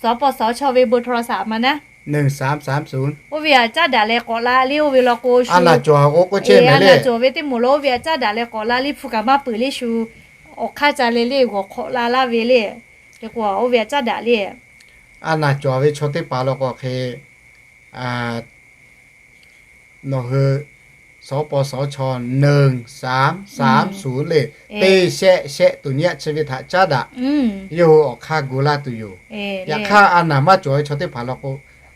สปสช ve เบอร์โทรศัพท์ ma naˉ หนึ่งสามสามศูนย์ oˇ ve aꞈ caˉ daꞈ leh k'awꞈ la le. Oˇ ve law k'o shu a naˬ cawˬ ve teˇ moˍ lo oˇ ve aꞈ caˉ daꞈ leh k'awꞈ la le. Hpu kaꞈ maˇ peuˬ le shu awˬ hk'aˇ ca le le g'awˬ hk'awꞈ la laˇ ve le. Hk'e k'o oˇ ve aꞈ caˉ daꞈ le. A naˬ cawˬ ve chaw teˇ hpaˍ law k'o hk'e nawˬ hui สปสช หนึ่งสามสามศูนย์ le, teˇ shehˆ shehˆ tuˬ nyi aꞈ chi ve htaꞈ caˉ daꞈ. Yawˇ hui awˬ hk'aˇ gu laˇ tuˬ yoˬ. Yaꞈ hk'aˇ a naˬ maˇ cawˬ ve chaw teˇ hpaˍ law k'o,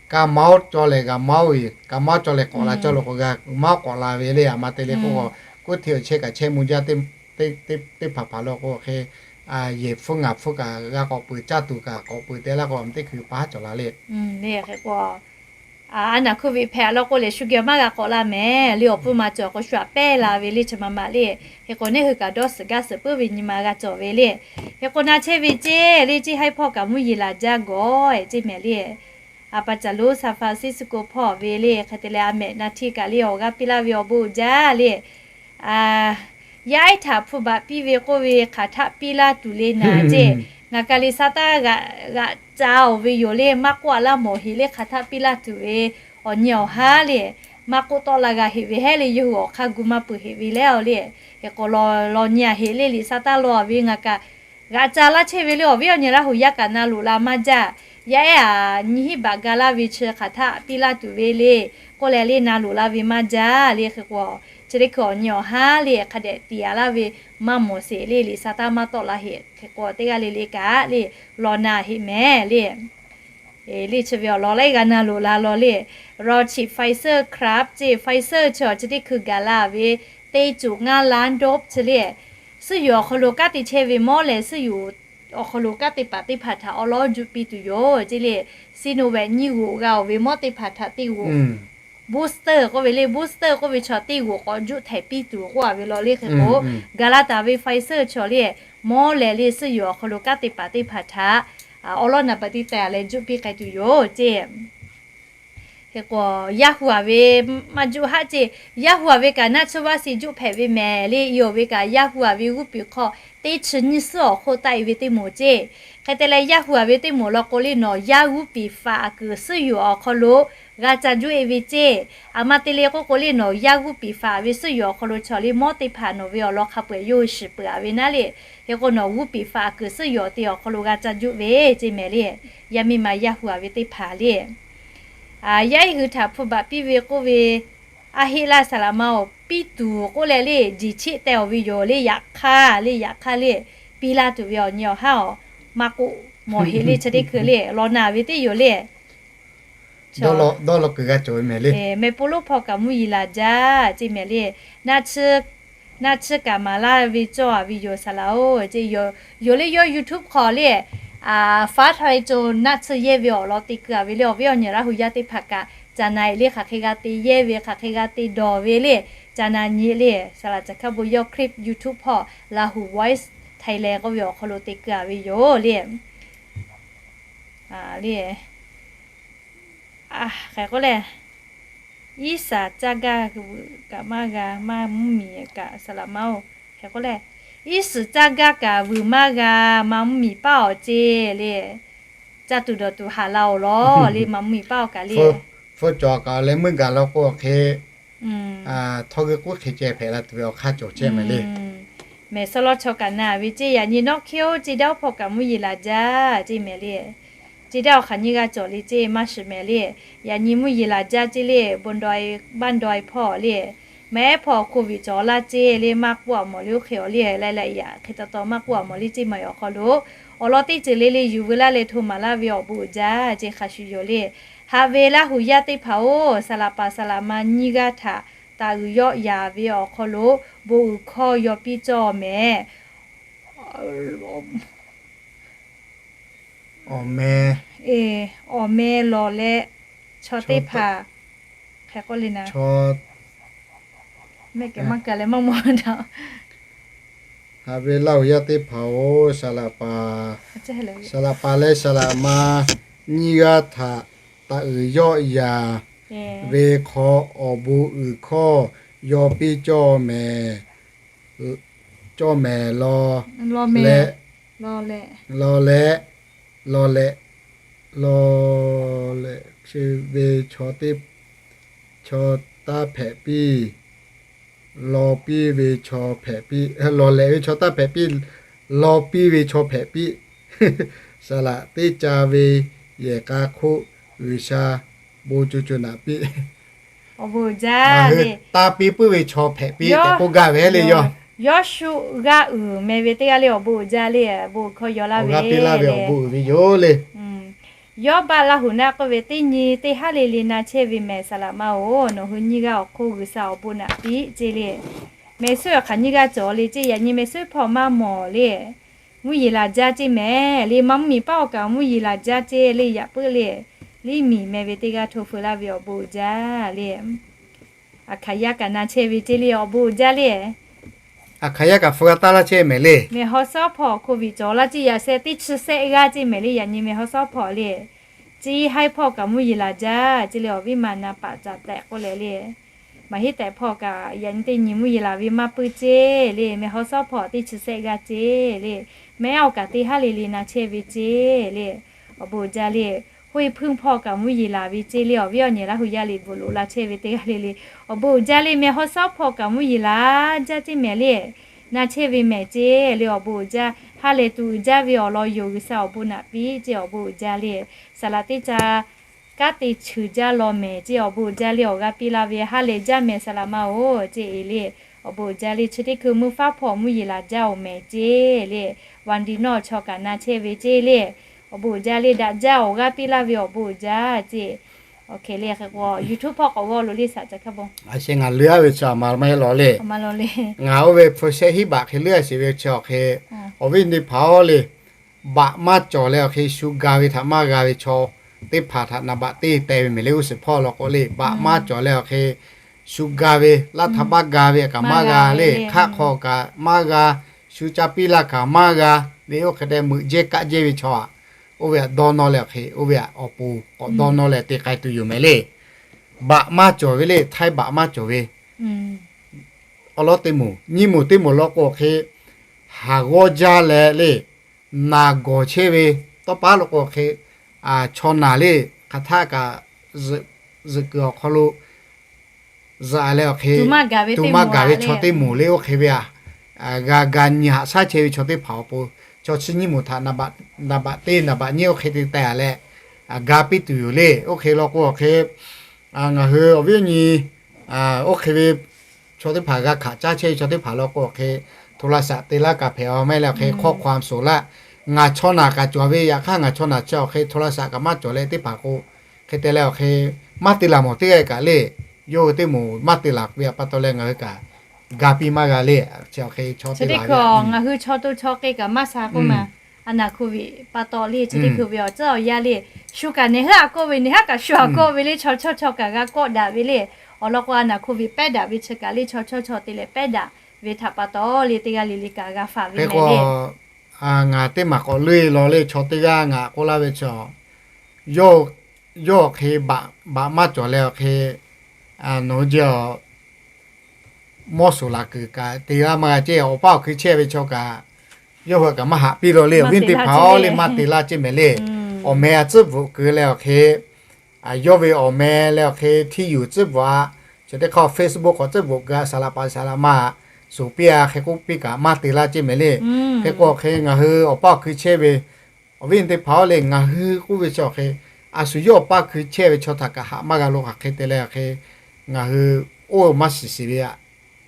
Ka mawˉ cawˬ leh g'a mawˉ ve, ka mawˉ cawˬ leh k'awꞈ la cawˬ lo k'o g'a mawˉ k'awꞈ la ve le. A ma te le k'o, kuˇ hti awˬ chehˇ kaꞈ chehˇ mvuh jaˇ teˇ, teˇ, teˇ hpaˍ hpaˍ lo k'o hk'e, yehˬ hpfuhˇ ngaˬ hpfuhˇ kaꞈ g'a k'awꞈ peuˬ, caˇ tuˬ kaꞈ k'awꞈ peuˬ te laˇ k'o, a ma teˇ hkui pa haˉ cawˬ la le. Hk'e k'o, a naˬ hkuˇ ve hpehꞈ a lawn k'o lehˬ, shu geh maˇ g'a k'awꞈ la mehˍ le. Awˬ pfuhˇ ma cawˬ k'o shu aꞈ pehˇ la ve le, chi ma ma le. Hk'e k'o, neˇ hui kaꞈ dawˇ suhˍ gaˇ suhˍ puiˉ ve nyi ma g'a cawˬ ve le. Hk'e k'o, na chehˇ ve ceˇ le, ceˇ haiˉ hpawˇ kaꞈ mvuhˇ yeˬ laˬ jaˇ gawˬ ceˇ mehˍ le. A pa caˬ lonˉ San Francisco hpawˇ ve le. Hk'e te leh, a mehꞈ na htiˇ kaꞈ le awˬ g'aˇ piˇ laˇ ve awˬ bon uiˍ jaˇ le. Yaˇ ehˉ htaꞈ hpu baꞈ piˇ ve k'oˆ ve hk'aˬ htaˆ piˇ laˇ tuˬ le naˍ ceˇ. Ngaˬ ka le sa taˇ g'aꞈ ca-oˬ ve yoˬ le, maˇ k'oˆ a laˇ mawˬ heꞈ le, hk'aˬ htaˆ piˇ laˇ tuˬ ve awˬ nyi awˬ haˉ le. Maˇ k'oˆ tawˆ la g'a heꞈ ve hehˉ le, yawˇ hui awˬ hk'aˇ gu maˇ peuˬ heꞈ ve leh awˬ le. Hk'e k'o, law nyi a heꞈ le, liꞈ sa taˇ law ve ngaˬ kaꞈ g'aꞈ ca laˇ chehˇ ve le. Awˬ viˉ awˬ nyi Laˇ huˍ yaˇ kaꞈ na loꞈ la maˇ jaˇ. Yaˇ ehˉ aꞈ nyi hiˉ baꞈ ga laˇ ve chi hk'aˬ htaˆ piˇ laˇ tuˬ ve le k'oˆ leh le na loꞈ la ve maˇ jaˇ le. Hk'e k'o, chi teˇ hkui awˬ nyi awˬ haˉ le hk'a dehꞈ tiꞈ yaꞈ laˇ ve maˇ mawˬ sheˍ le, liꞈ sa taˇ maˇ tawˆ la heꞈ. Hk'e k'o, teˇ g'aˇ le le kaꞈ le law na heꞈ mehˍ le. Le chi ve awˬ lawn laiˉ g'a na loꞈ la law le. Raw chi Pfizer Club ceˇ, Pfizer chi awˬ chi teˇ hkui gaˬ la ve teˇ cuˬ ngaˇ laˇ dawˇ chi le. Suhˉ yuˬ awˬ hk'aw lo kanˉ te chehˇ ve mawˉ leh suhˉ yuˬ awˬ hk'aw lo kanˉ te paˍ teˇ hpaˍ htaꞈ awˉ lawˉ juˆ piˇ tuˬ yoˬ ceˇ le. Sinovac nyiˇ g'oꞈ g'a-oˬ ve mawˉ teˇ hpaˍ htaꞈ teˇ g'oꞈ booster k'oˆ ve le, booster k'oˆ ve chaw teˇ g'oꞈ k'awꞈ juˆ htehꞈ piˇ tuˬ k'oˆ a ve law le. Hk'e k'o, gaˬ la taˍ ve Pfizer chaw le, mawˉ leh le suhˉ yuˬ awˬ hk'aw lo kanˉ te paˍ teˇ hpaˍ htaꞈ awˉ lawˉ naˍ baꞈ teˇ teh leh juˆ piˇ k'ai tuˬ yoˬ ceˇ. Hk'e k'o, yaˇ hu a ve maˇ juˆ haˆ ceˇ. Yaˇ hu a ve kaꞈ naˆ tsuhˇ vaˇ si juˆ hpehꞈ ve mehˍ le. I awˬ ve kaꞈ yaˇ hu a ve g'uˇ piˍ hk'aw teˇ chi nyiˇ suhˉ awˬ hk'oˆ taˆ e ve teˇ moˍ ceˇ. Hk'e te leh, yaˇ hu a ve teˇ moˍ law k'o le nawˬ yaˇ g'uˇ piˍ faꞈ aꞈ kuiˬ suhˉ yuˬ awˬ hk'aw lo g'a ca juˆ e ve ceˇ. A ma te le k'oˆ k'o le nawˬ yaˇ g'uˇ piˍ faꞈ ve suhˉ yuˬ awˬ hk'aw lo chaw le mawˉ teˇ hpaˍ nawˬ ve awˬ lawn hk'a peu-eˬ yawˇ hui shiˍ peuˬ a ve naˉ le. Hk'e k'o, nawˬ g'uˇ piˍ faꞈ aꞈ kuiˬ suhˉ yuˬ awˬ te awˬ hk'aw lo g'a ca juˆ ve ceˇ mehˍ le. Yaˇ miˇ ma yaˇ hu a ve teˇ hpaˍ le. Yaˇ ehˉ hui htaꞈ hpu baꞈ piˇ ve k'oˆ ve, a heˆ laˇ saˍ laꞈ ma-oˬ, piˇ tuˬ k'oˆ leh le, jiˬ cheˆ teh-oˬ ve yoˬ le. Yaꞈ hk'aˇ le, yaꞈ hk'aˇ le, piˇ laˇ tuˬ ve awˬ nyi awˬ haˉ-oˬ, maˇ k'oˆ mawˬ heꞈ le. Chi teˇ hkui le law na ve teˇ yoˬ le. Dawˇ law kuiˬ g'a cawˬ ve mehˍ le. Mehˍ po lonˉ hpawˇ kaꞈ mvuhˇ yeˬ laˬ jaˇ ceˇ mehˍ le. Naˆ tsuhˇ kaꞈ maˍ laˇ ve cawˇ a ve yoˬ saˍ laꞈ-oˬ ceˇ. Yoˬ le, yawˇ YouTube hk'aw le, faˉ htaˇ ve co naˆ tsuhˇ yehˇ ve awˬ lawn te keu a ve le. Awˬ viˉ awˬ nyi Laˇ huˍ yaˇ teˇ hpaˍ kaꞈ ca na e le, hk'aˬ hk'e g'a te yehˇ ve, hk'aˬ hk'e g'a te dawˬ ve le, ca na nyi le. Saˍ laꞈ caˬ hkaˇ bon yawˇ clip YouTube hpawˇ Lahu Voice Thailand k'oˆ ve awˬ hk'aw lo te keu a ve yoˬ le. Le hk'e k'oˆ leh, iˉ suhˍ caˇ gaˇ vuiˬ kaꞈ maˇ g'a maˇ mvuhˇ miˬ kaꞈ saˍ laꞈ ma-oˬ. Hk'e k'oˆ leh, iˉ suhˍ caˇ gaˇ kaꞈ vuiˬ maˇ g'a maˇ mvuhˇ miˬ paˇ awˬ ceˇ le. Caˇ tuˬ dawˬ tuˬ haˍ la-oˬ law le, maˇ mvuhˇ miˬ paˇ awˬ kaꞈ le. Hpu cawˬ kaꞈ leh meuˇ gaˬ law k'o hk'e, htawˇ g'uiˇ k'uˉ hk'e ceh hpehꞈ la tuˬ ve awˬ hk'aˇ cawˬ chehˇ mehˍ le. Mehˍ suhˉ lawˇ chaw kaꞈ na ve ceˇ. Yaꞈ nyi nawˉ hkiˇ-oˬ, ceˇ daˇ-oˬ hpawˇ kaꞈ mvuhˇ yeˬ laˬ jaˇ ceˇ mehˍ le. Ceˇ daˇ awˬ hk'aˬ nyiˇ g'aˇ cawˬ le ceˇ maˇ shiˍ mehˍ le. Yaꞈ nyi mvuhˇ yeˬ laˬ jaˇ ceˇ le. Bon dawˇ, baˆ dawˇ hpawˇ le, mehˍ hpawˇ COVID cawˬ laˇ ceˇ le, maˇ k'oˆ a mawˬ le oˇ hk'e awˬ le, laiˉ laiˉ yaꞈ hk'e taw taw maˇ k'oˆ a mawˬ le ceˇ maˇ yaꞈ awˬ hk'aw lo awˬ lawn teˇ ceuˬ le le yuˬ veu laˇ leh hto maˍ laˇ ve awˬ bon uiˍ jaˇ ceˇ hk'a shuˍ yoˬ le. Haꞈ ve Laˇ huˍ yaˇ teˇ hpaˍ-oˬ, saˍ laꞈ paˍ saˍ laꞈ ma nyiˇ g'aˇ htaꞈ taˍ uiˍ yawˆ yaˍ ve awˬ hk'aw lo bon uiˍ hkawˇ yaw piˇ cawˇ mehˍ. Awˬ meh, awˬ meh lawˬ leh chaw teˇ hpaˍ hk'e k'oˆ le na. Mehˆ kehˬ maˇ kaˬ leh maˇ mawˬ daꞈ. Haꞈ ve Laˇ huˍ yaˇ teˇ hpaˍ-oˬ, saˍ laꞈ paˍ, saˍ laꞈ paˍ leh saˍ laꞈ ma nyiˇ g'aˇ htaꞈ taˍ uiˍ yawˆ yaˍ ve hk'aw awˬ bon uiˍ hkawˇ yaw piˇ cawˇ mehˍ. Cawˇ mehˍ law leh, law leh, law leh, law leh, chi ve chaw teˇ, chaw taˇ hpehꞈ piˇ, law piˇ ve chaw hpehꞈ piˇ, law leh ve chaw taˇ hpehꞈ piˇ, law piˇ ve chaw hpehꞈ piˇ. Saˍ laꞈ teˇ ca ve yehˬ k'a hk'oˆ G'uiˬsha bon co co naꞈ piˇ. Awˬ bon uiˍ jaˇ le. Taˇ piˇ puiˉ ve chaw hpehꞈ piˇ tehꞈ k'oˆ gaˇ ve le yoˬ. Yawˇshuˆ g'aˇ uiˍ meh ve teˇ g'aˇ le awˬ bon uiˍ jaˇ le, bon uiˍ hkawˇ yaw laˇ ve, g'a piˇ laˇ ve awˬ bon uiˍ ve yoˬ le. Yawˇ baˆ Laˇ huˍ naˆ k'oˆ ve teˇ nyi teˇ haˉ le le na chehˇ ve mehˍ saˍ laꞈ ma-oˬ, nawˬ hui nyiˇ g'aˇ awˬ hk'oˆ G'uiˬsha awˬ bon naꞈ piˇ ceˇ le. Mehˍ suhˉ awˬ hk'aˬ nyiˇ g'aˇ cawˬ le ceˇ, yaꞈ nyi mehˍ suhˉ hpawˇ maˇ mawˬ le. Mvuhˇ yeˬ laˬ jaˇ ceˇ mehˍ le, maˇ mvuhˇ miˬ paˉ awˬ kaꞈ mvuhˇ yeˬ laˬ jaˇ ceˇ le, yaꞈ puiˉ le. Liˇ miˬ meh ve teˇ g'aˇ hto feu laˇ ve awˬ bon uiˍ jaˇ le. Aˬ hkaˍ yaˇ kaꞈ na chehˇ ve ceˇ le, awˬ bon uiˍ jaˇ le. Aˬ hkaˍ yaˇ kaꞈ hpu g'a taˇ laˇ chehˇ mehˍ le. Mehˍ haw sawˉ hpawˇ hk'oˆ viꞈ cawˬ laˇ ceˇ, yaꞈ sheh teˇ chi sehˆ g'aˇ ceˇ mehˍ le, yaꞈ nyi mehˍ haw sawˉ hpawˇ le. Ceˇ haiˉ hpawˇ kaꞈ mvuhˇ yeˬ laˬ jaˇ ceˇ le, awˬ viˉ ma na paˍ caꞈ tehꞈ k'oˆ leh le. Maˬ heˉ tehꞈ hpawˇ kaꞈ yaꞈ nyi teˇ nyi mvuhˇ yeˬ laˬ ve maˇ puiˉ ceˇ le, mehˍ haw sawˉ hpawˇ teˇ chi sehˆ g'aˇ ceˇ le. Mehˍ awˬ kaꞈ teˇ haˉ le le na chehˇ ve ceˇ le. Awˬ bon uiˍ jaˇ le. Hoˆ e hpuiˇ hpawˇ kaꞈ mvuhˇ yeˬ laˬ ve ceˇ le, awˬ viˉ awˬ nyi Laˇ huˍ yaˇ le bvuhꞈ loꞈ la chehˇ ve teˇ g'aˇ le le. Awˬ bon uiˍ jaˇ le, mehˍ haw sawˉ hpawˇ kaꞈ mvuhˇ yeˬ laˬ jaˇ ceˇ mehˍ le. Na chehˇ ve mehˍ ceˇ le, awˬ bon uiˍ jaˇ. Ha lehˬ tuˬ uiˍ jaˇ ve awˬ lawn yoˬ, G'uiˬsha awˬ bon naꞈ piˇ ceˇ, awˬ bon uiˍ jaˇ le. Saˍ laꞈ teˇ ca kanˉ te cheuˬ jaˇ law mehˍ ceˇ, awˬ bon uiˍ jaˇ le, awˬ g'aˇ piˇ laˇ ve ha lehˬ jaˇ mehˍ saˍ laꞈ ma-oˬ ceˇ e le. Awˬ bon uiˍ jaˇ le, chi teˇ hkui mvuhˇ faˉ hpawˇ mvuhˇ yeˬ laˬ jaˇ-oˬ mehˍ ceˇ le. Waˍ diˍ nawˇ chaw kaꞈ na chehˇ ve ceˇ le. Awˬ bon uiˍ jaˇ le, daꞈ jaˇ awˬ g'aˇ piˇ laˇ ve awˬ bon uiˍ jaˇ ceˇ. Oˇ hk'e le hk'e k'o YouTube hpawˇ k'awꞈ g'awˇ loꞈ le saˍ ca hkaˇ bon. A shu ngaˬ leuˉ-a ve chi a ma maˇ heˆ law le. Ngaˬ oˇ ve hpu shehˆ hiˉ baꞈ hk'e leuˉ-a sheˍ ve chi awˬ hk'e, awˬ viˉ teˇ hpaˍ-oˬ le, baꞈ maˇ cawˬ leh awˬ hk'e shu ga ve htaꞈ maˇ g'a ve chaw teˇ hpaˍ htaꞈ naˍ baꞈ teˇ te ve mehˍ le. G'uˇ suhˍ hpawˇ law k'o le, baꞈ maˇ cawˬ leh awˬ hk'e shu ga ve, laˇ htaˇ baˆ ga ve kaꞈ maˇ g'a le, hk'aˆ hk'aw kaꞈ maˇ g'a, shu caˇ piˇ laˇ kaꞈ maˇ g'a le. Oˇ hk'e te meuꞈ jehˇ kaˆ jehˇ ve chaw aꞈ, oˇ ve aꞈ dawˇ nawˇ leh awˬ hk'e, oˇ ve aꞈ awˬ pon k'awꞈ dawˇ nawˇ leh te k'ai tuˬ yoˬ mehˍ le. Baꞈ maˇ cawˬ ve le, htaiˇ baꞈ maˇ cawˬ ve awˬ lawn teˇ moˍ, nyiˇ moˍ teˇ moˍ law k'o awˬ hk'e, haˍ g'awˇ jaˇ leh le, naˬ gawˬ chehˇ ve, tawˇ paˉ law k'o awˬ hk'e, chaw naˬ le, hk'aˬ htaˆ kaꞈ zuhꞈ kuiˬ awˬ hk'aw lo zuhꞈ-a leh awˬ hk'e, tu maˇ gaˬ ve chaw teˇ moˍ le. Oˇ hk'e ve aꞈ, g'a ga nyi haꞈ shaˉ chehˇ ve chaw teˇ hpaˍ awˬ pon, chaw chi nyiˇ moˍ htaꞈ naˍ baꞈ teˇ naˍ baꞈ nyiˇ oˇ hk'e te teh-a leh, ga piˇ tuˬ yoˬ le. Oˇ hk'e law k'o awˬ hk'e, ngaˬ hui awˬ viˉ awˬ nyi, oˇ hk'e ve chaw teˇ hpaˍ g'a hkanˍ caˇ chehˇ ve chaw teˇ hpaˍ law k'o awˬ hk'e, โทรศัพท์ te laˇ kaꞈ hpehꞈ-a mehˍ leh awˬ hk'e ข้อความ soˍ laˇ. Ngaˬ chaw naˬ kaꞈ cawˬ ve, yaꞈ hk'aˇ ngaˬ chaw naˬ chi awˬ hk'e โทรศัพท์ kaꞈ maˇ cawˬ leh teˇ hpaˍ k'o, hk'e te leh awˬ hk'e, maˇ te laˬ mawˬ teˇ g'aˇ kaꞈ le, yawˇ hui teˇ moˍ maˇ te laˬ ve pa taw leh ngaˬ hui kaꞈ ga piˇ maˇ g'a le. Chi awˬ hk'e chaw teˇ hpaˍ ngaˬ hui chaw to chaw k'e kaꞈ maˇ sha k'oˆ ma. A naˬ โควิด pa taw le chi teˇ hkui ve awˬ tcuhˉ awˬ yaˇ le, shu kaꞈ neˬ haˉ a kawˆ ve, neˬ haˉ kaꞈ shu a kawˆ ve le, chaw chawˇ chaw kaꞈ g'a kawˆ daꞈ ve le. Awˬ lawn k'o a naˬ โควิด pehˉ daꞈ ve chi kaꞈ le, chaw chawˇ chaw te leh pehˉ daꞈ ve htaꞈ pa taw le, teˇ g'aˇ le le kaꞈ g'a faˍ ve mehˍ le. Ngaˬ teˇ maˬ k'awꞈ leuˉ-e law le, chaw teˇ g'aˇ ngaˬ k'oˆ laˇ ve chi, yawˇ awˬ hk'e baꞈ maˇ cawˬ leh awˬ hk'e, nawˬ hui jeh a mawˇ suˍ laˬ kuiˬ kaꞈ te g'a maˇ g'a ceˇ, awˬ paˇ awˬ hkui chehˇ ve chaw kaꞈ, yawˇ hui kaꞈ maˇ haꞈ piˇ law le. Awˬ viˉ teˇ hpaˍ-oˬ le, maˇ te laˇ ceˇ mehˍ le. Awˬ meh a tcuhˉ bvuhꞈ keu leh awˬ hk'e, yawˇ ve awˬ meh leh awˬ hk'e ที่อยู่ tcuhˉ bvuhꞈ-a. Chi teˇ hk'aˇ Facebook k'awꞈ tcuhˉ bvuhꞈ keu-a, saˍ laꞈ pa saˍ laꞈ ma suˍ piˇ-a hk'e k'oˆ piˇ kaꞈ maˇ te laˇ ceˇ mehˍ le. Hk'e k'o awˬ hk'e ngaˬ hui awˬ paˇ awˬ hkui chehˇ ve awˬ viˉ teˇ hpaˍ-oˬ le, ngaˬ hui k'oˆ ve chi awˬ hk'e, a shu yawˇ awˬ paˇ hkui chehˇ ve chaw htaꞈ kaꞈ haꞈ maˇ g'a lo hk'aˬ hk'e te leh awˬ hk'e, ngaˬ hui oˇ maˇ shiˍ shiˍ ve aꞈ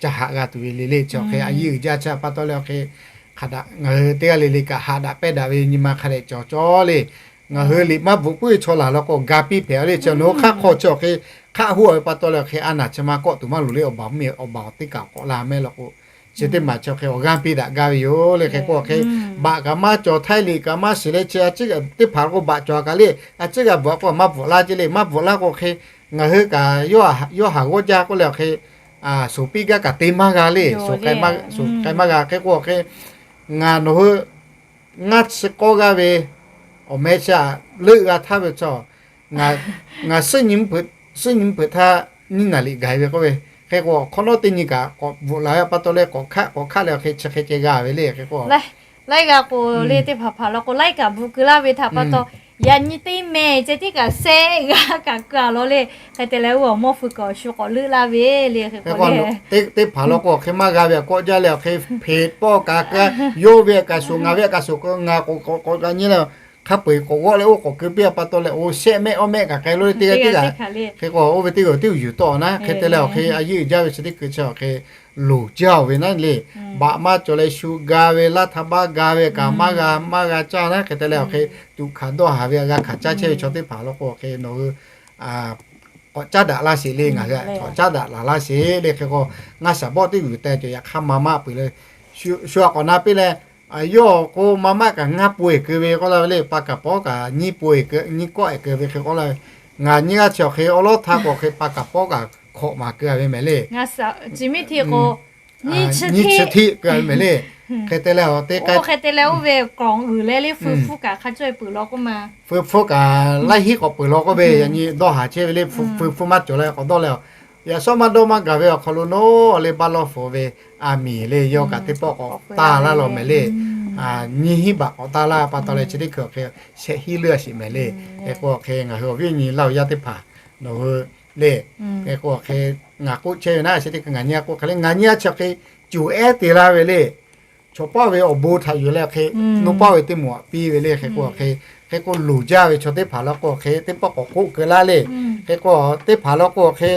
ca haꞈ g'a tuˬ ve le le. Chi awˬ hk'e a yiˇ uiˍ jaˇ chi pa taw leh awˬ hk'e, hk'a daꞈ ngaˬ hui teˇ g'aˇ le le kaꞈ haꞈ daꞈ pehˇ daꞈ ve nyi ma hk'a dehꞈ cawˬ cawˬ le. Ngaˬ hui liꞈ maˇ bvuhꞈ puiˉ ve chaw laˬ law k'o ga piˇ hpehꞈ le. Chi nawˬ hui hk'aˆ hk'aw chi awˬ hk'e hk'aˆ hoˆ-a ve pa taw leh awˬ hk'e a naˬ chi ma kawˆ tuˬ maˇ loˍ le. Awˬ baˬ mvuhˇmiˬ awˬ baˬ teˇ kaꞈ k'awꞈ la mehˍ law k'o, chi teˇ maˬ chi awˬ hk'e awˬ g'aˇ piˇ daꞈ gaˇ ve yoˬ le. Hk'e k'o awˬ hk'e, baꞈ kaꞈ maˇ cawˬ, htaiˇ liꞈ kaꞈ maˇ shiˍ leh chi a ciˉ teˇ hpaˍ k'o baꞈ cawˬ kaꞈ le, a ciˉ g'a bvuhꞈ k'o maˇ bvuhꞈ laˇ ceˇ le. Maˇ bvuhꞈ laˇ k'o hk'e, ngaˬ hui kaꞈ yawˇ haˍ g'awˇ jaˇ k'oˆ leh awˬ hk'e, suˍ piˇ gaˇ kaꞈ te maˇ g'a le. Suˍ k'ai maˇ g'a hk'e k'o awˬ hk'e, ngaˬ nawˬ hui ngaˇ chi k'awˇ g'aˇ ve awˬ meh chi aꞈ leuˆ g'a htaˇ ve chaw, ngaˬ suhˉ nyi mvuhˇ hpeuꞈ htaˇ nyiˇ naˍ liꞈ gaˬ ve k'oˆ ve, hk'e k'o hk'awꞈ nawˉ teˇ nyi kaꞈ k'awꞈ bvuhꞈ la ve pa taw leh k'awꞈ hkaˆ k'awꞈ hkaˆ leh awˬ hk'e chi hk'e ceh g'a ve le. Hk'e k'o laiˉ g'a k'o le, teˇ hpaˍ hpaˍ law k'o laiˉ kaꞈ bvuhꞈ keu laˇ ve htaꞈ pa taw, yaꞈ nyi teˇ meh ceh tiˉ kaꞈ shehˆ g'aˇ kaꞈ keu-a law le. Hk'e te leh oˇ awˬ mawˇ hpu kaꞈ awˬ shu k'awꞈ leuˆ laˇ ve le. Hk'e k'o le, teˇ hpaˍ law k'o awˬ hk'e maˇ g'a ve aꞈ kawˆ jaˇ leh awˬ hk'e, hpeꞈ pawˆ kaꞈ keu-a, yawˇ ve aꞈ kaꞈ shuˍ, ngaˬ ve aꞈ kaꞈ shuˍ, ngaˬ k'awꞈ k'awꞈ k'awꞈ g'a nyi le. hk'a peu-eˬ k'awꞈ g'awˆ leh oˇ k'awꞈ keu piˇ a pa taw leh, oˇ shehˆ mehˆ awˇ mehˆ kaꞈ k'ai lo le teˇ g'aˇ teˇ g'aˇ. Hk'e k'o oˇ ve teˇ g'aˇ teˇ g'aˇ yuˬ tawˆ na hk'e te leh awˬ hk'e a yeˇ uiˍ jaˇ ve chi teˇ hkui chi awˬ hk'e loˍ jaˇ-oˬ ve naˉ le. Baꞈ maˇ cawˬ leh shu ga ve laˇ htaˇ baˆ ga ve kaꞈ maˇ g'a maˇ g'a caˇ naˉ hk'e te leh awˬ hk'e tuꞈ hkanˍ dawˇ haˍ ve g'a hkanˍ caˇ chehˇ ve chaw teˇ hpaˍ law k'o hk'e nawˬ hui k'awꞈ caˉ daꞈ laˇ sheˍ le. Ngaˬ hui k'awꞈ caˉ daꞈ laˬ laˇ sheˍ le. Hk'e k'o ngaˇ shaˍ bawˆ teˇ g'uiˬ teh cawˬ yaꞈ hk'aˇ ma maˇ peuˬ le. Shu a k'awꞈ na piˇ leh, yawˇ k'o ma maˇ kaꞈ ngaˇ pon-eˬ keu ve k'oˆ laˇ ve le. Pa kaˍ pawˉ kaꞈ nyiˇ pon-eˬ keu, nyiˇ kawˆ-eˬ keu ve hk'e k'oˆ laˇ ve. Ngaˬ nyiˇ g'aˇ chi awˬ hk'e awˉ lawˉ htaˇ k'o hk'e pa kaˍ pawˉ kaꞈ hk'awꞈ maˍ keu-a ve mehˍ le. Nyiˇ chi hteˆ keu-a ve mehˍ le. Hk'e te leh, oˇ hk'e te leh oˇ ve k'awꞈ uiˍ leh le, feu hpfuhˇ kaꞈ hk'a cawˇ-e peuˬ law k'oˆ ma. Feu hpfuhˇ kaꞈ laiˉ hinˉ k'awꞈ peuˬ law k'oˆ ve, yaꞈ nyi dawˇ haˍ chehˇ ve le. Feu hpfuhˇ maˇ cawˬ leh k'awꞈ dawˇ leh, yaꞈ shawˉ maˇ dawˇ maˇ gaˬ ve awˬ hk'aw lo nawˉ le baˆ lawˇ fawˍ ve a miˍ le, yawˇ kaꞈ teˇ pawˆ k'awꞈ taˇ laˇ law mehˍ le. Nyiˇ hinˉ baꞈ k'awꞈ taˇ laˇ pa taw leh chi teˇ hkui awˬ hk'e shehˆ hinˉ leuˇ a sheˍ mehˍ le. Hk'e k'o awˬ hk'e ngaˬ hui awˬ viˉ awˬ nyi Laˇ huˍ yaˇ teˇ hpaˍ nawˬ hui le, hk'e k'o awˬ hk'e ngaˬ k'oˆ chehˇ ve naˉ chi teˇ hkui ngaˬ nyiˇ g'aˇ k'oˆ hk'e le, ngaˬ nyiˇ g'aˇ chi awˬ hk'e cuˬ ehˉ te laˇ ve le. Chaw paˇ ve awˬ bon htaꞈ yuˬ leh awˬ hk'e, nuˇ paˇ ve teˇ moˍ aꞈ piˇ ve le. Hk'e k'o awˬ hk'e, hk'e k'o loˍ jaˇ ve chaw teˇ hpaˍ law k'o awˬ hk'e teˇ pawˆ k'awꞈ k'oˆ keu laˇ le. Hk'e k'o teˇ hpaˍ law k'o awˬ hk'e,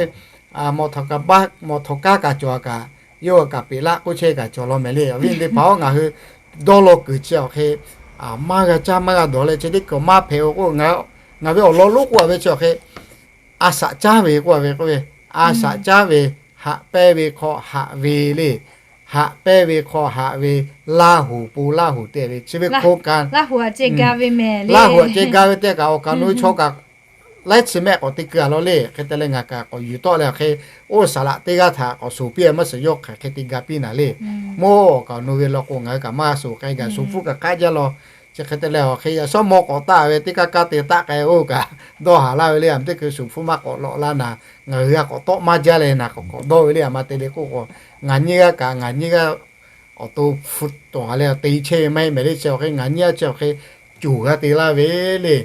mawˬ htawnˍ kaꞈ baˆ, mawˬ htawnˍ kaˉ kaꞈ cawˬ kaꞈ, yawˇ kaꞈ peꞈ laˆ k'oˆ chehˇ kaꞈ cawˬ law mehˍ le. Awˬ viˉ teˇ hpaˍ-oˬ, ngaˬ hui dawˇ law kuiˬ chi awˬ hk'e maˇ g'a caˇ maˇ g'a dawˬ leh chi teˇ hkui maˇ hpehꞈ-o k'o, ngaˬ ve awˬ lawn lonˉ k'oˆ-a ve chi awˬ hk'e a shaꞈ caˉ ve k'oˆ-a ve k'oˆ ve, a shaꞈ caˉ ve, haꞈ pehnˇ ve hk'aw haꞈ ve le. Haꞈ pehnˇ ve hk'aw haꞈ ve, Laˇ huˍ pon Laˇ huˍ te ve chi ve hk'oˆ kaꞈ, Laˇ huˍ aꞈ ceh ga ve tehꞈ kaꞈ awˬ kaˍ nu chaw kaꞈ laiˉ chi mehˆ k'awꞈ te keu-a law le. Hk'e te leh ngaˬ kaꞈ k'awꞈ yuˬ tawˆ leh awˬ hk'e, oˇ saˍ laꞈ teˇ g'aˇ htaꞈ k'awꞈ suˍ piˇ-a maˇ suˍ yawˇ hk'aˬ hk'e te ga piˇ naˍ le. Mawˇ awˬ kaˍ nu ve law k'o ngaˬ hui kaꞈ maˇ suˍ k'ai gaˬ suˍ hpfuhˇ kaꞈ k'aˆ jaˇ law. Chi hk'e te leh awˬ hk'e yaꞈ shawˉ mawˇ k'awꞈ taˆ ve teˇ kaˇ kaˇ te taˆ k'ai-o kaꞈ dawˇ haˍ laˇ ve le. Aˬ miˍ teˇ hkui suˍ hpfuhˇ maˇ k'awꞈ lawꞈ laˇ naˍ, ngaˬ hui g'a k'awꞈ tawˆ maˇ jaˇ leh naˍ k'awꞈ k'awꞈ dawˇ ve le. Aˬ ma te le k'oˆ k'o, ngaˬ nyiˇ g'aˇ kaꞈ ngaˬ nyiˇ g'aˇ awˬ to hpu tawˍ leh te chehˇ ve maˇ heˆ mehˍ le. Chi awˬ hk'e ngaˬ nyiˇ g'aˇ chi awˬ hk'e cuˬ g'a te laˇ ve le.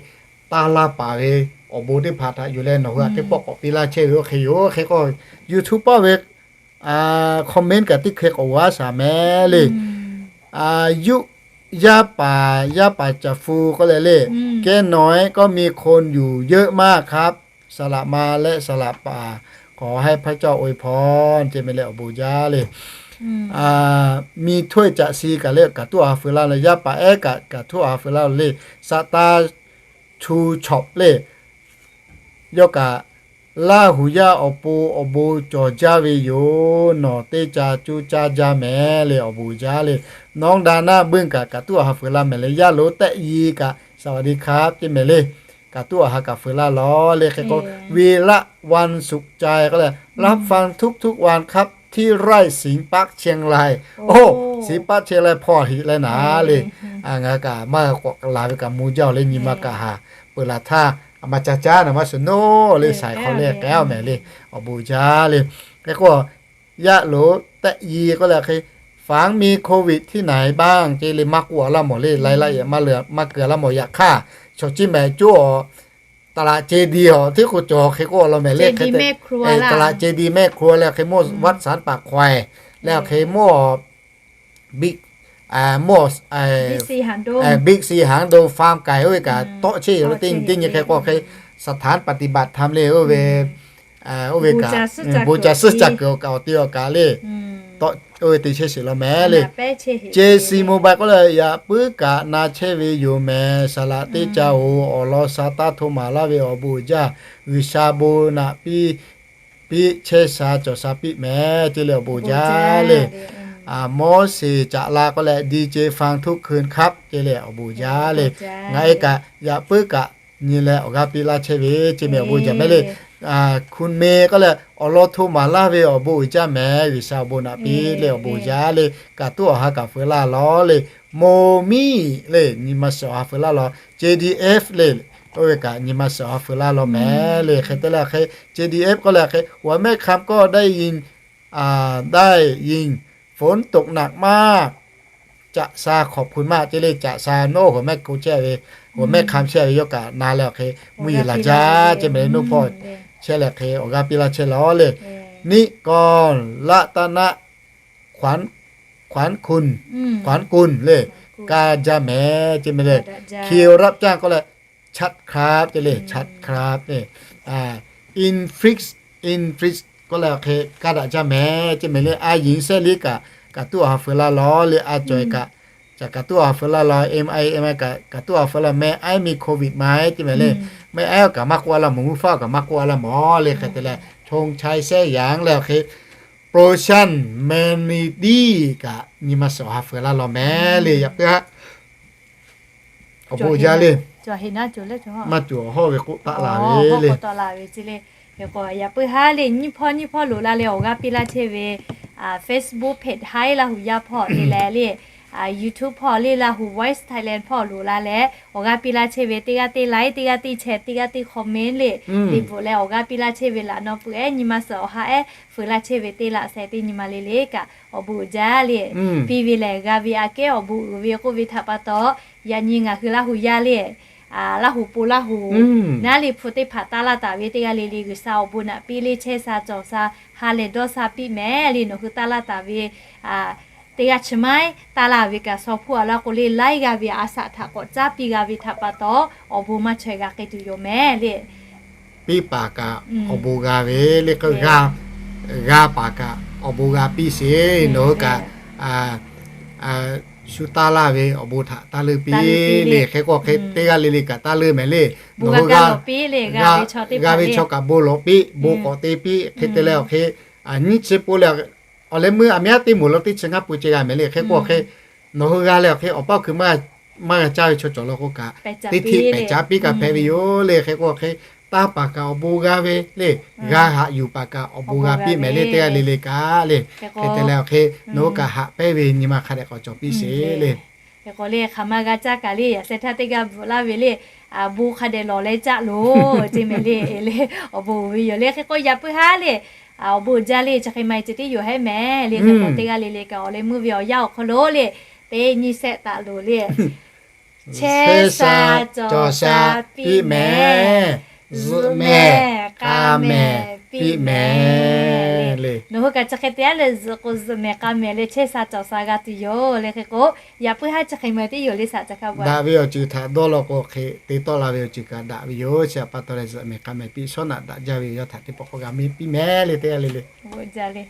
Taˇ laˇ paˍ ve awˬ bon teˇ hpaˍ htaꞈ yuˬ leh nawˬ hui htaꞈ teˇ pawˆ k'awꞈ piˇ laˇ chehˇ ve oˇ hk'e yoˬ. Hk'e k'o YouTube paˇ ve comment kaꞈ teˇ hkui k'awꞈ g'a shaˍ mehˍ le. Yuˆ yaˇ paˍ, yaˇ paˍ Caˍ Fu k'oˆ leh le, แค่น้อยก็มีคนอยู่เยอะมากครับ สละมาและสละป่า ขอให้พระเจ้าอวยพร ce mehˍ le awˬ bon jaˇ le. Mi Htawehˇ Caꞈ Si kaꞈ le kaˍ tuˉ awˬ ha feu laˇ le, yaˇ paˍ ehˉ kaꞈ kaˍ tuˉ awˬ ha feu laˇ le, Saˍtanˍ Chu Chawꞈ le, yawˇ kaꞈ Laˇ huˍ yaˇ awˬ pon awˬ bon cawˬ jaˇ ve yoˬ. Nawˬ teˇ ca cuˇ caˇ jaˇ mehˍ le awˬ bon jaˇ le. น้องดาน่า Beuˇ kaꞈ kaˍ tuˉ awˬ ha feu laˇ mehˍ le, yaˇ loꞈ Tehˆ Yi kaꞈ สวัสดีครับ ce mehˍ le. Kaˍ tuˉ awˬ ha kaꞈ feu laˇ law le. Hk'e k'o, วีระวันสุขใจ k'oˆ leh รับฟังทุกๆวันครับ ที่ไร่สิงห์ปาร์คเชียงราย Oˇ, Siˍ paˆ chehˇ leh hpawˇ hiꞈ leh naˍ le. Ngaˬ kaꞈ maˇ k'awꞈ laˬ ve kaꞈ mvuh jaˇ-oˬ le. Nyi ma kaꞈ haˍ peuˬ laˬ htaˇ, a ma ca caˉ naˍ maˇ suhˍ noˉ le, shaiˍ hk'aw le k'ai a mehˍ le, awˬ bon jaˇ le. Hk'e k'o, yaˇ loꞈ Tehˆ Yi k'oˆ leh hk'e, ฝางมีโควิดที่ไหนบ้าง ce le maˇ k'oˆ a laˇ mawˬ le, laiˉ laˇ yehˬ maˇ keu a laˇ mawˬ. Yaꞈ hk'aˇ, chaw chi mehˍ coˇ-oˬ, ตลาดเจดีย์ awˬ tiˉ k'o cawˬ hk'e k'oˆ a law mehˍ le. ตลาดเจดีย์แม่ครัว leh hk'e mawˇ วัดสารป่าแขว่ง leh hk'e mawˇ Big, mawˇ Big C Hangdong Farm k'ai oˇ ve kaꞈ tawˆ chehˇ yoˬ le. Teˇ nyi teˇ nyi hk'e k'o hk'e สถานปฏิบัติธรรม le oˇ ve, oˇ ve kaꞈ bon ca suhˉ ca kuiˬ kaꞈ awˬ te awˬ kaꞈ le, tawˆ oˇ ve te chehˇ sheˍ law mehˍ le. Jay Simon bai k'oˆ leh, yaꞈ puiˉ kaꞈ na chehˇ ve yoˬ mehˍ. Saˍ laꞈ teˇ ca-oˬ, awˬ lawn sha taˇ hto maˍ laˇ ve awˬ bon uiˍ jaˇ. G'uiˬsha bon naꞈ piˇ piˇ chehˇ sha cawˬ sha piˇ mehˍ ce le awˬ bon jaˇ le. Mawˇ sheˍ caꞈ la k'oˆ leh, DJ Fang Tuˇ Hkui Hk'aˆ ce le awˬ bon jaˇ le. Ngaˬ e kaꞈ yaꞈ puiˉ kaꞈ nyi leh awˬ g'aˇ piˇ laˇ chehˇ ve ce mehˍ awˬ bon jaˇ mehˍ le. Hkunˍ me k'oˆ leh, awˬ lawn hto maˍ laˇ ve awˬ bon uiˍ jaˇ mehˍ. G'uiˬsha awˬ bon naꞈ piˇ le awˬ bon jaˇ le. Kaˍ tuˉ awˬ ha kaꞈ feu laˇ law le. Moˍ miˇ le, nyi ma suhˍ awˬ ha feu laˇ law. JDF le, oˇ ve kaꞈ nyi ma suhˍ awˬ ha feu laˇ law mehˍ le. Hk'e te leh hk'e, JDF k'oˆ leh hk'e, หัวแม่คำก็ได้ยิน ได้ยิน ฝนตกหนักมาก Caꞈ sha ขอบคุณมาก ce le. Caꞈ sha nawˉ หัวแม่คำ chehˇ ve, หัวแม่คำ chehˇ ve yawˇ kaꞈ na leh awˬ hk'e mvuhˇ yeˬ laˬ jaˇ ce mehˍ le. Nawˉ hpawˇ chehˇ leh hk'e awˬ g'aˇ piˇ laˇ chehˇ law le. Niˆ kawˇ laˆ taˇ naˆ ขวัญคุณ K'awnˉ Kun le. Kaˇ jaˇ mehˍ ce mehˍ le. เคียวรับจ้าง k'oˆ leh ฉัตรครับ ce le, ฉัตรครับ le. Influx, influx k'oˆ leh awˬ hk'e kaˇ daꞈ jaˇ mehˍ ce mehˍ le. A yinˍ sehˉ liˇ kaꞈ, kaꞈ tuˉ awˬ ha feu laˇ law le. A cawˬ-e kaꞈ, caꞈ kaꞈ tuˉ awˬ ha feu laˇ law. M I, M I kaꞈ, kaꞈ tuˉ awˬ ha feu laˇ. Meh aiˉ mi โควิด ma ce mehˍ le. Meh aiˉ awˬ kaꞈ maˇ k'oˆ a laˇ mawˬ, mvuhˇ faˉ awˬ kaꞈ maˇ k'oˆ a laˇ mawˬ le. Hk'e te leh ธงชัย sehˉ yanˍ leh awˬ hk'e โปรดักชั่น แมนนิตี้ kaꞈ nyi ma suhˍ awˬ ha feu laˇ law mehˍ le. Yaꞈ puiˉ haˉ awˬ bon jaˇ le. Maˇ cawˬ awˬ hawˉ ve k'oˆ taˆ la ve le. Yaꞈ puiˉ haˉ le nyiˇ hpawˇ nyiˇ hpawˇ loꞈ la leh awˬ g'aˇ piˇ laˇ chehˇ ve Facebook page Hai Lahu Yaˇ hpawˇ te leh le, YouTube hpawˇ le, Lahu Voice Thailand hpawˇ loꞈ la leh awˬ g'aˇ piˇ laˇ chehˇ ve teˇ g'aˇ teˇ like, teˇ g'aˇ teˇ share, teˇ g'aˇ teˇ comment le, te bvuhꞈ leh awˬ g'aˇ piˇ laˇ chehˇ ve laꞈ naw peuˬ ehˉ nyi ma suhˍ awˬ ha ehˉ feu laˇ chehˇ ve teˇ laꞈ sheh teˇ nyi ma le le kaꞈ awˬ bon uiˍ jaˇ le. Piˇ ve lehˬ g'a ve aꞈ kehˉ awˬ bon uiˍ ve k'oˆ ve htaꞈ pa taw, yaꞈ nyi ngaˬ hui Lahu Yaˇ le, Lahu po Lahu naˉ le hpu teˇ hpaˍ taˇ laˇ taˍ ve teˇ g'aˇ le le G'uiˬsha awˬ bon naꞈ piˇ le chehˇ sha cawˬ sha ha lehˬ dawˇ sha piˇ mehˍ le. Nawˬ hui taˇ laˇ taˍ ve teˇ g'aˇ chi maiˉ taˇ laˇ ve kaꞈ shaw hpuˇ a laˇ k'o le laiˉ g'aˇ ve a shaꞈ htaꞈ k'awꞈ caˉ piˇ g'a ve htaꞈ pa taw, awˬ bon maˇ chaweh g'a k'ai tuˬ yoˬ mehˍ le. Piˇ paˍ kaꞈ awˬ bon g'a ve le k'o, g'a paˍ kaꞈ awˬ bon g'a piˇ sheˍ. Nawˬ hui kaꞈ shu taˇ laˇ ve awˬ bon htaꞈ taˇ leuˆ piˇ le. Hk'e k'o hk'e teˇ g'aˇ le le kaꞈ taˇ leuˆ mehˍ le. Nawˬ hui g'a ve chaw kaꞈ bon lawˬ piˇ, bon k'awꞈ te piˇ. Hk'e te leh awˬ hk'e nyiˇ chi po leh awˬ leh meuˇ aˬ miˉ aˉ teˇ moˍ lo teˇ chi ngaˇ pui ceh g'a mehˍ le. Hk'e k'o hk'e nawˬ hui g'a leh awˬ hk'e awˬ paˇ awˬ hkui maˇ g'a caˇ ve chaw cawˬ law k'o kaꞈ, teˇ htiˆ pehˬ caˉ piˇ kaꞈ hpehꞈ ve yoˬ le. Hk'e k'o hk'e taˇ paˍ kaꞈ awˬ bon g'a ve le, g'a haꞈ yuˬ paˍ kaꞈ awˬ bon g'a piˇ mehˍ le. Teˇ g'aˇ le le kaꞈ le. Hk'e te leh awˬ hk'e nawˬ hui kaꞈ haꞈ pehnˇ ve nyi ma hk'a dehꞈ k'awꞈ cawˬ piˇ sheˍ le. Hk'e k'o le hk'aˬ ma g'a caˇ kaꞈ le yaꞈ sheh htaˇ teˇ g'aˇ bvuhꞈ laˇ ve le, bon hk'a dehꞈ lawˬ leh caˆ loˬ ce mehˍ le. Le awˬ bon uiˍ ve yoˬ le. Hk'e k'o yaꞈ puiˉ haˉ le awˬ bon jaˇ le. Chi hk'e ma ceh tiˉ yoˬ hehˉ mehˍ le. Hk'e k'o teˇ g'aˇ le le kaꞈ awˬ leh meuˇ ve awˬ yanˇ awˬ hk'aw lo le teˇ nyi sehˆ taˍ loˬ le. Chehˇ sha cawˬ sha piˇ mehˍ, zuhꞈ mehˍ k'a mehˍ piˇ mehˍ le. Nawˬ hui kaꞈ chi hk'e te aˉ leh zuhꞈ k'o zuhꞈ mehˍ k'a mehˍ leh chehˇ sha cawˬ sha g'a tuˬ yoˬ le. Hk'e k'o yaꞈ puiˉ haˉ chi hk'e ma tiˉ yoˬ le. Shaꞈ ca hk'a daꞈ ve awˬ ceuˬ htaꞈ dawˇ law k'o hk'e te tawˆ la ve awˬ ceuˬ kaꞈ daꞈ ve yoˬ. Chi htaꞈ pa taw leh zuhꞈ mehˍ k'a mehˍ piˇ shawˉ naꞈ daꞈ jaˇ ve yoˬ. Yawˇ htaꞈ teˇ pawˆ k'awꞈ g'a miˇ piˇ mehˍ le. Teˇ g'aˇ le le jaˇ le.